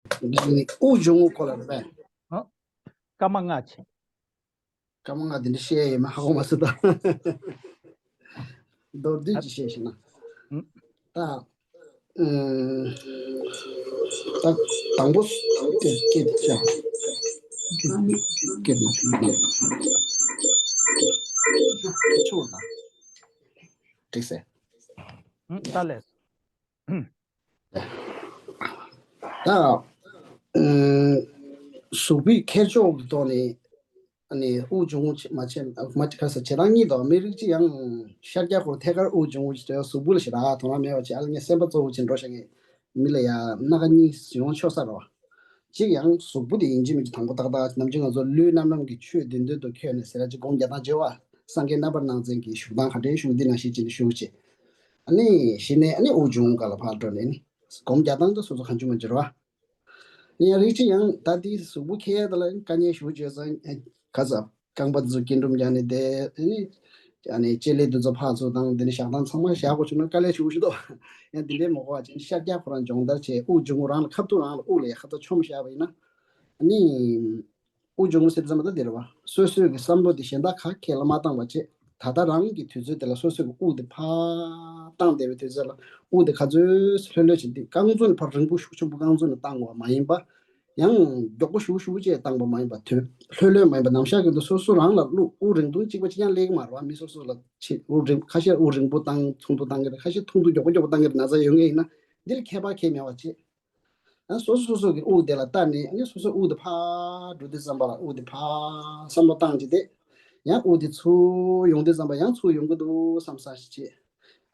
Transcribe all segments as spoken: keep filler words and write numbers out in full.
འདི་ནི་དབུགས་འབྱུང་བའི་སྐོར་ལ་རེད་པས། ཨ། སྐར་མ་ལྔ་ཅིག་སྐར་མ་ལྔ་དེ་འདྲ་བཤད་ཡས་མ་ཧ་གོ་མ་སོང་ད། མདོར་བསྡུས་ཅིག་བཤད་ཤེ་ན། ཨ། ད། ཨུམ། ད་དང་པོ་སྐད་སྐད་དེ་བཤད། སྐད་སྐད་དེ་ཆོག་ད། འགྲིག་སེ། ཨུམ། ད་ལས། ད། ཨུམ། གཟུགས་པོའི་ཁྱེར་ཕྱོགས་ཀྱི་ཐོག་ནས། ཨ་ནི་དབུགས་འབྱུང་རྔུབ་བྱེད་མ་བྱེད་མ་བྱེད་ཁ་ས་བྱེད་སྟངས་གཉིས་དང་། མི་རིགས་གཅིག་ཡང་ཤར་རྒྱག་ཁོར་ཐད་ཀར་དབུགས་འབྱུང་རྔུབ་བྱེད་དུས་གཟུགས་པོ་ལ་ཞེ་དྲག་དོ་སྣང་མེད་པ་བྱེད། ཨ་ལ་ངས་སེམས་པ་གཙོ་བོ་བྱེད་འགྲོ་ཤག་གི་མི་ལ་ཡང་སྣ་ཁ་གཉིས་ཡོང་ཆོག་ས་རེད་བ། གཅིག་ཡང་གཟུགས་པོ་དེ་ཡིན་གཅིག་མིན་གཅིག་དང་པོ་ཏག་ཏག་ནམ་རྒྱུན་ང་ཚོ་ལུས་རྣམ་རྣམ་གྱི་ཆོས་བདེན་དོན་དུ་འཁྱོལ་ནས་ཟེར་ཡ་གཅིག་སྒོམ་རྒྱག་སྟངས་བྱེད་བ། སངས་རྒྱས་རྣམ་པར་སྣང་མཛད་ཀྱི་བཞུགས་སྟངས་ག་འདྲའི་བཞུགས་འདི་ནང་བཞིན་བྱས་ནས་བཞུགས་བྱས། ཨ་ནི་གཞི་ནས་ཨ་ནི་དབུགས་འབྱུང་ག་ལ་ཕར་འགྲོ་ནས་ནི་སྒོམ་རྒྱག་སྟངས་དེ་སོ་སོ་གང་བྱུང་མ་འགྱུར་བ། ཡང་རིགས་གཅིག་ཡང་ད་འདི་གཟུགས་པོ་ཁྱེར་ཡ་ད་ལ་དཀའ་ངལ་ཞུ་བྱས་ཙང་ག་ས་རྐང་པ་ཚོ་སྐྱིལ་ཀྲུང་བརྒྱབ་ནས་བསྡད་ཨ་ནི། ཨ་ནི་ལྕེ་ལེ་འདི་ཚོ་ཕར་ཚུར་བཏང་། འདི་ནི་བཞག་སྟངས་ཚང་མ་བཞག་དགོས་བྱུང་ན་དཀའ་ལས་ཞུ་ཞུ་དོ། ཡང་འདི་འདྲའི་མ་གོ་བ་ཅན་ཤར་རྒྱག་ཁོ་རང་སྦྱོང་བརྡར་བྱས། དབུགས་འབྱུང་རང་ལ་ཁ་ཐུག་རང་ལ་དབུགས་ལ་ཡ་ཁ་ཐུག་མཆོང་བཞག་པ་ཡིན་ན། ཨ་ནི། དབུགས་འབྱུང་ཟེར་ཙམ་པ་ད་འདི་རེད་བ། སོ་སོའི་གི་བསམ་བློ་དེ་གཞན་དག་ག་གེ་ལ་མ་བཏང་བ་བྱས། ད་ལྟ་རང་གི་དུས་ཚོད་དེ་ལ་སོ་སོའི་གི་དབུགས་དེ་ཕར་བཏང་བསྡད་པའི་དུས་ཚོད་ལ། དབུགས་དེ་ག་ཚོད་ལྷོད་ལྷོད་བྱས་ཏེ་རྐང་བཙུགས་ནས་ཕར་རིང་པོ་ཤུགས་ཆེན་པོ་རྐང་བཙུགས་ནས་བཏང་བ་མ་ཡིན་པ། ཡང་མགྱོགས་པོ་ཤུགས་ཤུགས་བྱས་བཏང་བ་མ་ཡིན་པ། དུས་ལྷོད་ལྷོད་མ་ཡིན་པ། ནམ་ཞག་གི་འདུག་སོ་སོ་རང་ལ་དབུགས་དབུགས་རིང་ཐུང་གཅིག་པ་གཅིག་རྐྱང་སླེབས་ཀྱི་མ་རེད་བ། མི་སོ་སོ་ལ་ཆེ་དབུགས་རིང་ཁ་ཤས་དབུགས་རིང་པོ་བཏང་ཐུང་དུ་བཏང་གི་རེད། ཁ་ཤས་ཐུང་དུ་མགྱོགས་པོ་མགྱོགས་པོ་བཏང་གི་རེད། ན་ཚ་ཡོད་མཁན་ཡིན་ན་འདི་ལ་ཁྱད་པར་ཁྱད་མེད་པ་བྱས། ཡང་སོ་སོ་སོ་སོ་གི་དབུགས་དེ་ལ་བལྟས་ནས་ཨ་ནི་སོ་སོ་དབུགས་དེ་ཕར་འགྲོ་དུས་ཙམ་པ་ལ་དབུགས་དེ་ཕར་བསམ་བློ་བཏང་བྱས་ཏེ། ཡང་དབུགས་དེ་ཚུར་ཡོང་དུས་ཙམ་པ་ཡང་ཚུར་ཡོང་གི་འདུག་བསམ་བསམ་ཞིག་བྱས།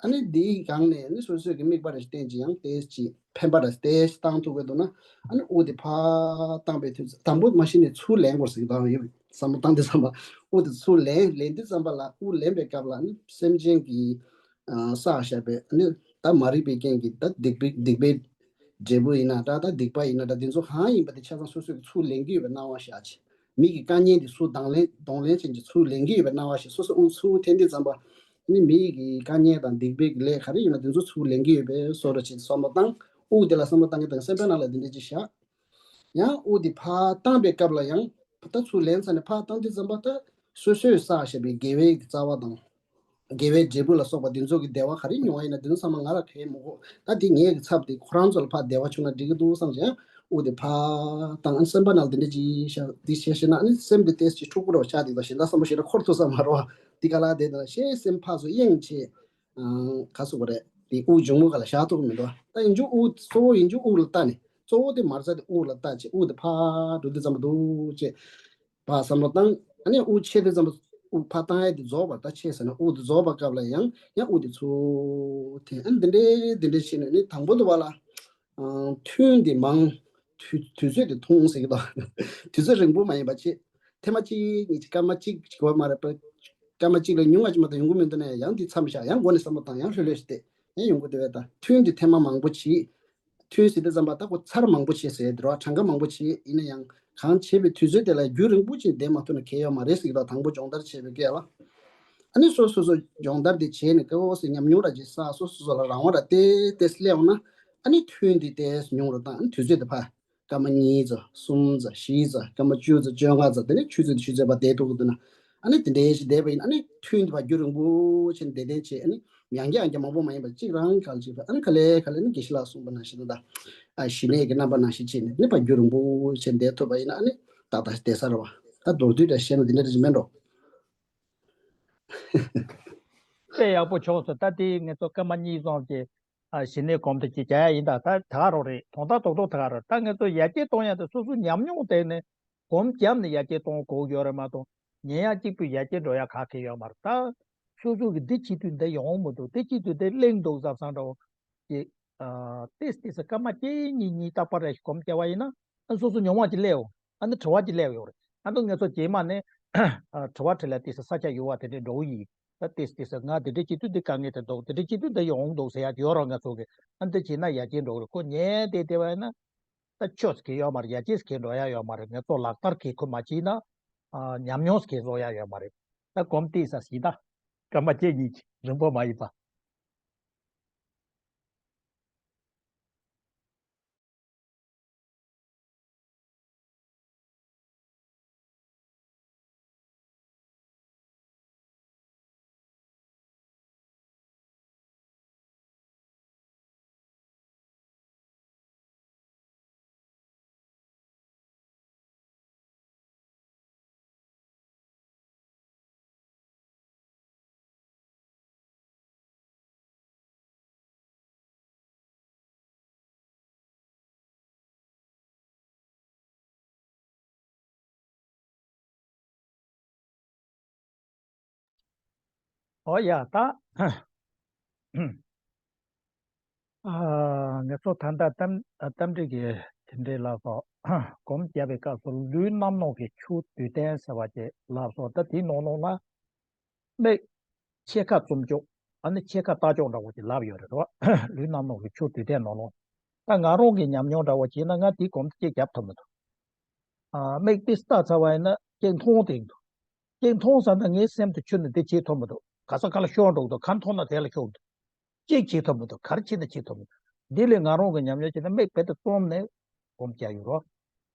ཨ་ནི་དེའི་སྒང་ནས་ཨ་ནི་སོ་སོ་གི་དམིགས་པ་རེ་ཞིག་བསྟན་ཅིང་ཡང་ཏོག་ཙམ་ཕན་པ་རེ་ཏོག་ཙམ་བཏང་ཐུབ་ཀྱི་འདུག་ན། ཨ་ནི་དབུགས་དེ་ཕར་བཏང་པའི་དུས་དང་པོ་མ་གཞི་ནས་ཚུར་ལེན་དགོས་ཟེར་གྱི་འདུག་ཡོད་བསམ་བློ་བཏང་དུས་ཙམ་པ། དབུགས་དེ་ཚུར་ལེན་ལེན་དུས་ཙམ་པ་ལ་དབུགས་ལེན་པའི་སྐབས་ལ་ཨ་ནི་སེམས་ཅན་གྱི་བསགས་བཞག་པའི་ནི་ད་མ་རིག་པའི་རྐྱེན་གྱིས་ད་སྡིག་པའི་སྡིག་པའི་འབྲས་བུ་ཡིན་ན་འདྲ། ད་སྡིག་པ་ཡིན་ན་འདྲ། དེ་ཚོ་གང་ཡིན་པ་དེ་ཆ་ཚང་སོ་སོས་ཚུར་ལེན་གྱི་ཡོད་པའི་སྣང་བ་ཞིག་ཨ་ཆེ། མི་གི་དཀའ་ངལ་འདི་ཚུར་གདོང་ལེན་གདོང་ལེན་བྱེད་ཀྱི་ཚུར་ལེན་གྱི་ཡོད་པའི་སྣང་བ་ཞིག་སོ་སོ་དབུགས་ཚུར་འཐེན་དུས་ཙམ་པ། ནི་མི་གི་དཀའ་ངལ་དང་སྡིག་པའི་གི་ལས་ག་རེ་ཡིན་ན་དེ་ཚོ་ཚུར་ལེན་གྱི་ཡོད་པའི་བཟོ་འདྲ་བྱེད་བསམ་བློ་བཏང་། དབུགས་དེ་ལ་བསམ་བློ་བཏང་གི་དང་སེམས་པའི་ནང་ལ་འདི་འདྲ་ཅིག་བཞག་ཡང་དབུགས་དེ་ཕར་བཏང་པའི་སྐབས་ལ་ཡང་ད་ཚུར་ལེན་ཚར་ནས་ཕར་བཏང་དུས་ཙམ་པ་ད་སོ་སོས་བསགས་བཞག་པའི་དགེ་བའི་རྩ་བ་དང་། དགེ་བའི་འབྲས་བུ་ལ་སོགས་པ་འདི་ཚོ་གི་བདེ་བ་ག་རེ་མྱོང་བ་ཡིན་ན་འདི་ཚོ་ཚང་མ་ང་ལ་གལ་མི་དགོས། ད་འདི་ངའི་གི་ཚབ་དེ་ཁོ་རང་ཚོ་ལ་ཕར་བདེ་བ་བྱུང་ན་འགྲིག་གི་འདུག་བསམ་བྱས་ཡང་དབུགས་དེ་ཕར་བཏང་། ཨ་ནི་སེམས་པ་ནང་འདི་འདྲ་ཅིག་བཞག་འདི་བྱས་ཤེ་ན་ཨ་ནི་སེམས་དེ་ཏོག་ཙམ་འཁྲུག་པོ་རུ་ཆགས་འདུག་ད་གཞན་དག་བསམ་བློ་ཞེ་དྲག་འཁོར་ཐུབ་ས་མ་རེད་བ། འདི་ག་ལ་དེ་དང་ཤེས་སེམས་ཕར་ཚུར་གཡེང་བྱས། ག་སུ་གོ་རེད། དེ་དབུགས་འབྱུང་རྔུབ་ག་ལ་བཞག་ཐུབ་ཀྱི་མི་འདུག་ད་ཡིན་རྒྱུ་དབུགས་གཙོ་བོ་ཡིན་རྒྱུ་དབུགས་ལ་ལྟ་ནས་གཙོ་བོ་དེ་མ་རྩ་དེ་དབུགས་ལ་ལྟ་བྱས། དབུགས་དེ་ཕར་འགྲོ་དུས་ཙམ་པ་འདུག་ཅེས་ཕར་བསམ་བློ་བཏང་། ཨ་ནི་དབུགས་ཆད་དུས་ཙམ་པ་དབུགས་ཕར་བཏང་ཡས་དེ་རྫོགས་པ་ད་ཆད་ཟེར་ན་དབུགས་དེ་རྫོགས་པ་སྐབས་ལ་ཡང་ཡང་དབུགས་དེ་ཚུར་འཐེན། ཨ་ནི་འདི་འདྲའི་འདི་འདྲའི་བྱས་ནས་ནི་དང་པོ་དུ་བ་ལ། ཨང་། ཐུན་འདི་མང་། དུས་དུས་ཚོད་འདི་ཐུང་ཟེར་གྱི་འདུག་དུས་ཚོད་རིང་པོ་མ་ཡིན་པ་བྱེད། ཐེངས་མ་གཅིག་གཉིས་ཀྱི་སྐར་མ་གཅིག་གཅིག་བ་མ་རེད་པ། སྐར་མ་གཅིག་ལས་ཉུང་བ་ཅིག་མ་གཏོགས་ཡོང་གི་མི་འདུག་ན་ཡང་འདི་མཚམས་བཞག་ཡང་མགོ་ནས་བསམ་བློ་བཏང་། ཡང་ལྷོད་ལྷོད་ཞིག་བལྟས་ཡང་ཡོང་གི་འདུག་བས། ད་ཐུན་འདི་ཐེངས་མ་མང་པོ་བྱེད། ཐུན་ཟེར་དུས་ཙམ་པ་ད་ཁོ་ཚར་མང་པོ་བྱེད་ཟེར་འདུག་གྲངས་ཀ་མང་པོ་བྱེད། ཡིན་ན་ཡང་གང་བྱེད་པའི་དུས་ཚོད་དེ་ལ་རྒྱུན་རིང་པོ་ཅིག་བསྡད་མ་ཐུབ་ན་གལ་ཡོད་མ་རེད་ཟེར་གྱི་འདུག་དང་པོ་སྦྱོང་བརྡར་བྱེད་པའི་སྐབས་ལ། ཨ་ནི་སོ་སོ་སོ་སྦྱོང་བརྡར་དེ་བྱས་ནས་སྐབས་འོག་སེ་ཉམས་མྱོང་ར་ཅིག་བསགས། སོ་སོ་སོ་ལ་རང་དབང་ར་ཏེ་ཏེ་སླེབས་འོང་ན། ཨ་ནི་ཐུན་འདི་ཏེ་ཉུང་རུ་བཏང་། ཨ་ནི་དུས་ཚོད་དེ་ཕར་སྐར་མ་གཉིས་ཙམ་གསུམ་ཙམ་བཞི་ཙམ་སྐར་མ་བཅུ་ཙམ་བཅོ་ལྔ་ཙམ་དེ་ནས་ཆུ་ཚོད་དེ་ཆུ་ཚོད་པ་བསྡད་ཐུབ་ཀྱི་འདུག་ན། ཨ་ནི་དེ་འདྲའི་ཞིག་བསྡད་པ་ཡིན་ན་ཨ་ནི་ཐུན་འདི་ཕར་རྒྱུན་རིང་པོ་བྱས་ནས་བསྡད་དེ་བྱས། ཨ་ནི་ཡང་བསྐྱར་ཡང་བསྐྱར་མང་པོ་མ་ཡིན་པར་གཅིག་རང་ག་ལ་བྱེད་པ། ཨ་ནི་ག་ལེ་ག་ལེ་ནི་དགེ་བཤེས་ལགས་གསུངས་པ་ནང་བཞིན་ད་ཨ་ཞི་གནས་ཀྱི་རྣམ་པ་ནང་བཞིན་བྱས་ནས་ནི་ཕར་རྒྱུན་རིང་པོ་བྱས་བསྡད་ཐུབ་པ་ཡིན་ན་ཨ་ནི་ཏག་ཏག་བསྡད་ས་རེད་བ། ད་མདོར་བསྡུས་འདྲ་བཤད་ན་དེ་འདྲ་རེ་ཞིག་མེད་འགྲོ། དཔེ་ཡག་པོ་བྱུང་སོང་། ད་དེ་ངེད་ཚོ་སྐར་མ་གཉིས་ཙམ་གྱི་ཨ་ཞི་གནས་གོམ་དེ་ཅིག་བྱ་ཡ་ཡིན། ད་ད་ད་ག་རང་རེད། དོན་དག་རྡོག་རྡོག་ད་ག་རང་རེད། ད་ངེད་ཚོ་ཡར་རྒྱས་གཏོང་ཡ་དེ་སོ་སོ་ཉམས་མྱོང་བསྟན་ནས་གོམ་བརྒྱབ་ནས་ཡར་རྒྱས་གཏོང་དགོས་ཡོད་རེད་མ་གཏོགས། ཉན་ཡ་གཅིག་པུས་ཡར་རྒྱས་འགྲོ་ཡ་ག་གེ་ཡོད་མ་རེད། ད་སོ་སོ་གི་འདི་བྱེད་དུས་འདི་ཡོང་མི་འདུག་འདི་བྱེད་དུས་འདི་གླེང་འདུག་བསམ་བསམ་འདྲ་བོ་ཅིག་ཨ་ཏིས་ཏིས་སྐར་མ་གཅིག་གཉིས་གཉིས་རྟག་པར་རེ་ཞིག་གོམ་བརྒྱབ་པ་ཡིན་ན། ཨ་སོ་སོ་མྱོང་བ་ཅིག་སླེབས་ཡོང་། ཨ་ནི་དྲི་བ་ཅིག་སླེབས་ཡོང་རེད། ཨ་ནི་ངེད་ཚོ་རྗེས་མ་ནས་ཨ་དྲི་བ་དྲིས་ལན་ཏིས་ས་ཆ་ཡོད་པ་དེ་འདྲའི་འགྲོ་གི་ཡིན། ད་ཏིས་ཏིས་ང་འདི་འདྲ་བྱེད་དུས་འདི་དཀའ་ངལ་དེ་འདུག་འདི་འདྲ་བྱེད་དུས་འདི་ཡོང་འདུག་ཟེར་ཡ་ཡོད་རེད། ངེད་ཚོ་གི་ཨ་འདི་བྱེད་ན་ཡར་རྒྱས་འགྲོ་གི་རེད། ཁོ་ཉན་བསྡད་བསྡད་པ་ཡིན་ན། ད་ཆོས་ཟེར་གྱི་ཡོད་མ་རེད། ཡར་རྒྱས་ཟེར་གྱི་འགྲོ་ཡ་ཡོད་མ་རེད། ངེད་ཚོ་ལག་བསྟར་གྱི་ཁོ་མ་བྱས་ན་ཨ་ཉམས་མྱོང་ཟེར་གྱི་བཟོ་ཡ་ཡོད་མ་རེད། ད་གོམ་ཏིས་ས་ཞིག་ད་སྐར་མ་གཅིག་གཉིས་ཀྱི་རིང་པོ་མ་ཡིན་པ། ཨོ་ཡ་ད། ཨ། ངེད་ཚོ་ད་ལྟ་གཏམ་གཏམ་འདྲི་གི་དེ་འདྲའི་ལབ་སོང་། སྒོམ་རྒྱབ་པའི་སྐབས་སུ་ལུས་རྣམ་སྣང་གི་ཆུ་དུས་གཏན་ཟེར་བ་ཅིག་ལབ་སོང་། ད་དེའི་ནང་ལོགས་ལ་མིག་ཕྱེད་ཀ་བཙུམ་ཅོག་ཨ་ནི་ཕྱེད་ཀ་ལྟ་ཅོག་འདྲ་བོ་ཅིག་ལབ་ཡོད་རེད་རོ། ལུས་རྣམ་སྣང་གི་ཆུ་དུས་གཏན་ནང་ལོགས། ད་ང་རང་གི་ཉམས་མྱོང་འདྲ་བོ་བྱས་ན་ང་དེའི་སྒོམ་གཅིག་རྒྱབ་ཐུབ་མི་འདུག་ཨ། མིག་ཏིས་ལྟ་ཚར་བ་ཡིན་ན་གཅིག་མཐོང་དེ་འདུག་གཅིག་མཐོང་ཚར་ན་ངའི་སེམས་དུ་ཆུ་ནི་འདི་བྱེད་ཐུབ་མི་འདུག་ག་ས་ག་ལ་ཤོར་འགྲོ་གི་འདུག་ག་མཐོང་ན་དེ་ལ་ཤོར་འདུག་གཅིག་བྱེད་ཐུབ་མི་འདུག་ག་རེ་བྱེད་ན་བྱེད་ཐུབ་མི་འདུག་འདི་ལས་ང་རང་གི་ཉམས་མྱོང་བྱས་ན་མིག་བེད་དུ་བཙུམ་ནས་སྒོམ་རྒྱག་ཡོད་རོ།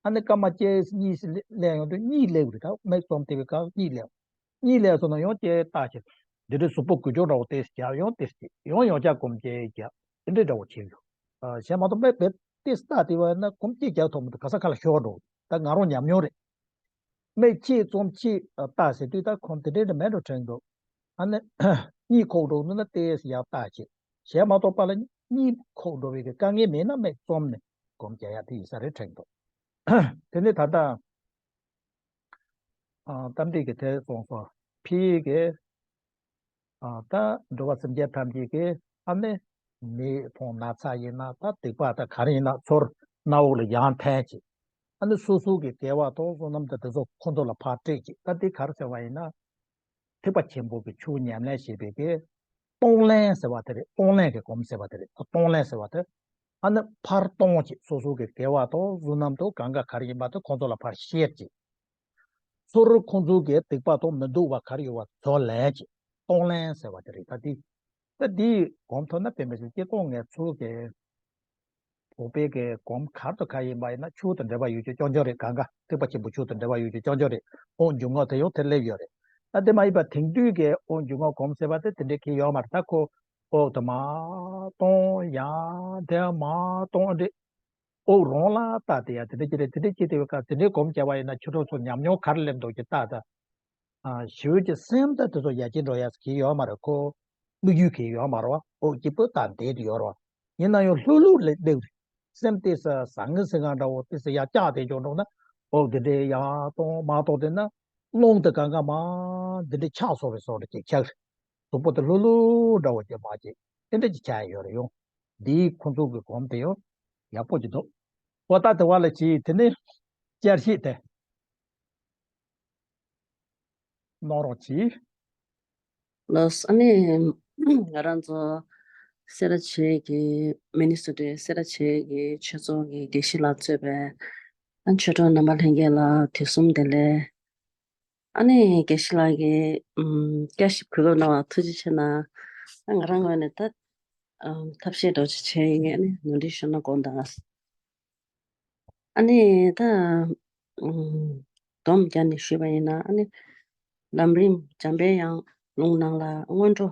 ཨ་ནི་སྐར་མ་གཅིག་གཉིས་སླེབས་ཡོང་དུས་གཉིད་སླེབས་རེད། ད་མིག་བཙུམ་བསྡད་པའི་སྐབས་གཉིད་སླེབས། གཉིད་སླེབས་སོང་ན་ཡང་བསྐྱར་བལྟ་བྱས། འདི་འདྲའི་གཟུགས་པོ་འགུལ་སྐྱོད་འདྲ་བོ་ཏོག་ཙམ་རྒྱག་ཡང་ཏོག་ཙམ་ཡང་ཡང་བསྐྱར་སྒོམ་བྱས་རྒྱག་དེ་འདྲའི་འདྲ་བོ་བྱས་ཡོད། ཨ། གཞན་མ་གཏོགས་མིག་བེད་ཏོག་ཙམ་ལྟ་བསྡད་པ་ཡིན་ན་སྒོམ་གཅིག་རྒྱག་ཐུབ་མི་འདུག་ག་ས་ག་ལ་ཤོར་འགྲོ། ད་ང་རང་ཉམས་མྱོང་རེད། མིག་ཕྱེད་བཙུམ་ཕྱེད་ལྟ་ཟེར་དུས་ད་ཁོང་དེ་འདྲའི་འདྲ་མེད་འགྲོ་དྲན་འདུག་ཨ་ནི་གཉིད་ཁུག་འགྲོ་ནི་ན་ཏོག་ཙམ་ཡར་བལྟ་བྱས། གཞན་མ་གཏོགས་པ་ལ་གཉིད་ཁུག་འགྲོ་བའི་གི་དཀའ་ངལ་མེད་ན་མིག་བཙུམ་ནས་སྒོམ་རྒྱག་ཡག་དེ་ཡིན་ས་རེད་དྲན་འདུག་དེ་ནས་ད་ལྟ། ཨ། གཏམ་འདྲི་གི་དེ་སོང་སོང་ཕི་གི། ཨ། ད་འགྲོ་བ་སེམས་ཅན་ཐམས་ཅད་ཀྱི་ཨ་ནི་མིག་མཐོང་ན་ཚ་ཡིན་ན་ད་སྡིག་པ་ད་ག་རེ་ཡིན་ན་ཚུར་སྣ་བུག་ལ་ཡང་འཐེན་ཅིག་ཨ་ནི་སོ་སོ་གི་དགེ་བ་དང་བསོད་ནམས་དང་དེ་ཚོ་ཁོང་ཚོ་ལ་ཕར་སྤྲད་ཅིག་ད་འདི་ག་རེ་ཟེར་བ་ཡིན་ན། ཐེག་པ་ཆེན་པོ་གི་ཆོས་ཉམས་ལེན་བྱེད་པའི་གི་གཏོང་ལེན་ཟེར་བ་དེ་རེད། གཏོང་ལེན་གྱི་སྒོམ་ཟེར་བ་དེ་རེད། གཏོང་ལེན་ཟེར་བ་དེ་ཨ་ནི་ཕར་གཏོང་བྱེད། སོ་སོ་གི་དགེ་བ་དང་བསོད་ནམས་དང་གང་ག་ག་རེ་ཡིན་པ་དེ་ཁོང་ཚོ་ལ་ཕར་བཤད་བྱེད། ཚུར་ཁོང་ཚོ་གི་སྡིག་པ་དང་མི་སྡུག་པ་ག་རེ་ཡོད་པ་ཚུར་ལེན་བྱེད། གཏོང་ལེན་ཟེར་བ་དེ་རེད། ད་འདི་ད་འདི་སྒོམ་ཐུབ་ན་དཔེ་མི་སྲིད་སྐྱིད་ཏོང་ངེ་ཚོ་གི་བོད་པའི་གི་སྒོམ་གར་དུ་ག་ཡིན་པ་ཡིན་ན་ཆོས་དང་འབྲེལ་བ་ཡོད་རྒྱུ་རྐྱང་རྐྱང་རེད། གང་ག་ཐེག་པ་ཆེན་པོ་ཆོས་དང་འབྲེལ་བ་ཡོད་རྒྱུ་རྐྱང་རྐྱང་རེད། དབང་སྒྱུར་ངག་དེ་ཡང་དེར་སླེབས་ཡོད་རེད། ད་དེ་མ་ཡིན་པ་དེང་དུས་ཀྱི་དབང་སྒྱུར་ངག་སྒོམ་ཟེར་བ་དེ་དེ་འདྲའི་གི་ཡོད་མ་རེད། ད་ཁོ་འོག་ཏུ་མར་གཏོང་ཡང་དེ་མར་གཏོང་འདྲེ་འོག་རང་ལ་ལྟ་དེ་ཡང་དེ་འདྲ་ཅི་རེད། དེ་འདྲ་ཅི་དེ་བས་ཀ་དེ་འདྲའི་སྒོམ་བྱ་བ་ཡིན་ན་ཁྱོད་རང་ཚོ་ཉམས་མྱོང་ག་རེ་སླེབས་འདུག་ཅེས་ལྟ་ད། ཨ། ཞི་བའི་ཀྱི་སེམས་ད་དེ་ཚོ་ཡར་རྒྱས་འགྲོ་ཡག་གི་ཡོད་མ་རེད། ཁོ་དམིགས་ཡུལ་གི་ཡོད་མ་རེད་བ། འོ་སྐྱིད་པོ་དང་བསྡད་དུ་ཡོད་རེད་བ། ཡིན་ན་ཡང་ལྷོད་ལྷོད་ལས་སྡོད་རེད། སེམས་ཏོག་ཙམ་ཟང་ངེ་ཟིང་ངེ་འདྲ་བོ་ཏོག་ཙམ་ཡར་བཀྱག་དེ་འཇོག་འགྲོ་ན་འོ་དེ་འདྲའི་ཡར་གཏོང་མར་གཏོང་དེ་ན་རླུང་དེ་གང་ག་མར་འདི་འདྲའི་ཆགས་སོང་བའི་བཟོ་འདྲ་ཅིག་ཆགས་རེད། གཟུགས་པོ་དེ་ལྷོད་ལྷོད་འདྲ་བོ་ཅིག་མར་ཅིག་དེ་འདྲ་ཅིག་ཆགས་ཡོད་རེད་ཡོང་། འདིའི་ཁོང་ཚོ་གི་སྒོམ་དེ་ཡང་ཡག་པོ་ཅིག་འདུག་འོ་ད་དེ་བ་ལ་ཅིག་དེ་ནས་བསྐྱར་ཞིབ་དེ། གནང་རོགས་གྱིས། ལགས་སོ། ཨ་ནི་ང་རང་ཚོ་སེ་ར་བྱེས་ཀྱི་མི་ནི་སོ་ཊའི་སེ་ར་བྱེས་ཀྱི་ཆོས་ཚོགས་ཀྱི་དགེ་བཤེས་ལགས་གཙོས་པའི་ཨ་ཆོས་གྲོགས་རྣམ་པ་ལྷན་རྒྱས་ལ་དུས་གསུམ་བདེ་ལེགས། ཨ་ནི་དགེ་བཤེས་ལགས་ཀྱིས་ཨམ་བསྐྱར་ཞིབ་གོ་སྐབས་གནང་བ་ཐུགས་རྗེ་ཆེ་གནང་། ཨ་ང་རང་ངོས་ནས་ད་ཨམ་ཐབས་ཤེས་འདྲ་ཅིག་བྱས་ཡིན། ཨ་ནི་ནོར་འཁྲུལ་ཤོར་ན་དགོངས་དག། ཨ་ནི་ད་ཨུམ་སྡོམ་བརྒྱབ་ནས་ཞུས་པ་ཡིན་ན། ཨ་ནི་ལམ་རིམ་འཇམ་པའི་དབྱངས་ལུང་ནང་ལ་སྔོན་འགྲོ་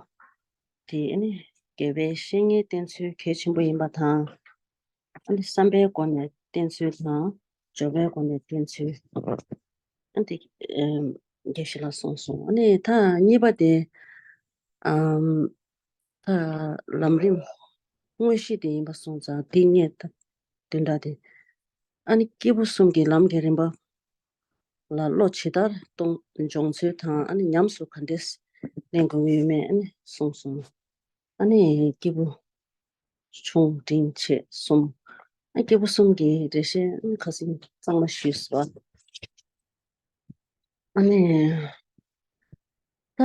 དེ་ཨ་ནི་དགེ་བའི་བཤེས་གཉེན་བསྟེན་ཚུལ་གལ་ཆེན་པོ་ཡིན་པ་དང་། ཨ་ནི་བསམ་པའི་སྒོ་ནས་བསྟེན་ཚུལ་དང་། སྦྱོར་བའི་སྒོ་ནས་བསྟེན་ཚུལ། ཨ་ནི་དེ་ཨུམ་དགེ་བཤེས་ལགས་གསུངས་སོང་། ཨ་ནི་ད་གཉིས་པ་དེ་ཨམ། ད་ལམ་རིམ་དངོས་གཞི་དེ་ཡིན་པ་སོང་ཙང་། དེ་སྔོན་ད་བདུན་ཕྲག་དེ་ཨ་ནི་སྐྱེས་བུ་གསུམ་གྱི་ལམ་གྱི་རིམ་པ་ལ་བློ་ཇི་ལྟར་གཏོང་སྦྱོང་ཚུལ་དང་། ཨ་ནི་ཉམས་སུ་ག་འདྲས་ལེན་དགོས་ཀྱི་ཡོད་མེད་ཨ་ནི་གསུངས་སོང་། ཨ་ནི་སྐྱེས་བུ་ཆུང་འབྲིང་ཆེ་གསུམ། ཨ་སྐྱེས་བུ་གསུམ་གྱི་འགྲེལ་བཤད་ཨ་ནི་ཁ་སང་གཙང་མ་ཞུས་སོང་། ཨ་ནི་ད་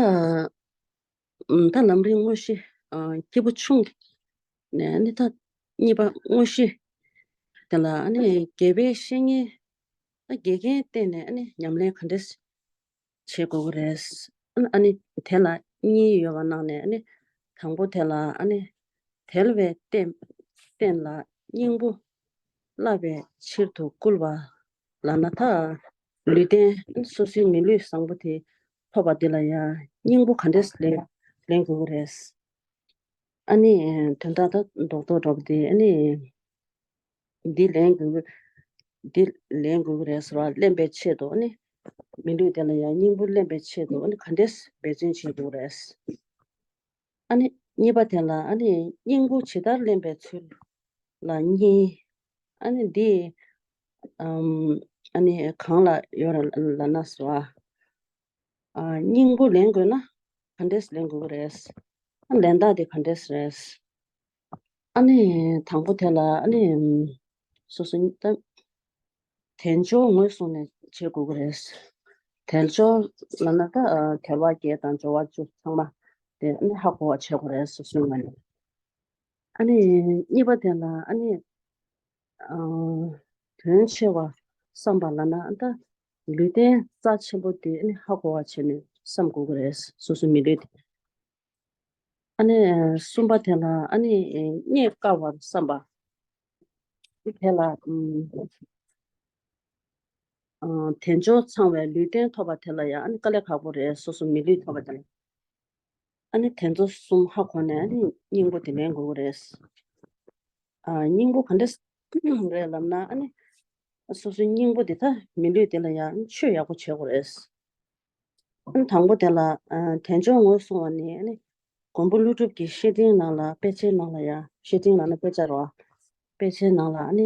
ཨམ་ད་ལམ་རིམ་དངོས་གཞི་ཨ་སྐྱེས་བུ་ཆུང་ནས་ཨ་ནི་ད་གཉིས་པ་དངོས་གཞི་དེ་ལ་ཨ་ནི་དགེ་བའི་བཤེས་གཉེན་ཨ་དགེ་རྒན་བསྟེན་ནས་ཨ་ནི་ཉམས་ལེན་ག་འདྲས་བྱེད་དགོས་ཀྱི་རེད། ཨ་ནི་དེ་ལ་གཉིས་ཡོད་པ་ནང་ནས་ཨ་ནི་དང་པོ་དེ་ལ་ཨ་ནི་དལ་བའི་རྟེན་རྟེན་ལ་སྙིང་པོ་བསླབ་པའི་ཕྱིར་དུ་བསྐུལ་བ་ལབ་ན། ད་ལུས་རྟེན་སོ་སོའི་མི་ལུས་བཟང་པོ་དེ་ཐོབ་པ་འདི་ལ་ཡང་སྙིང་པོ་ག་འདྲས་ལེན་ལེན་དགོས་ཀྱི་རེད། ཨ་ནི་དོན་དག་ད་རྡོག་རྡོག་འདྲ་པོ་དེ་ཨ་ནི་འདི་ལེན་དགོས་ཀྱི་འདི་ལེན་དགོས་ཀྱི་རེད་ཟེར་བ་ལེན་པའི་ཆེད་དུ། ཨ་ནི་མི་ལུས་དེ་ལ་ཡང་སྙིང་པོ་ལེན་པའི་ཆེད་དུ་ཨ་ནི་ག་འདྲས་འབད་བརྩོན་བྱེད་དགོས་རེད། ཨ་ནི་གཉིས་པ་དེ་ལ་ཨ་ནི་སྙིང་པོ་ཇི་ལྟར་ལེན་པའི་ཚུལ་ལ་གཉིས། ཨ་ནི་འདི་ཨམ་ཨ་ནི་གང་ལ་ཡོད་རེད་ལབ་ན་ཟེར་བ། ཨ་སྙིང་པོ་ལེན་དགོས་ན་ ག་འདྲས་ལེན་དགོས་ཀྱི་རེད། ཨ་ལེན་སྟངས་དེ་ག་འདྲས་རེད། ཨ་ནི་དང་པོ་དེ་ལ་ཨ་ནི་སོ་སོ་ད་དལ་འབྱོར་ངོས་བཟུང་ནས་བྱེད་དགོས་ཀྱི་རེད། དལ་འབྱོར་ལབ་ན་ད་དལ་བ་བརྒྱད་དང་འབྱོར་བ་བཅུ་ཚང་མ་དེ་ཨ་ནི་ཧ་གོ་བ་བྱེད་དགོས་རེད། སོ་སོའི་ངོས་ནས། ཨ་ནི་གཉིས་པ་དེ་ལ་ཨ་ནི་ཨ་དོན་ཆེ་བ་བསམ་པ་ལབ་ན་ད་ལུས་རྟེན་རྩ་ཆེན་པོ་དེ་ཨ་ནི་ཧ་གོ་བ་བྱས་ནས་བསམ་དགོས་ཀྱི་རེད། སོ་སོའི་མི་ལུས་དེ། ཨ་ནི་གསུམ་པ་དེ་ལ་ཨ་ནི་རྙེད་དཀའ་བར་བསམ་པ། དེ་ལ་ཨམ་ཨ་དལ་འབྱོར་ཚང་བའི་ལུས་རྟེན་ཐོབ་པ་དེ་ལ་ཡང་ཨ་ནི་དཀའ་ལས་ཁག་པོ་རེད། སོ་སོ་མི་ལུས་ཐོབ་པ་དེ་ལ། ཨ་ནི་དེ་ཚོ་གསུམ་ཧ་གོ་ནས་ཨ་ནི་སྙིང་པོ་དེ་ལེན་དགོས་ཀྱི་རེད། ཨ་སྙིང་པོ་ག་འདྲ་རེད་ལབ་ན་ཨ་ནི་སོ་སོའི་སྙིང་པོ་དེ་ད་མི་ལུས་དེ་ལ་ཡང་ཆོས་ཡག་པོ་བྱེད་དགོས་རེད། ཨ་ནི་དང་པོ་དེ་ལ་ཨ་དལ་འབྱོར་ངོས་བཟུང་བ་ནི་ཨ་ནི་མགོན་པོ་ཀླུ་སྒྲུབ་ཀྱི་བཤེས་སྤྲིང་ནང་ལ་དཔེ་ཆའི་ནང་ལ་ཡང་བཤེས་སྤྲིང་ལབ་ན་དཔེ་ཆ་རེད་བ། དཔེ་ཆའི་ནང་ལ་ཨ་ནི་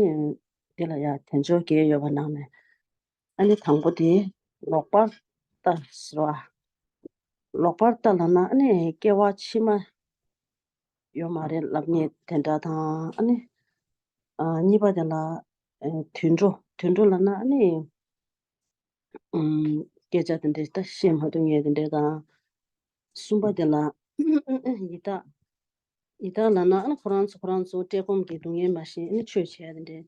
དེ་ལ་ཡང་དལ་འབྱོར་བརྒྱད་ཡོད་པ་ནང་ནས། ཨ་ནི་དང་པོ་དེ་ལོག་པར་ལྟ་ཟེར་བ། ལོག་པར་ལྟ་ལབ་ན་ཨ་ནི་སྐྱེ་བ་ཕྱི་མ་ཡོད་མ་རེད་ལབ་མཁན་དེ་འདྲ་དང་ཨ་ནི་ཨ་གཉིས་པ་དེ་ལ་ཨ་དུད་འགྲོ། དུད་འགྲོ་ལབ་ན་ཨ་ནི་ཨམ་སྐད་ཆ་དེ་འདྲ་ད་བཤད་མ་ཐུབ་མཁན་དེ་འདྲ་དང་། གསུམ་པ་དེ་ལ་ཡི་དྭགས། ཡི་དྭགས་ལབ་ན་ཨ་ནི་ཁོ་རང་ཚོ་ཁོ་རང་ཚོ་བཀྲེས་སྐོམ་གྱི་སྡུག་བསྔལ་མ་ཤེས་ཨ་ནི་ཆོས་བྱེད་ཡ་དེ་འདྲས་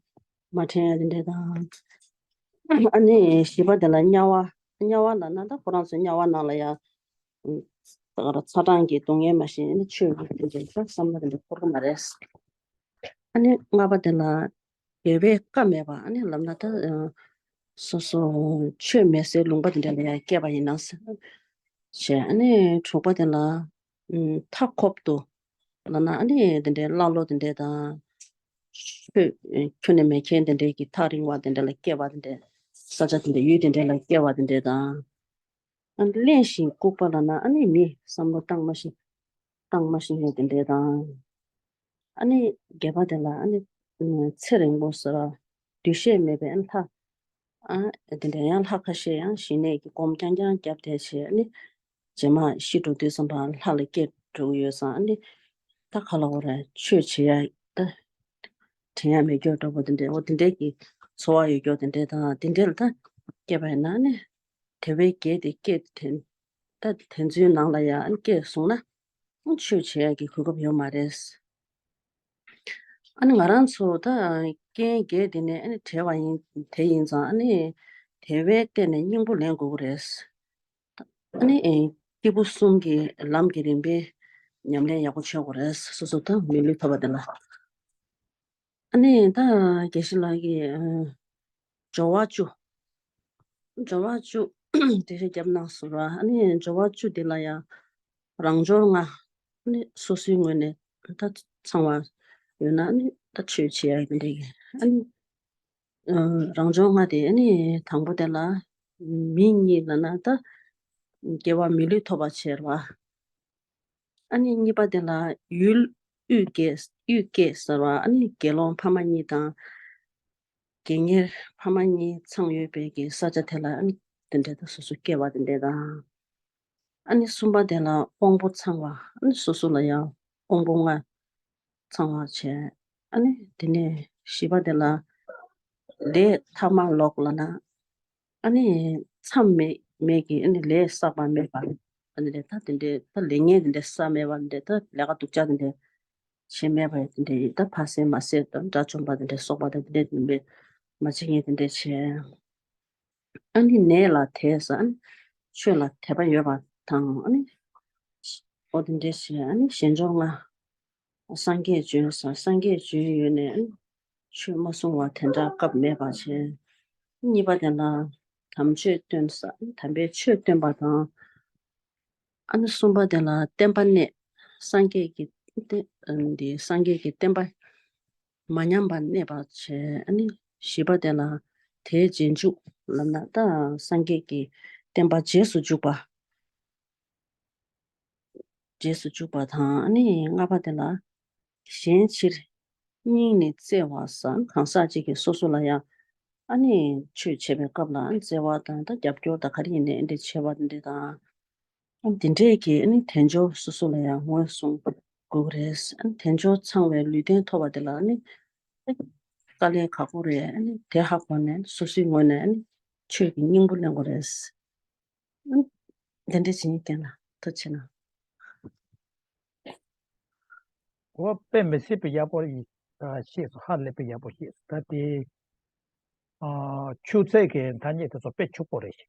མ་དྲན་ཡ་དེ་འདྲས་དང་། ཨ་ནི་བཞི་པ་དེ་ལ་དམྱལ་བ། དམྱལ་བ་ལབ་ན་ད་ཁོ་རང་ཚོ་དམྱལ་བ་ནང་ལ་ཡ་ད་ག་ར་ཚ་གྲང་གི་སྡུག་བསྔལ་མ་ཤེས་ཨ་ནི་ཆོས་ཀྱི་དེ་འདྲས་ད་བསམ་བློ་དེ་འདྲས་འཁོར་གི་མ་རེད། ཨ་ནི་ལྔ་པ་དེ་ལ་དགེ་བའི་བཀའ་མེད་པ། ཨ་ནི་ལབ་ན་ད་སོ་སོ་ཆོས་མེད་སའི་ལུང་པ་དེ་འདྲ་ལ་ཡང་སྐྱེས་པ་ཡིན་ན་ཟེར་བྱས། ཨ་ནི་དྲུག་པ་དེ་ལ་མཐའ་འཁོབ་ཏུ་ལབ་ན་ཨ་ནི་དེ་འདྲའི་ཀླ་ཀློ་དེ་འདྲ་དང་ཆོས་ཁྱོན་ནས་མེད་མཁན་དེ་འདྲའི་གི་ཐག་རིང་བ་དེ་འདྲ་ལ་སྐྱེས་པ་དེ་འདྲ། ས་ཆ་དེ་འདྲ་ཡུལ་དེ་འདྲ་ལ་སྐྱེས་པ་དེ་འདྲ་དང་། ཨ་ནི་གླེན་ཞིང་ལྐུགས་པ་ལབ་ན་ཨ་ནི་མི་བསམ་བློ་བཏང་མ་ཤེས། བཏང་མ་ཤེས་མཁན་དེ་འདྲ་དང་། ཨ་ནི་བརྒྱད་པ་དེ་ལ་ཨ་ནི་ཚེ་རིང་པོ་ཟེར་བ། འདུ་ཤེས་མེད་པའི་ཨ་ནི་ལྷ། ཨ་དེ་འདྲ་ཡང་ལྷ་ཁ་ཤས་ཡང་ཞི་གནས་ཀྱི་སྒོམ་རྐྱང་རྐྱང་བརྒྱབ་བསྡད་བྱས་ཨ་ནི་རྗེས་མ་ཤི་འགྲོ་དུས་ཙམ་པ་ལྷ་ལ་སྐྱེ་འགྲོ་གི་ཡོད་ཙང་ཨ་ནི་ད་ག་ལ་འོ་ར་ཆོས་བྱེད་ཡ་ད་དྲན་ཡ་མེད་སྐྱོ་འགྲོ་པོ་དེ་འདྲ་འོ་དེ་འདྲའི་གི་ཚོར་བ་ཡོད་སྐྱོ་དེ་འདྲ་དང་དེ་འདྲ་ལ་ད་སྐྱེས་པ་ཡིན་ན་ཨ་ནི། དལ་བའི་བརྒྱད་དེ་སྐད་དེ། ད་དེ་ཚོའི་ནང་ལ་ཡང་སྐད་སོང་ན་ཆོས་བྱེད་ཡག་གི་གོ་སྐབས་ཡོད་མ་རེད། ཨ་ནི་ང་རང་ཚོ་ད་རྐྱེན་བརྒྱད་དེ་ནས་ཨ་ནི་བྲལ་བ་ཡིན་དེ་ཡིན་ཙང་ཨ་ནི་དལ་བའི་སྟེང་ནས་སྙིང་པོ་ལེན་དགོས་ཀྱི་རེད། ཨ་ནི་སྐྱེས་བུ་གསུམ་གྱི་ལམ་གྱི་རིམ་པའི་ཉམས་ལེན་ཡག་པོ་བྱེད་དགོས་རེད། སོ་སོ་ད་མི་ལུས་ཐོབ་པ་དེ་ལ། ཨ་ནི་ད་དགེ་བཤེས་ལགས་ཀྱིས་ཨ་སྦྱོར་བ་བཅུ། སྦྱོར་བ་བཅུ་འགྲེལ་བཤད་བརྒྱབ་གནང་སོང་ར། ཨ་ནི་སྦྱོར་བ་བཅུ་འདི་ལ་ཡང་རང་སྦྱོར་ལྔ། ཨ་ནི་སོ་སོའི་ངོས་ནས་ད་ཚང་བ་ཡོད་ན་ཨ་ནི་ད་ཆོས་བྱེད་ཡ་ཡིན་འདྲ་གི། ཨ་ནི་ཨ་རང་སྦྱོར་ལྔ་དེ་ཨ་ནི་དང་པོ་དེ་ལ་མི་གཉིས་ལབ་ན་ད་སྐྱེ་བ་མི་ལུས་ཐོབ་པ་བྱེད་ར། ཨ་ནི་གཉིས་པ་དེ་ལ་ཡུལ་དབུས་སྐད་དབུས་སྐད་ཟེར་བ་ཨ་ནི་དགེ་སློང་ཕ་མ་གཉིས་དང་། དགེ་གཉེར་ཕ་མ་གཉིས་ཚང་ཡོད་པའི་གི་ས་ཆ་དེ་ལ་ཨ་ནི་དེ་འདྲ་དང་སོ་སོ་སྐྱེ་བ་དེ་འདྲ་དང་། ཨ་ནི་གསུམ་པ་དེ་ལ་དབང་པོ་ཚང་བ་ཨ་ནི་སོ་སོ་ལ་ཡང་དབང་པོ་ལྔ་ཚང་བ་བྱས། ཨ་ནི་དེ་ནས་བཞི་པ་དེ་ལ་ལས་མཐའ་མ་ལོག་ལབ་ན། ཨ་ནི་མཚམས་མེད་མེད་ཀྱི་ཨ་ནི་ལས་བསགས་པ་མེད་པ། ཨ་ནི་ལས་ད་དེ་འདྲའི་ད་ལས་ངན་དེ་འདྲའི་བསགས་མེད་པ་འདྲ་ད་ལས་ཀ་སྡུག་ཅག་དེ་འདྲའི་བྱེད་མེད་པ་དེ་འདྲའི་ད་ཕ་སེ་མ་སེ་ད་དགྲ་བཅོམ་པ་དེ་འདྲའི་སོགས་པ་ད་དེ་འདྲའི་དེ་འདྲའི་མ་བྱེད་ངན་དེ་འདྲའི་བྱས། ཨ་ནི་ནད་ལ་དད་ས་ཨ་ནི་ཆོས་ལ་དད་པ་ཡོད་པ་དང་ཨ་ནི་ཨོ་དེ་འདྲའི་བྱས། ཨ་ནི་གཞན་འབྱོར་ལྔ། སངས་རྒྱས་བྱོན་ས་སངས་རྒྱས་བྱོན་ཡོད་ནས་ཆོས་མ་གསུང་བ་དེ་འདྲ་སྐབས་མེད་པ་བྱས། གཉིས་པ་དེ་ལ་དམ་ཆོས་སྟོན་ས་དམ་པའི་ཆོས་སྟོན་པ་དང་། ཨ་ནི་གསུམ་པ་དེ་ལ་བསྟན་པ་གནས། སངས་རྒྱས་ཀྱི་བསྟན་འདི་སངས་རྒྱས་ཀྱི་བསྟན་པ་མ་ཉམས་པར་གནས་པ་བྱས། ཨ་ནི་བཞི་པ་དེ་ལ་དེའི་རྗེས་འཇུག་ལབ་ན་ད་སངས་རྒྱས་ཀྱི་བསྟན་པ་རྗེས་སུ་འཇུག་པ། རྗེས་སུ་འཇུག་པ་དང་ཨ་ནི་ལྔ་པ་དེ་ལ་གཞན་ཕྱིར་སྙིང་ནས་བརྩེ་བ་ཟེར་གང་ཟག་ཅིག་གིས་སོ་སོ་ལ་ཡང་ཨ་ནི་ཆོས་བྱེད་པའི་སྐབས་ལ་བརྩེ་བ་དང་ད་རྒྱབ་སྐྱོར་དང་ག་རེ་ཡིན་ནའི་འདི་བྱེད་པ་འདི་དང་ འདི་འདྲས་ཀྱི་ཨ་ནི་དལ་འབྱོར་སོ་སོ་ལ་ཡང་ངོས་བཟུང་དགོས་ཀྱི་རེད། ཨ་ནི་དལ་འབྱོར་ཚང་བའི་ལུས་རྟེན་ཐོབ་པ་དེ་ལ་ཨ་ནི་དཀའ་ལས་ཁག་པོ་རེད། ཨ་ནི་དེ་ཧ་གོ་ནས་སོ་སོའི་ངོས་ནས་ཨ་ནི་ཆོས་ཀྱི་སྙིང་པོ་ལེན་དགོས་རེད། ཨ་ནི་དེ་འདྲས་བྱེད་མཁན་ལ་ཐུགས་རྗེ་གནང་། གོ་བ་དཔེ་མི་སྲིད་པའི་ཡག་པོ་ཡིན། ཨ་ཤེས་སོང་། ཧ་ལས་པའི་ཡག་པོ་ཤེས་སོང་། ད་དེ་ཨ་ཆུ་ཚད་ཀྱི་ཐ་སྙད་དེ་ཚོ་དཔེ་ཕྱུག་པོ་རེད།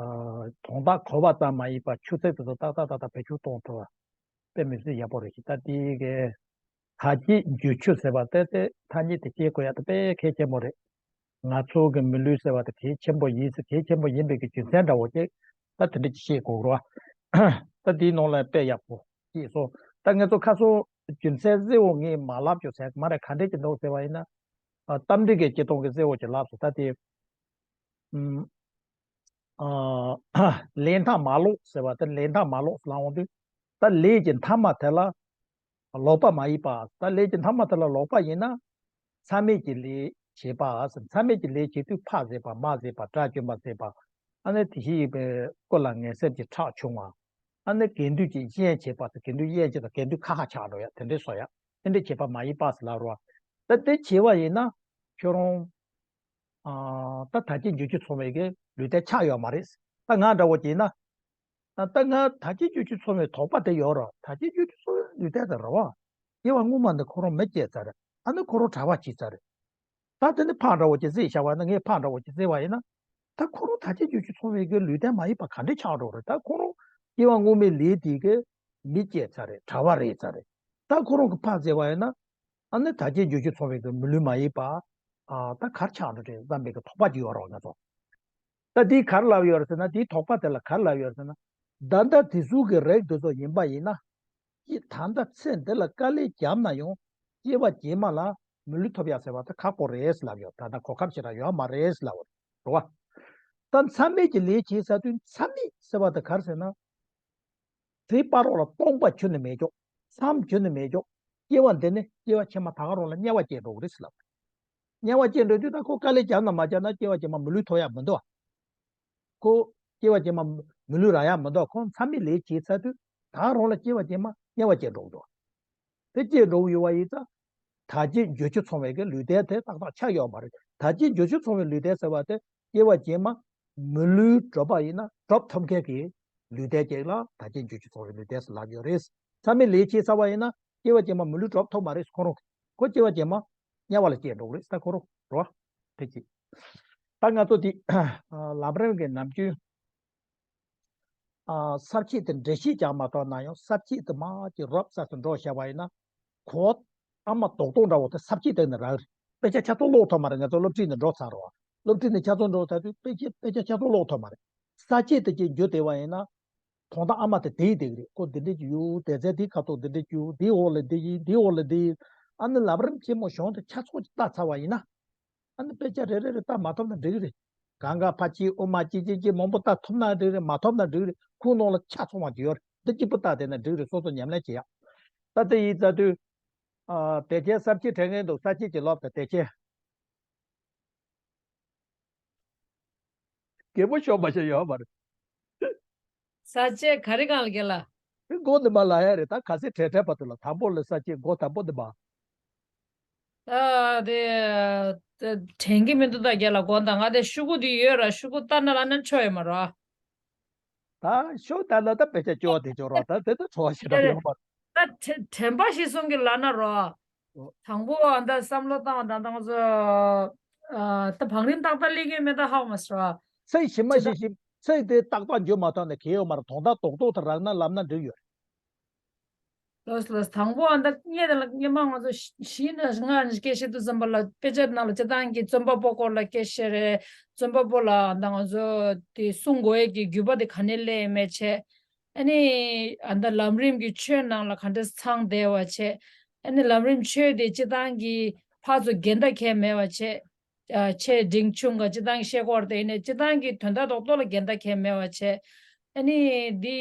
ཨ་དོན་དག་གོ་བ་ཙམ་མ་ཡིན་པར་ཆུ་ཚད་དེ་ཚོ་ཏག་ཏག་ཏག་ཏག་བེད་སྤྱོད་གཏོང་ཐུབ་པ་དཔེ་མི་སྲིད་ཡག་པོ་རེད། ད་དེ་གའི་དག་བྱེད་འགྱུར་ཆོས་ཟེར་བ་དེ་དེ་ཐ་སྙད་དེ་སྐྱེ་དགོས་ཡག་དེ་དཔེ་གལ་ཆེན་པོ་རེད། ང་ཚོ་གི་མི་ལུས་ཟེར་བ་དེ་གལ་ཆེན་པོ་ཡིན་ཟེར། གལ་ཆེན་པོ་ཡིན་པའི་གི་རྒྱུ་མཚན་འདྲ་བོ་ཅིག་ད་དེ་འདྲ་ཅིག་ཤེས་དགོས་རེད་བ། ད་དེའི་ནང་ལ་དཔེ་ཡག་པོ་ཤེས་སོང་། ད་ང་ཚོ་ཁ་སང་རྒྱུ་མཚན་གསལ་བོ་ངས་མ་ལབ་ཀྱོག་ཟེར་མ་རེད། ག་འདྲས་ཀྱི་འདུག་ཟེར་བ་ཡིན་ན། ཨ་རྟ་མགྲིན་གྱི་སྐྱིལ་ཀྲུང་གི་གསལ་བོ་ཅིག་ལབ་སོང་། ད་དེ་ཨ་ལས་མཐའ་མ་ལོག་ཟེར་བ་དེ། ལས་མཐའ་མ་ལོག་ཟེར་ལབ་འོང་དུས་ད་ལས་ཀྱི་མཐའ་མ་དེ་ལ་ལོག་པ་མ་ཡིན་པ། ད་ལས་ཀྱི་མཐའ་མ་དེ་ལ་ལོག་པ་ཡིན་ན། མཚམས་མེད་ཀྱི་ལས་བྱེད་པ་ཟེར། མཚམས་མེད་ཀྱི་ལས་བྱེད་དུས་ཕ་བཟེད་པ། མ་བཟེད་པ། དགྲ་བཅོམ་པ་བཟེད་པ། ཨ་ནི་དེ་བཞི་ཡིན་པའི་སྐུ་ལ་ངལ་སེམས་ཀྱི་ཁྲག་ཕྱུང་བ། ཨ་ནི་དགེ་འདུན་གྱི་དབྱེན་བྱེད་པ་ཟེར། དགེ་འདུན་དབྱེན་བྱེད་དང་དགེ་འདུན་ཁ་ཁ་ཆགས་འགྲོ་ཡ་དེ་འདྲའི་བཟོ་ཡ་དེ་འདྲའི་བྱེད་པ་མ་ཡིན་པ་ཟེར་ལབ་རོ། ད་དེ་བྱེད་པ་ཡིན་ན་ཁྱོད་རང་ཨ་ད་དག་བྱེད་འགྱུར་ཆོས་ཚང་བའི་གི་ལུས་རྟེན་ཆགས་ཡོད་མ་རེད། ད་ང་འདྲ་བོ་བྱས་ན། ད་ལྟ་ང་དག་བྱེད་འགྱུར་ཆོས་ཚང་བའི་དོགས་པ་དེ་ཡོད་རེད། དག་བྱེད་འགྱུར་ཆོས་ཚང་བའི་ལུས་རྟེན་དེ་རེད་བ། སྐྱེ་བ་སྔོན་མ་ནས་ཁོ་རང་མི་སྐྱེས་ཚར་རེད། ཨ་ནི་ཁོ་རང་གྲྭ་པ་བྱས་ཚར་རེད། ད་དེ་ནི་ཕག་འདྲ་བོ་ཅིག་བཟེད་བཞག་པ་ན། ངས་ཕག་འདྲ་བོ་ཅིག་བཟེད་པ་ཡིན་ན། ད་ཁོ་རང་དག་བྱེད་འགྱུར་ཆོས་ཚང་བའི་གི་ལུས་རྟེན་མ་ཡིན་པ་ག་འདྲས་ཆགས་འགྲོ་རེད། ད་ཁོ་རང་སྐྱེ་བ་སྔོན་མའི་ལས་དེ་གི་མི་སྐྱེས་ཚར་རེད། གྲྭ་པ་རེད་ཚར་རེད། ད་ཁོ་རང་གི་ཕག་བཟེད་པ་ཡིན་ན། ཨ་ནི་དག་བྱེད་འགྱུར་ཆོས་ཚང་བའི་གི་མི་ལུས་མ་ཡིན་པ། ཨ་ད་ག་རེ་ཆགས་འགྲོ་རེད་བསམ་པའི་གི་དོགས་པ་ཅིག་ཡོད་རེད་བ་ང་ཚོ། ད་འདིས་ག་རེ་ལབ་ཡོད་རེད་ཟེར་ན། འདིའི་དོགས་པ་དེ་ལ་ག་རེ་ལབ་ཡོད་རེད་ཟེར་ན། ད་ལྟ་དེ་ཚོ་གི་རིགས་དེ་ཚོ་ཡིན་པ་ཡིན་ན། ཀྱེ་ད་ལྟ་ཚེ་འདི་ལ་དཀའ་ལས་བརྒྱབ་ན་ཡང་སྐྱེ་བ་རྗེས་མ་ལ་མི་ལུས་ཐོབ་ཡག་ཟེར་བ་དེ་ཁག་པོ་རེད་ལབ་ཡོད། ད་ལྟ་གོ་སྐབས་ཞེ་དྲག་ཡོད་མ་རེད་ལབ་པ་རེད་བ། ད་མཚམས་མེད་ཀྱི་ལས་བྱེད་ཟེར་དུས་མཚམས་མེད་ཟེར་བ་དེ་ག་རེ་ཟེར་ན། དེའི་བར་རོ་ལ་སྟོང་པ་ཁྱོན་ནས་མེད་ཀྱོག་མཚམས་ཁྱོན་ནས་མེད་ཀྱོག་སྐྱེ་བ་འདི་ནས་སྐྱེ་བ་ཕྱི་མ་ད་ག་རང་ལ་དམྱལ་བ་སྐྱེ་འགྲོ་གི་རེད་ཟེར་ལབ། དམྱལ་བ་སྐྱེ་འགྲོ་དུས་ད་ཁོ་དཀའ་ལས་བརྒྱབ་ན་མ་བརྒྱབ་ན་སྐྱེ་བ་རྗེས་མ་མི་ལུས་ཐོབ་ཡག་མི་འདུག་ཁོ་སྐྱེ་བ་རྗེས་མ་མི་ལུས་རག་ཡག་མི་འདུག་ཁོ་མཚམས་མེད་ལས་བྱེད་ཚར་དུས་ད་ག་རང་ལ་སྐྱེ་བ་རྗེས་མ་དམྱལ་བ་སྐྱེ་འགྲོ་གི་འདུག་དེ་སྐྱེ་འགྲོ་གི་ཡོད་པ་ཡིན་ཙང་། དག་བྱེད་འགྱུར་ཆོས་ཚང་བའི་གི་ལུས་རྟེན་དེ་ཏག་ཏག་ཆགས་ཡོད་མ་རེད། དག་བྱེད་འགྱུར་ཆོས་ཚང་བའི་ལུས་རྟེན་ཟེར་བ་དེ་སྐྱེ་བ་རྗེས་མ་མི་ལུས་གྲུབ་པ་ཡིན་ན་གྲུབ་ཐུབ་མཁན་གྱི་ལུས་རྟེན་ཅིག་ལ་དག་བྱེད་འགྱུར་ཆོས་ཚང་བའི་ལུས་རྟེན་ཟེར་ལབ་ཡོད་རེད། མཚམས་མེད་ལས་བྱེད་ཚར་བ་ཡིན་ན་སྐྱེ་བ་རྗེས་མ་མི་ལུས་གྲུབ་ཐུབ་མ་རེད། ཁོ་རང་ཁོ་སྐྱེ་བ་རྗེས་མ་དམྱལ་བ་ལ་སྐྱེ་འགྲོ་གི་རེད། ད་ཁོ་རང་རེད་བ། དེ་གཅིག་ད་ང་ཚོ་འདི་ལམ་རིམ་གྱི་ནམ་རྒྱུན། ཨ་ས་བཅད་དེ་འགྲེལ་བཤད་ཀྱང་མ་གཏོང་ན་ཡང་ས་བཅད་དེ་མར་ཅིག་རོབ་ཙམ་ཞིག་འགྲོ་བྱས་པ་ཡིན་ན། གོ་ཨ་མ་རྡོག་རྡོག་འདྲ་བོ་དེ་ས་བཅད་སྟེང་ནས་རག་རེད། དཔེ་ཆ་ཆ་ཚང་ཀློག་ཐུབ་མ་རེད། ང་ཚོ་སློབ་ཁྲིད་ནས་འགྲོ་ཚར་རེད་བ། སློབ་ཁྲིད་ནས་ཆ་ཚང་འགྲོ་ཚར་དུས་དཔེ་ཆ་དཔེ་ཆ་ཆ་ཚང་ཀློག་ཐུབ་མ་རེད། ས་བཅད་དེ་ཅིག་འཇུ་བསྡད་པ་ཡིན་ན། དོན་དག་ཨ་མ་དེ་དེ་ཡི་དེ་གི་རེད། ཁོ་འདི་འདྲ་ཅིག་ཡོད། སྡེ་ཚན་འདིའི་ཁ་ཐོག་འདི་འདྲ་ཅིག་ཡོད། འདིའི་འོག་ལ་འདི་ཡིན། འདིའི་འོག་ལ་འདི་ཡིན། ཨ་ནི་ལམ་རིམ་ཆེན་མོ་གཞུང་དེ་ཆ་ཚང་ཅིག་བལྟས་ཚར་བ་ཡིན་ན། ཨ་ནི་དཔེ་ཆ་རེ་རེ་རེ་ལྟ་མ་ཐུབ་ན་འགྲིག་གི་རེད། གང་ག་ཕར་གཅིག་དབུ་མ་གཅིག་གཅིག་གཅིག་མང་པོ་ལྟ་ཐུབ་ན་འགྲིག་རེད། མ་ཐུབ་ན་འགྲིག་རེད། ཁོའི་ནང་ལ་ཆ་ཚང་བ་ཅིག་ཡོད་རེད། འདི་གཅིག་པུ་ལྟ་བསྡད་ན་འགྲིག་རེད། སོ་སོ་ཉམས་ལེན་བྱེད་ཡག་ད་ལྟ་ཡིན་ཙང་དུས། ཨ་དེ་ཆེན་ས་བཅད་དྲན་མཁན་འདུག་ས་བཅད་ཀྱི་ལོབ་དང་དེ་ཆེན། རྒན་པོ་ཤོར་མ་ཤོར་ཡོད་མ་རེད། ས་བཅད་ག་རེ་གང་ལ་རྒན་ལགས། དེ་མགོ་ནས་མར་ལབ་ཡ་རེད། ད་ག་ཚད་དྲན་དྲན་པ་དེ་ལ་དང་པོ་ལ་ས་བཅད་མགོ་དང་པོ་འདི་མ། ཨ་དེ་དེ་དྲན་གྱི་མི་འདུག་ད་རྒན་ལགས། དགོངས་དག་ང་དེ་ཤོག་གུ་དེ་ཡོད་ར། ཤོག་གུ་ལྟ་ན་ལབ་ན་ཆོག་ཡོད་མ་རེད། ད་ཤོག་ལྟ་ན་ད་དཔེ་ཆ་སྐྱོ་བ་དེ་སྐྱོ་ར། ད་དེ་ད་ཚོར་བ་ཞེ་དྲག་ཡོད་མ་རེད། ད་དྲན་དྲན་པ་ཞིག་གསུང་གི་ལབ་ན་རོ། ཨོ། དང་པོ་ཨ་ད་བསམ་བློ་བཏང་བ་དང་ད་ང་ཚོ་ཨ་ད་བང་རིམ་ཏག་ཏག་སླེབས་ཀྱི་མེད་ད་ཧ་གོ་མ་སོང་། ཚིག་ཞིབ་མ་ཅི་ཞིབ་ད་ཞིབ་ཚིག་དེ་ཏག་ཏག་འཇུ་མ་ཐུབ་ན་གལ་ཡོད་མ་རེད། དོན་དག་རྡོག་རྡོག་དེ་རག་ན་ལབ་ན་འགྲིག་ཡོད་རེད། ལོས་ལོས། དང་པོ་ཨ་ད་སྔས་དེ་ལ་སྔས་མ་ང་ཚོ་བཞི་ནས་ལྔ་ནས་སྐད་བཤད་དུས་ཙམ་པ་ལ་དཔེ་ཆ་ནང་ལ་སྤྱིར་བཏང་གི་རྩོམ་པ་པོ་སྐོར་ལ་སྐད་བཤད་རེད། རྩོམ་པ་པོ་ལ་ཨ་ད་ང་ཚོ་དེ་གསུང་དགོས་ཡས་ཀྱི་རྒྱུ་པ་དེ་ག་ནས་སླེབས་ཡོད་མེད་བྱས། ཨ་ནི་ཨ་ད་ལམ་རིམ་གྱི་ཆོས་ནང་ལ་ག་འདྲ་ཚང་བསྡད་པ་བྱས། ཨ་ནི་ལམ་རིམ་ཆོས་དེ་སྤྱིར་བཏང་གི་ཕར་ཚུར་འགལ་ཟླ་གང་ཡང་མེད་པ་བྱས། ཨ་ཆེ་འབྲིང་ཆུང་ག་སྤྱིར་བཏང་གི་བཤད་སྐོར་དེ་ཡིན་ནའི་སྤྱིར་བཏང་གི་དོན་དག་རྡོག་རྡོག་ལ་འགལ་ཟླ་གང་ཡང་མེད་པ་བྱས། ཨ་ནི་འདི་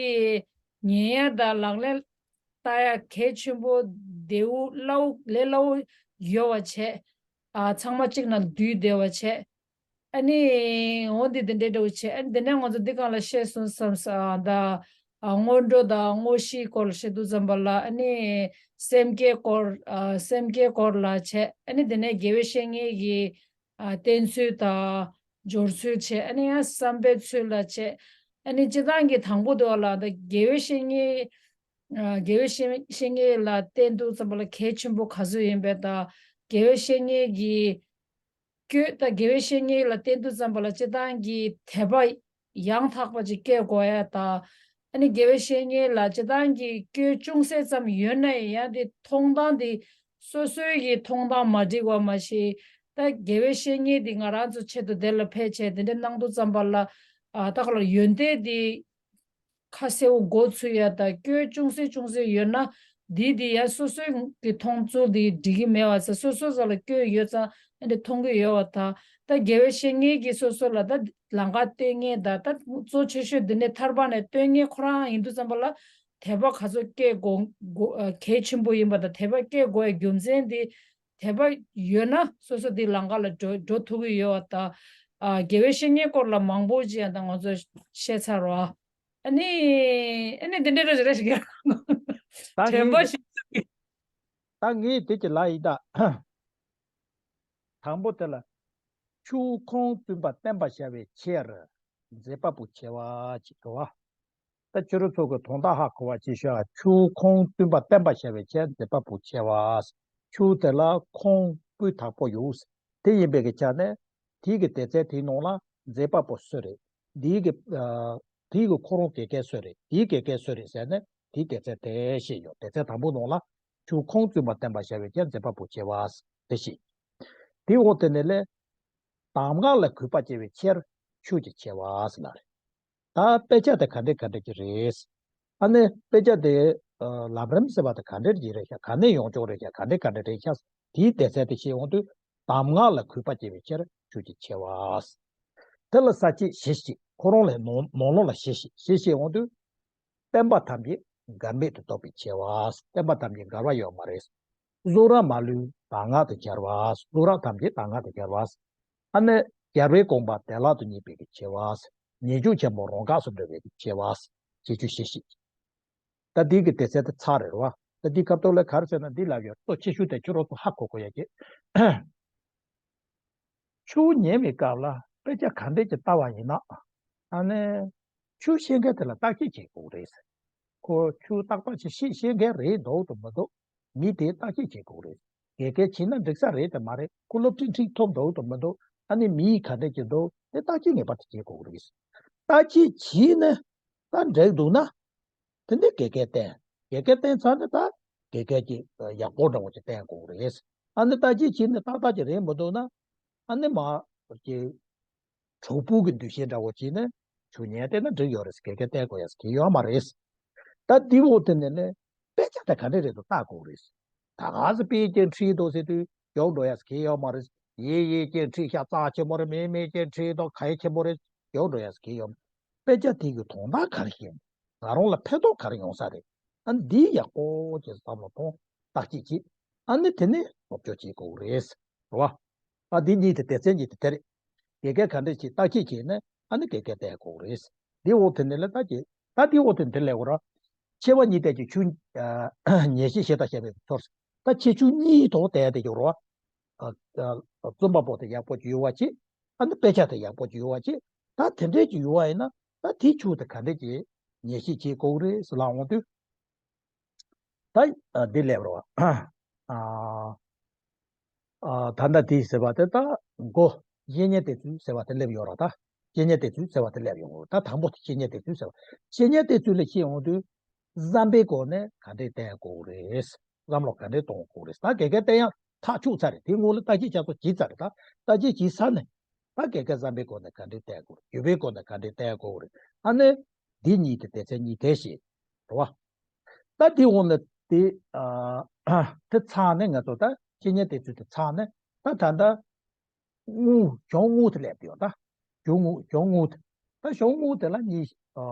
ཉན་ཡ་དང་ལག་ལེན་བསྟར་ཡ་གལ་ཆེན་པོ་དེ་འུ་སླ་བོ་ལས་སླ་བོ་ཡོད་པ་བྱས། ཨ་ཚང་མ་གཅིག་ནང་འདུས་བསྡད་པ་བྱས། ཨ་ནི་འོ་འདི་འདི་འདྲའི་འདྲ་བོ་བྱས། ཨ་ནི་འདི་ནས་ང་ཚོ་འདི་སྒང་ལ་བཤད་སོང་བསམ་ས་ད་ ཨ་སྔོན་འགྲོ་དང་དངོས་གཞིའི་སྐོར་བཤད་དུས་ཙམ་པ་ལ་ཨ་ནི་སེམས་བསྐྱེད་སྐོར་ཨ་སེམས་བསྐྱེད་སྐོར་ལ་བྱས། ཨ་ནི་དེ་ནས་དགེ་བའི་བཤེས་གཉེན་གྱི་ཨ་བསྟེན་ཚུལ་དང་སྦྱོར་ཚུལ་བྱས། ཨ་ནི་ཡང་བསམ་པའི་ཚུལ་ལ་བྱས། ཨ་ནི་སྤྱིར་བཏང་གི་དང་པོ་དེ་བ་ལ་ད་དགེ་བའི་བཤེས་གཉེན་ཨ་དགེ་བའི་བཤེས་བཤེས་གཉེན་ལ་བསྟེན་དུས་ཙམ་པ་ལ་གལ་ཆེན་པོ་ག་ཚོད་ཡིན་པའི་ད་དགེ་བའི་བཤེས་གཉེན་གྱི་སྐྱོན། ད་དགེ་བའི་བཤེས་གཉེན་ལ་བསྟེན་དུས་ཙམ་པ་ལ་སྤྱིར་བཏང་གི་དད་པ་ཡང་དག་པ་ཅིག་སྐྱེ་དགོས་ཡ་ད། ཨ་ནི་དགེ་བའི་བཤེས་གཉེན་ལ་སྤྱིར་བཏང་གི་སྐྱོན་ཅུང་ཟད་ཙམ་ཡོད་ན་ཡང་དེ་མཐོང་སྟངས་དེ་སོ་སོའི་གི་མཐོང་སྟངས་མ་འགྲིག་པ་མ་ཤེས། ད་དགེ་བའི་བཤེས་གཉེན་དེ་ང་རང་ཚོ་ཆེད་དུ་དེ་ལ་ཕལ་ཆེར་དེ་འདྲ་གནང་དུས་ཙམ་པ་ལ་ཨ་ད་ག་ལ་ཡོན་ཏན་དེ་ཁ་གསལ་བོ་མགོ་ཚོས་ཡ་ད་སྐྱོན་ཅུང་ཟད་ཅུང་ཟད་ཡོད་ན་འདི་འདི་ཡ་སོ་སོའི་གི་མཐོང་ཚུལ་འདི་འགྲིག་གི་མེད་པ་ཚ། སོ་སོ་ཚ་ལ་སྐྱོན་ཡོད་ཙང་འདི་མཐོང་གི་ཡོད་པ་ད། ད་དགེ་བའི་བཤེས་གཉེན་གྱིས་སོ་སོ་ལ་ད་ལམ་ཁ་སྟོན་མཁན་ད་ད་གཙོ་ཆེ་ཤོས་འདི་ནས་ཐར་པ་ནས་སྟོན་མཁན་ཁོ་རང་ཡིན་དུས་ཙམ་པ་ལ་དད་པ་ག་ཚོད་སྐྱེ་དགོ་དགོ་ཨ་གལ་ཆེན་པོ་ཡིན་པ་ད་དད་པ་སྐྱེ་དགོས་ཡ་རྒྱུ་མཚན་འདི་དད་པ་ཡོད་ན་སོ་སོ་འདི་ལམ་ཁ་ལ་འགྲོ་འགྲོ་ཐུབ་ཀྱི་ཡོད་པ་ད། ཨ་དགེ་བའི་བཤེས་གཉེན་སྐོར་ལ་མང་པོ་ཅིག་ཡང་ད་ང་ཚོ་བཤད་ཚར་བ། ཨ་ནི། ཨ་ནི་འདི་འདྲ་རེ་རེ་ཞིག་ད་དྲན་པ་ངས་ཞིག་ད་ངས་དེ་ཅི་ལ་ཡིན་ད། དང་པོ་དེ་ལ། ཆུ་བོ་ཁོང་བཙུན་པ་བསྟེན་པར་བྱ་བའི་ཕྱིར། མཛད་པ་པོ་ཆེ་བ་ཅིག་གོ་བ། ད་ཕྱི་རོལ་ཚོ་གི་དོན་དག་ཧ་གོ་བ་ཅིག་ཤོད། ཆུ་བོ་ཁོང་བཙུན་པ་བསྟེན་པར་བྱ་བའི་ཕྱིར་མཛད་པ་པོ་ཆེ་བ། ཆུ་བོ་དེ་ལ་ཁོང་སྤུས་དག་པོ་ཡོད། དེ་ཡིན་པའི་གི་ཆ་ནས་དེའི་གི་སྡེ་ཚན་དེའི་ནང་ལ་མཛད་པ་པོ་སུ་རེད། དེའི་གི་ཨ་དེའི་གི་ཁོ་རང་དགེ་རྒན་སུ་རེད། དེའི་དགེ་རྒན་སུ་རེད་ཟེར་ནས་དེའི་སྡེ་ཚན་དེ་བཤད་ཡོད། སྡེ་ཚན་དང་པོའི་ནང་ལ་ཆུ་བོ་ཁོང་བཙུན་པ་བསྟེན་པར་བྱ་བའི་ཕྱིར་མཛད་པ་པོ་ཆེ་བ་དེ་བཤད། དེའི་འོག་དེ་ནས་ལས། གདམས་ངག་ལ་གུས་པར་བྱ་བའི་ཕྱིར་ཆོས་ཀྱི་ཆེ་བ་ཟེར་ལ་རེད། ད་དཔེ་ཆ་དེ་ག་འདྲ་ག་འདྲ་ཅིག་རེད། ཨ་ནི་དཔེ་ཆ་དེ་ཨ་ལམ་རིམ་ཟེར་བ་དེ་ག་འདྲ་ཅིག་རེད་ཤག་ག་ནས་ཡོང་ཆོག་རེད་ཤག་ག་འདྲ་ག་འདྲ་རེད་ཤག་དེའི་སྡེ་ཚན་དེ་ཤེས་འོང་དུས་གདམས་ངག་ལ་གུས་པ་བསྐྱེད་པའི་ཕྱིར་ཆོས་ཀྱི་ཆེ་བ། དེ་ལ་ས་བཅད་བཞི་བཞི་ཁོ་རང་ལས་ནང་ནང་ལོགས་ལ་བཞི་བཞི་བཞི་ཤེས་འོང་དུས། བསྟན་པ་ཐམས་ཅད་འགལ་མེད་དུ་རྟོགས་པའི་ཆེ་བ། བསྟན་པ་ཐམས་ཅད་འགལ་བ་ཡོད་མ་རེད། གཟུགས་རབ་མ་ལུས་གདམས་ངག་ཏུ་སྦྱར་བ། གཟུགས་རབ་ཐམས་ཅད་གདམས་ངག་ཏུ་སྦྱར་བ། ཨ་ནི་རྒྱལ་བའི་དགོངས་པ་བདེ་བླག་ཏུ་རྙེད་པའི་གི་ཆེ་བ། ངེས་འབྱུང་ཆེན་པོ་རང་འགགས་སུ་འགྲོ་བའི་གི་ཆེ་བ། ཁྱད་ཆོས་བཞི་བཞི། ད་འདི་གི་སྡེ་ཚན་དེ་ཚར་རེད་བ། ད་འདི་སྐབས་ཐོག་ལ་ག་རེ་ཟེར་ན་འདི་ལབ་ཡོད། གཙོ་ཆེ་ཤོས་དེ་ཁྱོད་རང་ཚོ་ཧ་གོ་དགོས་ཡ་གི། ཆོས་ཉན་པའི་སྐབས་ལ་དཔེ་ཆ་ག་འདྲས་ཀྱི་ལྟ་བ་ཡིན་ན། ཨ་ནི། ཆོས་ཤེས་མཁན་དེ་ལ་བརྟག་དཔྱད་བྱེད་དགོས་རེད། ཁོ་ཆོས་ཏག་ཏག་ཅིག་ཤེས་ཤེས་མཁན་རེད་འདུག་དང་མི་འདུག་མི་དེ་བརྟག་དཔྱད་བྱེད་དགོས་རེད། དགེ་རྒན་བྱས་ན་འགྲིག་ས་རེད་དམ་མ་རེད། ཁོ་སློབ་ཁྲིད་ཁྲིད་ཐུབ་འདུག་དང་མི་འདུག་ཨ་ནི་མིའི་ག་འདྲས་ཀྱི་འདུག་དེ་བརྟག་དཔྱད་ངེས་པར་དུ་བྱེད་དགོས་རེད། བརྟག་དཔྱད་བྱས་ནས་ད་འགྲིག་འདུག་ན། དེ་འདྲའི་དགེ་རྒན་བསྟེན། དགེ་རྒན་བསྟེན་ཚར་ནས་ད་དགེ་རྒན་གྱི་ཡག་པོ་འདྲ་བོ་ཅིག་བསྟེན་དགོས་རེད། ཨ་ནི་བརྟག་དཔྱད་བྱས་ནས་ཏག་ཏག་ཅིག་རེད་མི་འདུག་ན། ཨ་ནི་མ་ཀྱི་གྲོགས་པོ་གི་འདུ་ཤེས་འདྲ་བོ་བྱས་ནས་ཆོས་ཉན་བསྡད་ན་འགྲིག་ཡོད་རེད། དགེ་རྒན་བསྟེན་དགོས་ཡ་གི་ཡོད་མ་རེད། ད་འདི་འོག་དེ་ནས་ནས་དཔེ་ཆ་དེ་ག་འདྲ་རེད་འདུག་བལྟ་དགོས་རེད། ད་ག་ཚོད་དཔེ་ཅན་ཁྲིད་འདུག་ཟེར་དུས་ཡོང་འགྲོ་ཡ་གི་ཡོད་མ་རེད། ཡེ་ཡེ་ཅན་ཁྲིད་ཤག་རྩ་ཆེན་པོ་རེད། མེད་མེད་ཅན་ཁྲིད་དང་ག་ཡེ་ཆེན་པོ་རེད། ཡོང་འགྲོ་ཡ་གི་ཡོད། དཔེ་ཆ་དེ་གི་དོན་དག་ག་རེ་ཤེས། ང་རང་ལ་ཕན་ཐོགས་ག་རེ་ཡོང་ས་རེད། ཨ་ནི་འདི་ཡག་པོ་ཅིག་བསམ་བློ་གཏོང་། བརྟག་དཔྱད་བྱེད། ཨ་ནི་དེ་ནས་སློབ་སྦྱོང་བྱེད་དགོས་རེད། རེད་བ། ཨ་འདི་གཉིས་དེ་སྡེ་ཚན་གཉིས་དེ་དེ་རེད། དགེ་རྒན་ག་འདྲས་བྱེད་བརྟག་དཔྱད་བྱས་ནས་ཨ་ནི་དགེ་རྒན་བསྟེན་དགོས་རེད། འདི་འོག་དེ་ནས་ལས་ད་ཀྱི་ད་འདི་འོག་དེ་འདི་ལས་འོ་ར། ཆེ་བ་གཉིས་དེ་ཀྱི་ཆུ། ཉེར་ཞི་ཞེས་དང་བཤད་པའི་ཚོར། ད་ཁྱད་ཆོས་གཉིས་ཐོག་དེ་དེ་ཡོད་རེད་བ། ཨ་ཨ་རྩོམ་པ་པོ་དེ་ཡག་པོ་ཅིག་ཡོད་པ་ཅིག་ཨ་ནི་དཔེ་ཆ་དེ་ཡག་པོ་ཅིག་ཡོད་པ་ཅིག་ད་དེ་འདྲས་ཅིག་ཡོད་པ་ཡིན་ན་ད་དེ་ཆུ་དེ་ག་འདྲས་ཀྱི་ཉེར་ཞི་བྱེད་དགོས་རེད་ཟེར་ལབ་འོང་དུས། ད་ཨ་འདི་སླེབས་རེད་བ། ཨ་ཨ་ད་ལྟ་དེ་ཟེར་བ་དེ་ད་མགོ་བཤེས་གཉེན་བསྟེན་ཚུལ་ཟེར་བ་དེ་སླེབས་ཡོད་རེད་ད། བཤེས་གཉེན་བསྟེན་ཚུལ་ཟེར་བ་དེ་སླེབས་ཡོང་གི་རེད། ད་དང་པོ་དེ་བཤེས་གཉེན་བསྟེན་ཚུལ་ཟེར་བ། བཤེས་གཉེན་བསྟེན་ཚུལ་ལ་ཤེས་ཡོང་དུས། བསམ་པའི་སྒོ་ནས་ག་འདྲས་བསྟེན་དགོས་རེད། བསམ་བློ་ག་འདྲས་གཏོང་དགོས་རེད། ད་དགེ་རྒན་བསྟེན་ཡག་ཐག་ཆོད་ཚར་རེད། དེའི་སྔོན་ལ་བརྟག་དཔྱད་བྱ་ཚོ་བྱས་ཚར་རེད། ད་བརྟག་དཔྱད་བྱས་ཚར་ནས་ད་དགེ་རྒན་བསམ་པའི་སྒོ་ནས་ག་འདྲས་བསྟེན་དགོས་རེད། བརྒྱུད་པའི་སྒོ་ནས་ག་འདྲས་བསྟེན་དགོས་རེད། ཨ་ནི་འདི་གཉིས་དེ་སྡེ་ཚན་གཉིས་དེ་བཤད་རེད་བ། ད་དེའི་འོག་ནས་དེ་ཨ་དེ་ཚར་ནས་ང་ཚོ་ད་བཤེས་གཉེན་བསྟེན་ཚུལ་དེ་ཚར་ནས་ད་ད་ལྟ། དངུལ་གྱོང་དངུལ་དེ་སླེབས་ཡོད་ད། གྱོང་དངུལ་གྱོང་དངུལ་དེ། ད་གྱོང་དངུལ་དེ་ལ་གཉིས་ཨ་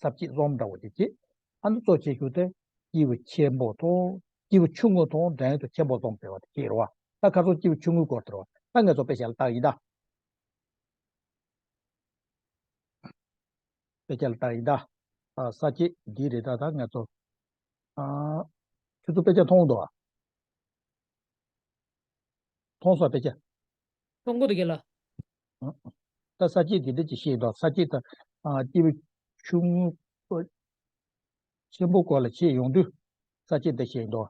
ཚབ་ཅིག་རྩོམ་འདྲ་བོ་ཅིག་བྱེད། ཨ་ནི་གཙོ་ཆེ་ཤོས་དེ་སྐྱེས་བུ་ཆེན་པོ་དང་སྐྱེས་བུ་ཆུང་ངུ་དང་འགྲན་དུ་ཆེན་པོ་རྩོམ་ཟེར་བ་དེ་བྱེད་རེད་བ། ད་ཁ་སང་སྐྱེས་བུ་ཆུང་ངུའི་སྐོར་དེ་རེད་བ། ད་ང་ཚོ་དཔེ་ཆ་ལ་བལྟ་ཡིན་ད། དཔེ་ཆ་ལ་བལྟ་ཡིན་ད། ཨ་ས་བཅད་འདི་རེད། ད་ད་ང་ཚོ་ཨ་ཁྱོད་ཚོ་དཔེ་ཆ་མཐོང་འདུག་ཨ། མཐོང་སོང་དཔེ་ཆ། མཐོང་གི་འདུག་ག་ལགས། ཨ། ད་ས་བཅད་འདི་འདྲ་ཅིག་བཤད་འདུག་ས་བཅད་ད་ཨ་སྐྱེས་བུ་ཆུང་ངུ་ཆེན་པོ་སྐོར་ལ་བཤད་ཡོང་དུས་ས་བཅད་འདི་བཤད་འདུག་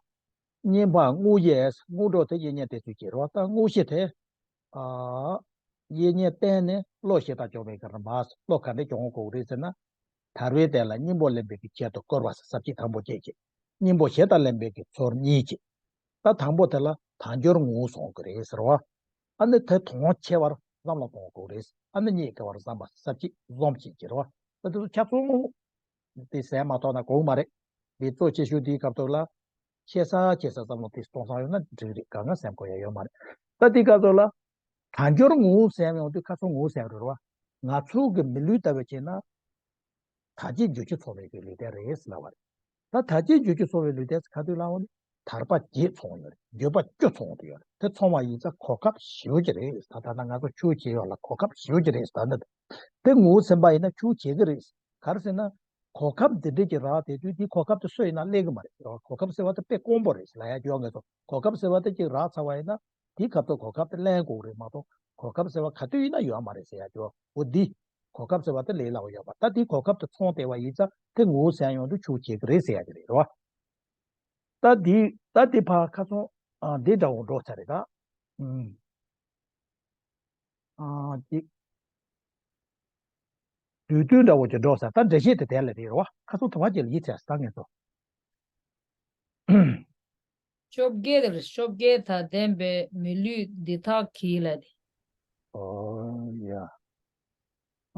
བསྙེན་པ་དངོས་གཞི། དངོས་གྲུབ་དེ་དབྱིག་གཉེན་བསྟེན་ཚུལ་གྱི་རེད་བ། ད་དངོས་གཞི་དེ། ཨ། དབྱིག་གཉེན་བསྟེན་ནས་བློ་ཞེ་དྲག་སྐྱོ་བའི་གི་རིམ་པ། བློ་ག་འདྲ་སྐྱོ་དགོས་རེད་ཟེར་ན། ཐར་པའི་དོན་ལ་སྙིང་པོ་ལེན་པའི་གི་ཆེད་དུ་བསྐོར་བ་ཟེར་ས་བཅད་དང་པོ་བཅས་ཀྱི། སྙིང་པོ་ཞེ་དྲག་ལེན་པའི་གི་ཚུལ་གཉིས་ཀྱི། ད་དང་པོ་དེ་ལ་དལ་འབྱོར་ངོ་བོ་སོང་གི་རེད་ཟེར་བ། ཨ་ནི་དེ་དོན་ཆེ་བར་བསམ་བློ་གཏོང་དགོས་རེད། ཨ་ནི་རྙེད་དཀའ་བར་བསམ་པ་ཟེར་ས་བཅད་གསུམ་བཅས་ཀྱི་རེད་བ། ད་དེ་ཚོ་ཆ་ཚང་དེ་ཟིན་མ་ཐག་ན་གོ་གི་མ་རེད། དེ་གཙོ་ཆེ་ཤོས་དེའི་སྐབས་ཐོག་ལ། ཆེ་ས་ཆེ་ས་བསམ་བློ་དེ་གཏོང་ས་ཡོད་ན་འགྲིག་རེད། གང་ག་སེམས་ཁོ་ཡ་ཡོད་མ་རེད། ད་དེའི་སྐབས་ཐོག་ལ། དལ་འབྱོར་ངོ་བོ་ཟེར་ཡོང་དུས་ཁ་སང་ངོ་བོ་ཟེར་རེད་བ། ང་ཚོ་གི་མི་ལུས་ལྟ་བུ་བྱས་ན། དལ་བརྒྱད་འབྱོར་བཅུ་ཚང་བའི་གི་ལུས་རྟེན་རེད་ཟེར་ལབ་པ་རེད། ད་དལ་བརྒྱད་འབྱོར་བཅུ་ཚང་བའི་ལུས་རྟེན་ཟེར་ག་དུས་ལབ་པ་ནི། ཐར་པ་བརྒྱད་ཚང་ཡོད་རེད། འབྱོར་པ་བཅུ་ཚང་དུ་ཡོད་རེད། དེ་ཚང་བ་ཡིན་ཙང་གོ་སྐབས་ཞེ་པོ་ཅིག་རེད། ད་ད་ལྟ་ང་ཚོ་ཆོས་བྱེད་ཡོད་ལ་གོ་སྐབས་ཞེ་པོ་ཅིག་རེད། ད་ནི་དེ་ངོ་བོ་ཟིན་པ་ཡིན་ན་ཆོས་བྱེད་གི་རེད། ག་རེ་ཟེར་ན། གོ་སྐབས་འདི་འདྲས་ཀྱི་རག་དེ་དུས་དེའི་གོ་སྐབས་དེ་སུ་ཡིན་ན་ལེན་གི་མ་རེད། གོ་སྐབས་ཟེར་བ་དེ་དཔེ་དཀོན་པོ་རེད་ལབ་ཡ་རྒྱུ་ངེས་སོ། གོ་སྐབས་ཟེར་བ་དེ་ཅིག་རག་ཚར་བ་ཡིན་ན། དེའི་སྐབས་དུ་གོ་སྐབས་དེ་ལེན་དགོས་རེད་མ་གཏོགས། གོ་སྐབས་ཟེར་བ་ག་དུས་ཡིན་ན་ཡོད་མ་རེད་ཟེར་ཡ་ཅོ། འོ་འདི། གོ་སྐབས་ཟེར་བ་དེ་ལས་སླ་བོ་ཡོད་པ། ད་དེའི་གོ་སྐབས་དེ་ཚང་བསྡད་པ་ཡིན་ཙང་དེ་ངོ་བོ་ཟིན་ཡོང་དུས་ཆོས་བྱེད་ཀྱི་རེད་ཟེར་ཡ་དེ་རེད་རོ། ད་འདི་ད་འདི་ཕར་ཁ་སང་ཨ་འདི་འདྲ་བོ་འགྲོ་ཚར་རེད་ད། ཨུམ། ཨ་འདི། དུས་སྟོན་འདྲ་བོ་ཅིག་འགྲོ་ས། ད་འགྲེལ་བཤད་དེ་དེ་ལ་རེད་རོ། ཁ་སང་དུ་བ་ཅིག་ལ་ཡིད་ཆེས་ས་ངེས་སོ། བཅོ་བརྒྱད་རེད། བཅོ་བརྒྱད་དང་ལྡན་པའི་མི་ལུས་འདི་དག་གིས་ལ་ནི། ཨོ་ཡ།